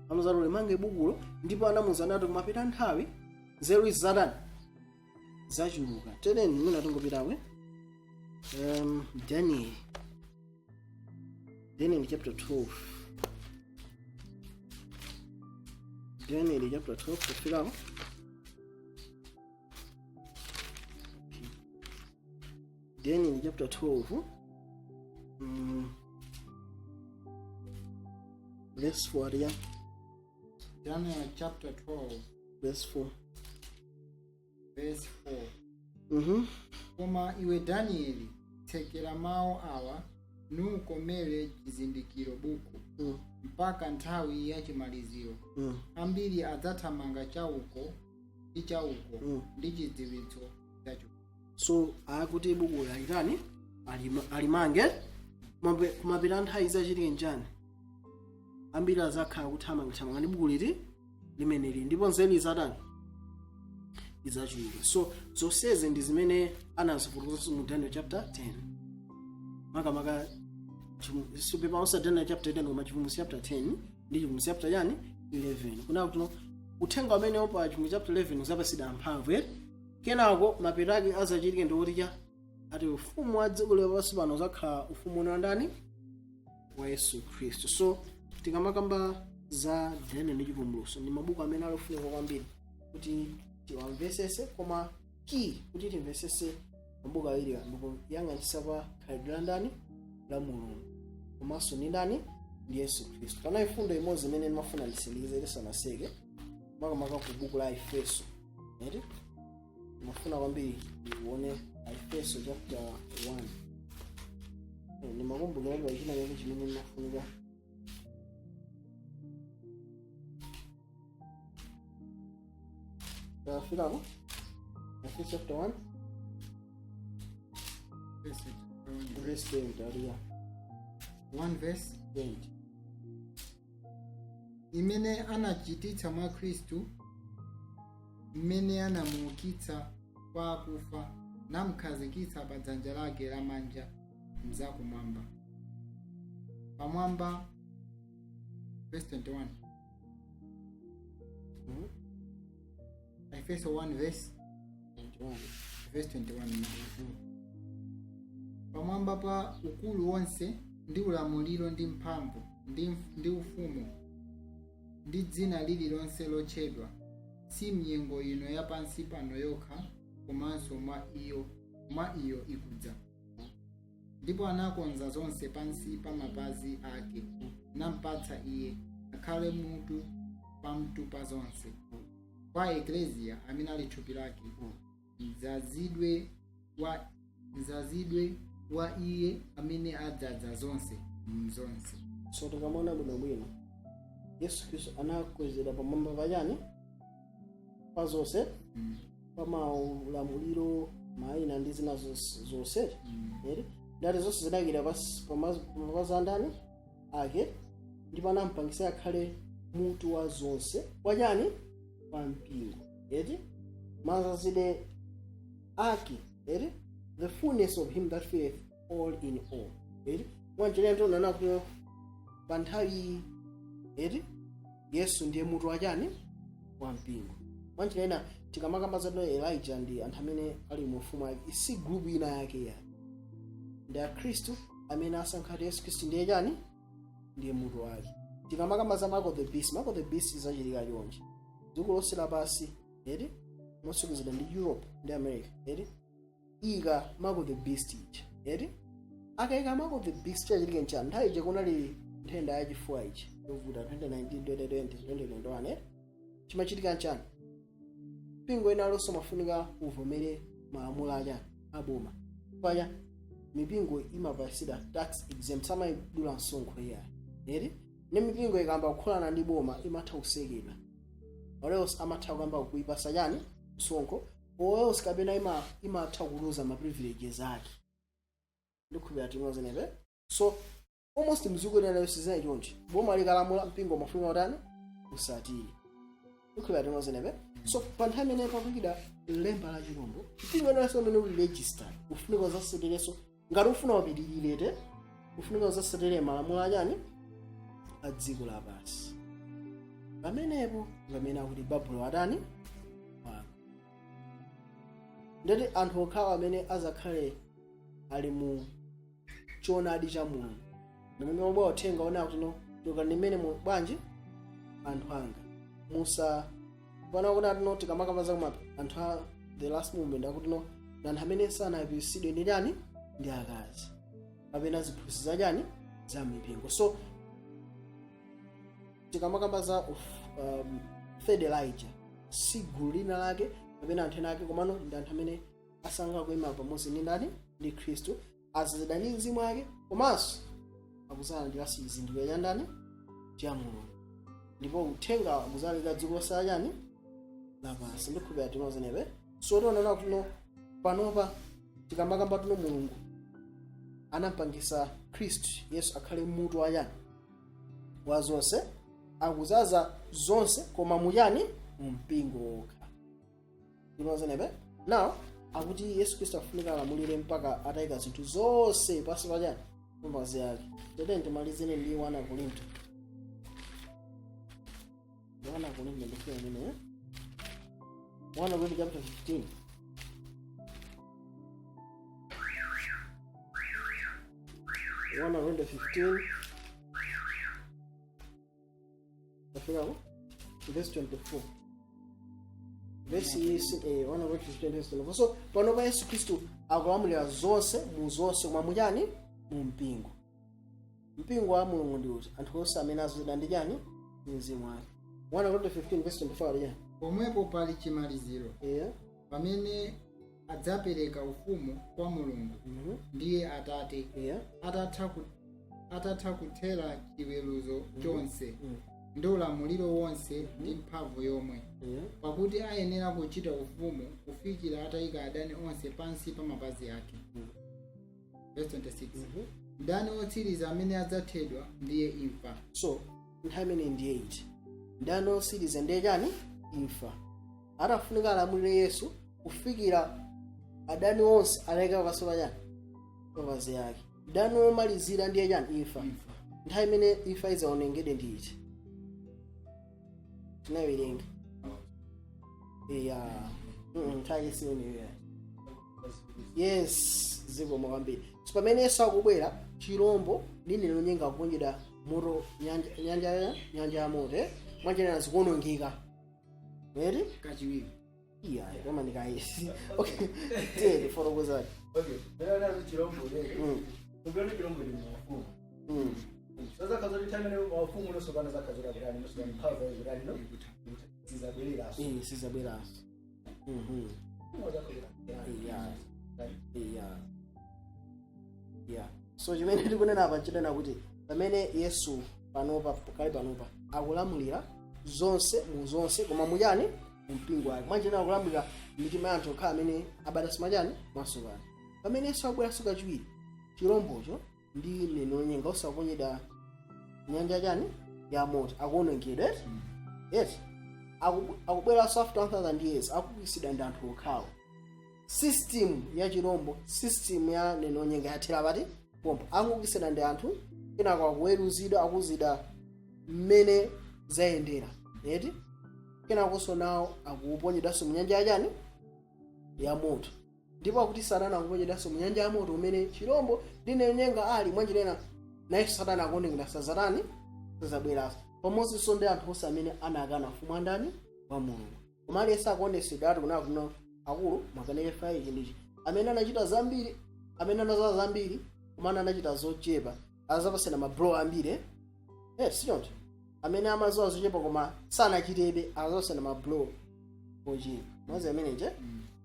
amuzati ulimange bukulo, ndipo anamuza nati kumapita nthawi nzeru izi zatani, zachuluka. Tereni mwina tingopitawe Daniel chapter 12, Daniel chapter 12 kufikako. Okay. Daniel chapter 12 verse 4, yeah. Daniel chapter 12 verse 4. Verse 4. Koma iwe Danieli, tsekera mawu awa nukomere chizindikiro buku mpaka nthawi ya chimaliziro. Ambiri adzathamanga chauko ndi chauko ndi chidziwitso chacho. So akuti buku alitani, alimange. Kumapita nthawi zachitike njani? Ambiri azakhala kuthamangathamanga ndi buku liti? Limeneli. Ndipo nzeru izatani? Izachuluka. So zonsezi ndi zimene anazifotokozanso mu Daniel chapter 10, makamaka supepa Daniel chapter 10, koma Chivumbulutso chapter 10 ndi Chivumbulutso chapter yani, 11, kuna kuti uthenga umene pa Chivumbulutso chapter 11 uzapasidwa mphamvu, eh? Kenako mapeto ake azachitike ndikuti cha ati ufumu wa dziko lapansi pano uzakhala ufumu wa ndani? Wa Yesu Khristu. So tikamakamba za Daniel ndi Chivumbulutso, ndi mabuku amene ali ofunika kwambiri kuti tiwamvesese. Koma key kuti timvesese mabuku awiriwa ndikuyang'anisa pa khalidwe la ndani? La Mulungu, komanso ndi ndani? Ndi Yesu Khristu. Panali fundo imodzi imene ndimafuna ndisindikize tisanaseke, makamaka ku buku la Efeso, eti? Ndimafuna kwambiri ndione Efeso chapter 1. Ndimakumbukira pa china chake chimene ndimafunika. Tafikako Efeso chapter 1. Verse 1. Verse 20 aliya. 1 verse 20. Imene anachititsa mwa Khristu, mmene anamuukitsa kwa akufa namkhazikitsa pa dzanja lake lamanja mzakumwamba pamwamba. Verse 21. Efeso 1 verse 21. Verse 21. Pamwamba pa ukulu wonse ndi ulamuliro ndi mphamvu ndi ufumu ndi dzina lililonse lotchedwa, si mnyengo ino yapansi pano yokha, komanso mwa iyo ikudza. Ndipo anakonza zonse pansi pa mapazi ake, nampatsa iye akhale mutu pamtu pa zonse kwa eklesia, amene ali thupi lake, mdzazidwe wa iye amene adzaza zonse mzonse. So tikamaona bwinobwino, Yesu Khristu anakwezedwa pamwamba pachani? Pa zonse, pa maulamuliro, mayina ndi zina zonse, eri ndati zonse zinayikidwa pamapazi a ndani? Ake. Ndipo anampangisa akhale mutu wa zonse kwa chani? pa mpingo, eti? Mazazidwe ake, eti? The fullness of him that filleth all in all, eti? Mwanjira tionana kuti pa nthawi, eti, Yesu ndiye mutu wachani? Wa mpingo. Mwanjira ina, tikamakamba za Elijah ndi anthu amene ali mu ufumu ake, si group ina yake ya ndi Akhristu amene asankha kuti Yesu Khristu ndiye chani? Ndiye mutu wake. Tikamakamba za mark of the beast, mark of the beast izachitika chonchi: dziko lonse lapansi, eti, mosukizidwa ndi Europe ndi America, eti, ika mark of the beast ija, eti. Akayika mark of the beast, chachitika nchani? Nthawi ija kunali nthenda yachifuwa ichi yovuta, 2019, 2020, 2021, eti. Chimachitika nchani? Mpingo ina lonse mafunika uvomere malamulo achani? Aboma. Paja mipingo imapasidwa tax exempt, samayidula msonkho iyayi, eti. Ne mipingo ikamba kukholana ndi boma, imatha kusekedwa, or else amatha kuyamba kuipasa chani? Msonkho, or else kapena imatha kuluza ma privileges ake. Ndikhulupirira timozenepe. So almost mdziko lina lonse zinayi chonchi: boma likalamula, mpingo umafunika kutani? Usatire. Ndikhulupirira timozenepe. So pa nthawi imene pakuyikidwa lemba la chilombo, mpingo inanso umene uli registered ufunika uzaseterenso. Ngati ufuna upitirire, ufunika uzasetere malamulo achani? A dziko lapansi. Pamenepo pamene akuti Babulo atani? Wagwa. Ndeti anthu okhawa amene azakhale ali mu choonadi cha Mulungu, ndimene mabwa uthenga ona kuti, "No, choka ndimene mu bwanji, anthu anga, musa." Pana kuti atino, tikamakamba za kumape anthu a the last movement, akuti, no, ndi anthu amene sanapisidwe ndi chani? Ndi akazi kapena ziphunzitso za chani? Za mipingo. So tikamakamba za third Elijah, si gulu lina lake kapena anthu ena ake, komano ndi anthu amene asankha kuyima pamodzi ndi ndani? Ndi Khristu, azazidwa ndi mzimu ake, komanso akuzalandiranso chizindikiro cha ndani? Cha Mulungu, ndipo uthenga akuzalika dziko lonse lachani? Lapansi. Ndikhulupirira tinozenepe. So tionana kuti, no, panopa tikamakamba tuno, Mulungu anampangisa Khristu Yesu akhale mutu wachani? Wa zonse. Akuzaza zonse, koma muchani? Mu mpingo wokha. Tinozenepe. Now akuti Yesu Khristu afunika alamulire mpaka atayika zinthu zonse pansi pachani? Pamapazi ake. Tete timalizire ndi 1 Korinto, 1 Korinto, ndifika imene 1 Korinto chapter 15. 1 Korinto 15, tafikako verse 24, verse 1 Korinto 15 verse 24. So pano pa Yesu Khristu akulamulira zonse mu zonse, koma muchani? Mu mpingo. Mpingo wa Mulungu ndi uti? Anthu onse amene azozedwa ndi chani? Ndi mzimu wake. 1 Korinto 15 verse 24 ali chani? Pomwepo pali chimaliziro, pamene adzapereka ufumu kwa Mulungu, ndiye Atate, atatha kuthera chiweruzo chonse ndi ulamuliro wonse ndi mphamvu yomwe, pakuti ayenera kuchita ufumu kufikira atayika adani onse pansi pa mapazi ake. Verse 26. Mdani wotsiriza amene adzathedwa ndiye imfa. So nthawi imene ndiye iti? Mdani wotsiriza ndiye chani? Imfa. Atafunika alamulire Yesu kufikira adani onse atayika pansi pa chani? Mapazi ake. Mdani womalizira ndiye chani? Imfa. Nthawi imene imfa idzaonengedwe ndi iti? Tinawerenga iya. Nthawi isimeneyo. Yes, zikomo kwambiri. So pamene Yesu akubwera, chirombo ndi mneneri wonyenga akuponyedwa moto, nyanja ya moto, eh? Mwanjira zikuonongeka, eri? Kachiwiri. Iya, koma ndikayesi. Okay, tiye ndifotokozani. Okay, lero nazo chirombo lero. Ukiona chirombo ni mafumu. Sasa kazoli time ni mafumu no sokana za kazoli kutani no sokana mphamvu kutani no. Sizabwereraso. Eh, sizabweraso. Yeah, so chimene tikunena apa nchonena kuti pamene Yesu panopa, kale panopa akulamulira zonse mu zonse, koma muchani? Mu mpingo wake. Mwanjira akulamulira mitima ya anthu okhala amene abadwa machani? Mwatsopano. Pamene Yesu akubweranso kachiwiri, chirombocho ndi mneneri wonyenga osaponyedwa nyanja chani? Ya moto, akuonongedwa, eti? Eti. Akubweranso after 1000 years, akukisidwa ndi anthu okhawo. System ya chirombo, system ya mneneri onyenga yathera pati? Pompo. Akukisidwa ndi anthu, kenako akuweruzidwa, akuzidwa mmene zayendera, eti? Kenakonso nawo akuponyedwanso mu nyanja yachani? Ya moto. Ndipo akuti Satana akuponyedwanso mu nyanja ya moto umene chirombo ndi nenyenga ali. Mwanjirena nayenso Satana akuonekera, sazatani, sazabweranso, pamodzinso ndi anthu onse amene anakana ufumu wa ndani? Wa Mulungu. Koma aliyense akuonesedwa ati kunaka kuno, akulu mwakaneke fa ichi ndichi, amene anachita zambiri, amene anazowa zambiri koma anachita zochepa, azapasena mablo ambiri, eh? Eh, sichoncho? Amene amazowa zochepa koma sanachitebe azapasena mablo ochepa. Mazi ameneje,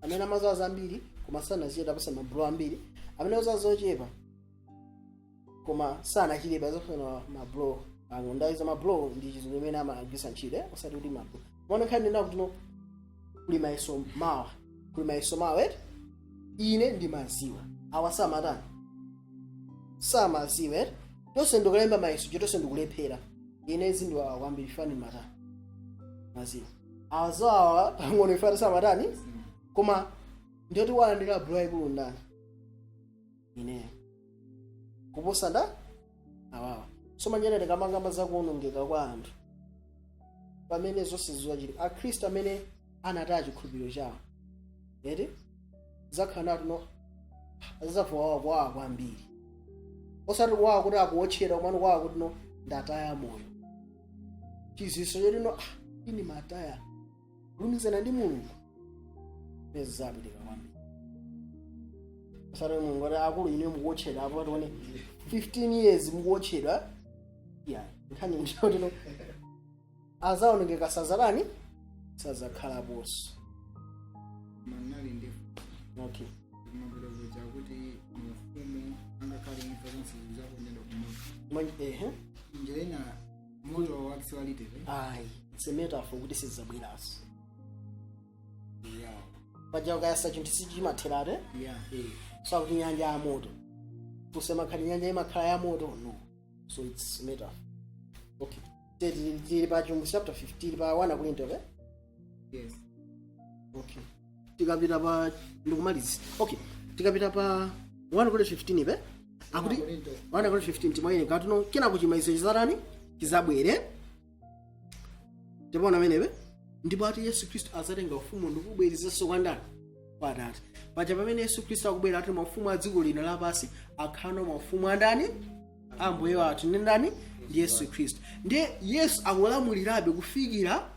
amene amazowa zambiri koma sanachite apasena mablo ambiri, amene azowa zochepa koma sanachitebe azapasena mablo ang'ono. Ndayiza mablo ndi chizungu imene amagwisa ntchito, eh? Osati kuti mablo maona nkhani ndina kuti no, kuli mayeso mawa, kuli mayeso mawa, eti? Ine ndimaziwa, awa samatani, samaziwa, eti? Tonse ndikulemba mayeso, tonse ndikulephera. Ine zindiwawa kwambiri, fani matani, maziwa awazo awa pang'ono, ifati samatani, koma ndiyoti walandira blow yaikulu ndani? Ineyo kuposa nda awawa. So manjene tikamangamba zakuonongeka kwa anthu pamene zonse ziwachitika, akhristu amene anataya chikhulupiriro chawo, eti, zakhala natu no, azidzavuwawa kwawa kwambiri, osati kuwawa kuti akuwotchera, komano kuwawa kuti no, ndataya moyo, chiziso choti no, ah, ini mataya kulumikizana ndi Mulungu, pezapilika kwambiri. Osati Mulungu ati, akulu ine mukuwotchedwa apo, tione 15 years mukuwotchedwa. Ya, nkhani ndiyoti no, azaonongeka, sazatani, sazakhalaponso. Manali ndi Okay. Kumapeto kuti mafumu angakhale imfa zonse zizaponyedwa kumoto. Ehe. Njira ina moto wakisiwalitere. Ayi, it's a metaphor kuti sizabweranso. Yeah, paja ukayasa chinthu sichimatherate. Yeah. So akuti nyanja ya moto, kusemakhali nyanja imakhala ya moto? No. So it's metaphor. Okay, tili pa Chivumbulutso chapter 15, tili pa 1 Korinto, okay? Yes. Okay, tikapita pa, ndikumaliza, okay, tikapita pa 1 Korinto 15 pe akuti Korinto. 1 Korinto 15 timwene katuno, kenako chimalizo chizatani? Chizabwere. Tipaona amenepe, ndipo ati Yesu Khristu azatenga ufumu ndikubwerezenso kwa ndani? Kwa Atate. Paja pamene Yesu Khristu akubwera, ati maufumu a dziko lino lapansi akhala maufumu a ndani? A Ambuye wathu ndi ndani? Ndi Yesu Khristu. Ndiye Yesu akulamulirabe kufikira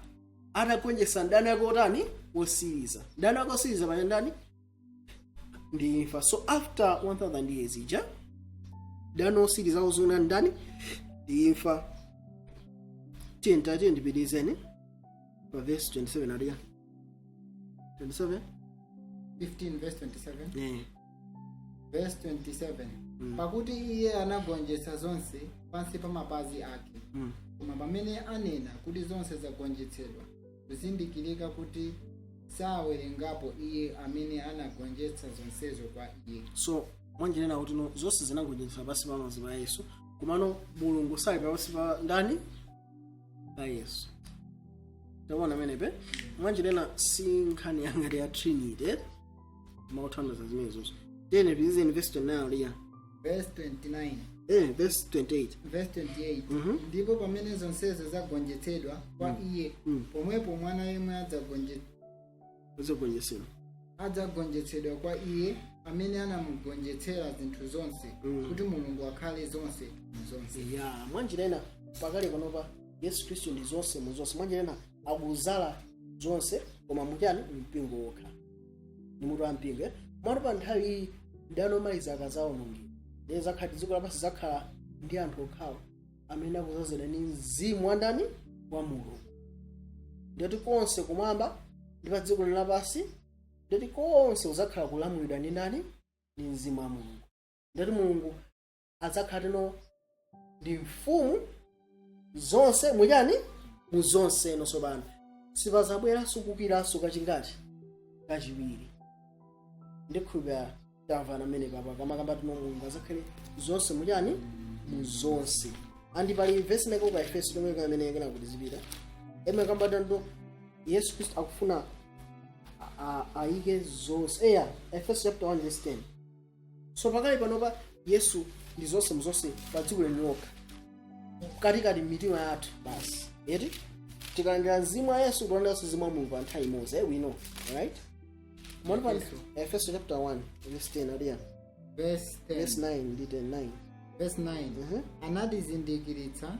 atagonjetsa mdani ake otani? Wosiriza. Mdani ake osiriza paja ndani? Ndi imfa. So after 1000 years ija, mdani osiriza ozuna ndani? Ndi imfa. Tiye tiye ndipitizeni pa verse 27, adiya 27. 15 verse 27. Eh. Verse 27: Pakuti iye anagonjetsa zonse pansi pa mapazi ake. Koma pamene anena kuti zonse zagonjetsedwa, kuzindikirika kuti sawerengapo iye amene anagonjetsa zonsezo kwa iye. So mwanjinena kuti no, zonse zinagonjetsa pansi pa mapazi pa Yesu, komano Mulungu sali pansi pa ndani? Pa Yesu. Taona amenepe, mwanjinena si nkhani yangati ya Trinity mauthandiza zimenezonso. Tiyeni pizizeni verse 29 liya. Verse 29. Eh, verse 28. Verse 28. Ndipo pamene zonsezo zagonjetsedwa kwa iye, pomwepo Mwana yemwe zagonjetsedwa, adzagonjetsedwa kwa iye amene anamugonjetsera zinthu zonse, kuti Mulungu akhale zonse mu zonse. Ya, mwanjira ina pakale panopa Yesu Khristu ndi zonse mu zonse. Mwanjira ina akuzala zonse, koma muchani? Mpingo wokha ndi mutu wa mpingo, eh? Mwatu pa nthawi iyi ndani omaliza akazawonongera, ndiye zakhala dziko lapansi zakhala ndi anthu okhawo amene akuzazidwa ndi mzimu wa ndani? Wa Mulungu. Ndiyoti konse kumwamba ndi pa dziko lapansi, ndiyoti konse kuzakhala kulamulidwa ndi ndani? Ndi mzimu wa Mulungu. Ndiyoti Mulungu adzakhala tino ndi mfumu zonse muchani? Mu zonse. Nonso pano sipazabweranso kukiranso kachingati? Kachiwiri. Ndikhulupira tamvana amene papa kamakamba tino Mulungu azakhale zonse muchani? Mu zonse. Andi pali vesi imene ku Efeso tomwe kamene kena kuti zipita emwe kamba tando. Yesu Khristu akufuna ayike zonse, eya. Efeso chapter 1 verse 10. So pakali panopa Yesu ndi zonse mzonse pa dziko lino lokha, katikati mitima yathu basi, eti? Tikalandira mzimu wa Yesu, kulandiranso mzimu wa Mulungu pa nthawi imodzi, we know, right? Moni pa Efeso. Efeso chapter 1 verse 10 adiya. Verse 10. Verse 9 ndi 10, 9. Verse 9. Anatizindikiritsa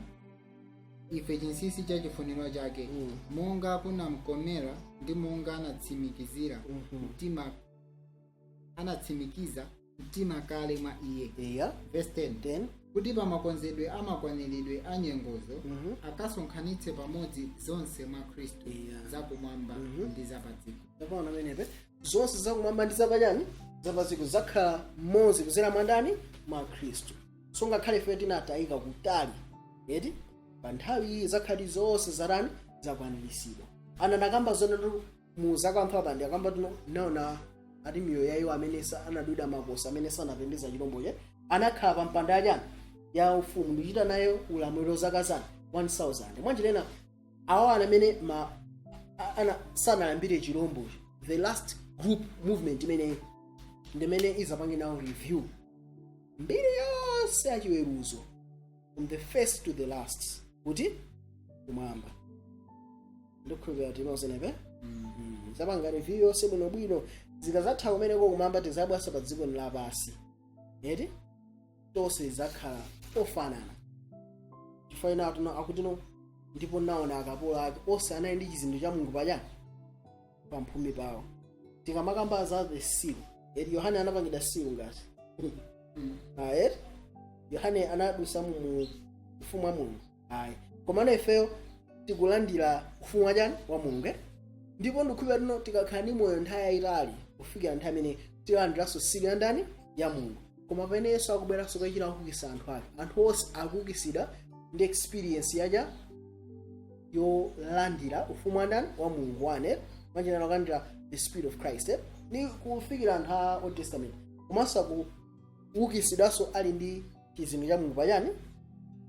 ife chinsinsi cha chifuniro chake, monga kunamkomera ndi monga anatsimikizira mtima, anatsimikiza mtima kale mwa iye. Verse 10. 10. Kuti pamakonzedwe amakwaniridwe a nyengozo akasonkhanitse pamodzi zonse mwa Khristu, zakumwamba ndi zapadziko. Tapaona amenepe, zonse zakumwamba ndi zapachani, zapadziko, zakhala mmodzi kuzera mwa ndani? Mwa Khristu. So ngakhale ife tinatayika kutali, eti, pa nthawi iyi zakhali zonse zatani? Zakwaniritsidwa. Ana ndakamba zonatu mu zaka 1000, akamba tino naona ati miyoyo ya iwo amene anadwidwa makosi, amene sanapembedza chilomboche, anakhala pa mpando yachani? Ya ufumu, ndikuchita nayo ulamuliro zaka zana 1000. Mwanjirena awa amene ma ana sanalambire chilombocho, the last group movement imene ndimene izapange nawo review mbiri yonse yachiweruzo from the first to the last, kuti kumwamba. Ndikukhulupirira tinozenepe zapanga review yonse bwinobwino. Zikazatha kumeneko kumwamba, tizabwasa pa dziko lapansi, eti? Tonse zakhala ofanana, chifukwa ina atuno akutino, "Ndipo naona akapolo ake onse anali ndi chizindikiro cha Mulungu pachani? Pamphumi pawo." Tikamakamba za the seal, eti, Yohane anapangidwa seal ngati, eti, Yohane anadusa mu ufumu wa Mulungu, ayi. Komano ifeyo tikulandira ufumu wachani? Wa Mulungu, eh? Ndipo ndikukhulupirira tino tikakhala ndi moyo nthawi yayitali kufikira nthawi imene tilandiranso seal ya ndani? Ya Mulungu. Koma pamene Yesu akubweranso kachita kuukitsa anthu ake, anthu onse akuukisidwa ndi experience yacha yolandira ufumu wa ndani? Wa Mulungu wane mwanjira kulandira the Spirit of Christ, eh? Ni kufikira anthu a Old Testament, komanso akuukisidwanso ali ndi chizindikiro cha Mulungu pachani?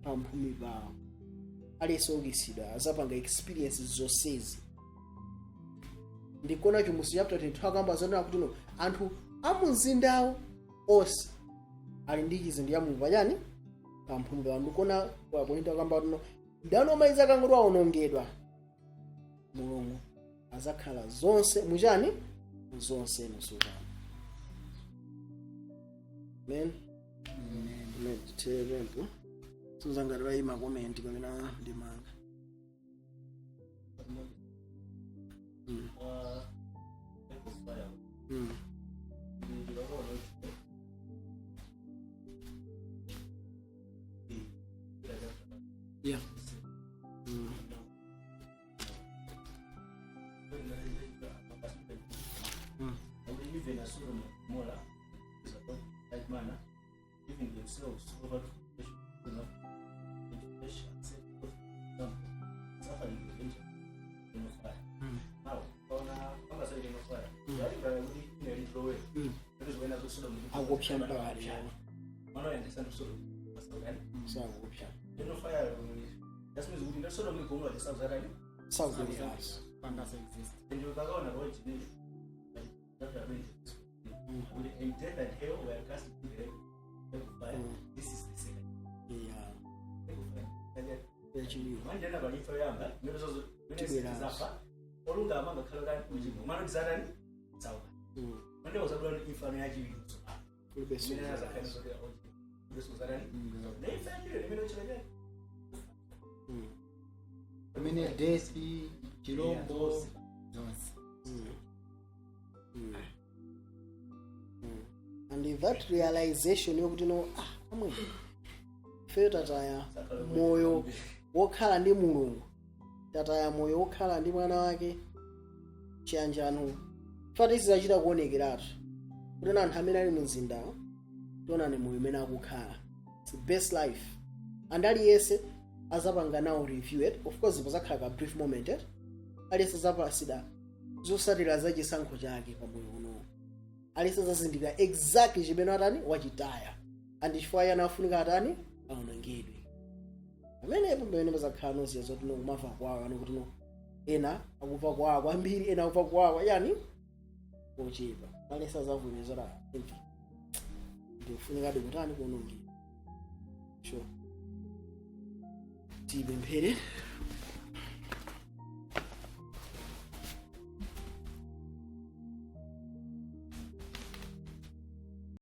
Pamphumi pawo. Aliyense oukisidwa azapanga experience zonsezi. Ndikuona Chivumbulutso chapter 22 akamba zonena kuti no, anthu amumzindawo onse ali ndi chizindikiro cha Mulungu pachani? Pamphumi pawo. Ndikuona kwa Korinto akamba kuti no, ndani omaliza kangoti awonongedwa, Mulungu azakhala zonse muchani? Zonse nusukana. Amen. Amen. Titerempo suzangati payima comment kapena ndimanga. Yeah. Even as Sodom and Gomorrah is about like manner, giving themselves over to flesh, enough into flesh and set forth example, suffering the vengeance of fire. Now, ona kama sasa eternal fire. Yali bana kuti ine little way. Because when I Sodom Akupsha mpakati. Mano yandisana Sodom. Masakani. Sakupsha. Eternal fire. That's means kuti ndo Sodom and Gomorrah tisazarani. Sakupsha. Pangasa exist. And you bakaona kwa chine. Chapter 20. And death and hell were cast into the lake of fire. This is the second. Lake of fire. Yachiwiri. Manje ana palifa yoyamba imene zozo imene Tibwerazo. zafa olungama ngakhala kani uchimo mano tizatani tsauka manje uzabula ndi imfano yachiwiri Kulibe. imene azakhala zote ochi kulibe sozatani ne imfa yachiwiri imene uchira chani. Pamene death, chilombo, zonse. And that realization yokuti no, amwe ifeyo tataya moyo wokhala ndi Mulungu, tataya moyo wokhala ndi mwana wake, chiyanjano fati sizachita kuonekeratu kuti na anthu amene ali mu mzindawo, tionane moyo umene akukhala. It's the best life. And aliyense azapanga nawo review it. Of course pazakhala ka brief moment, eh? Aliyense azapasida zotsatira za chisankho chake pa moyo unowo. Aliyense azazindikira exactly chimene atani? Wachitaya. And chifukwa iye anafunika atani? Aonongedwe. Pamenepo pamene pazakhala noziya zoti no, kumava kwawo ano kuti no, Ena akumva kuwawa kwambiri, ena akumva kuwawa yani kochepa. Palesa zavomerezera ndikufunikadi kutani? Kuonongeka. Sure, tipemphere.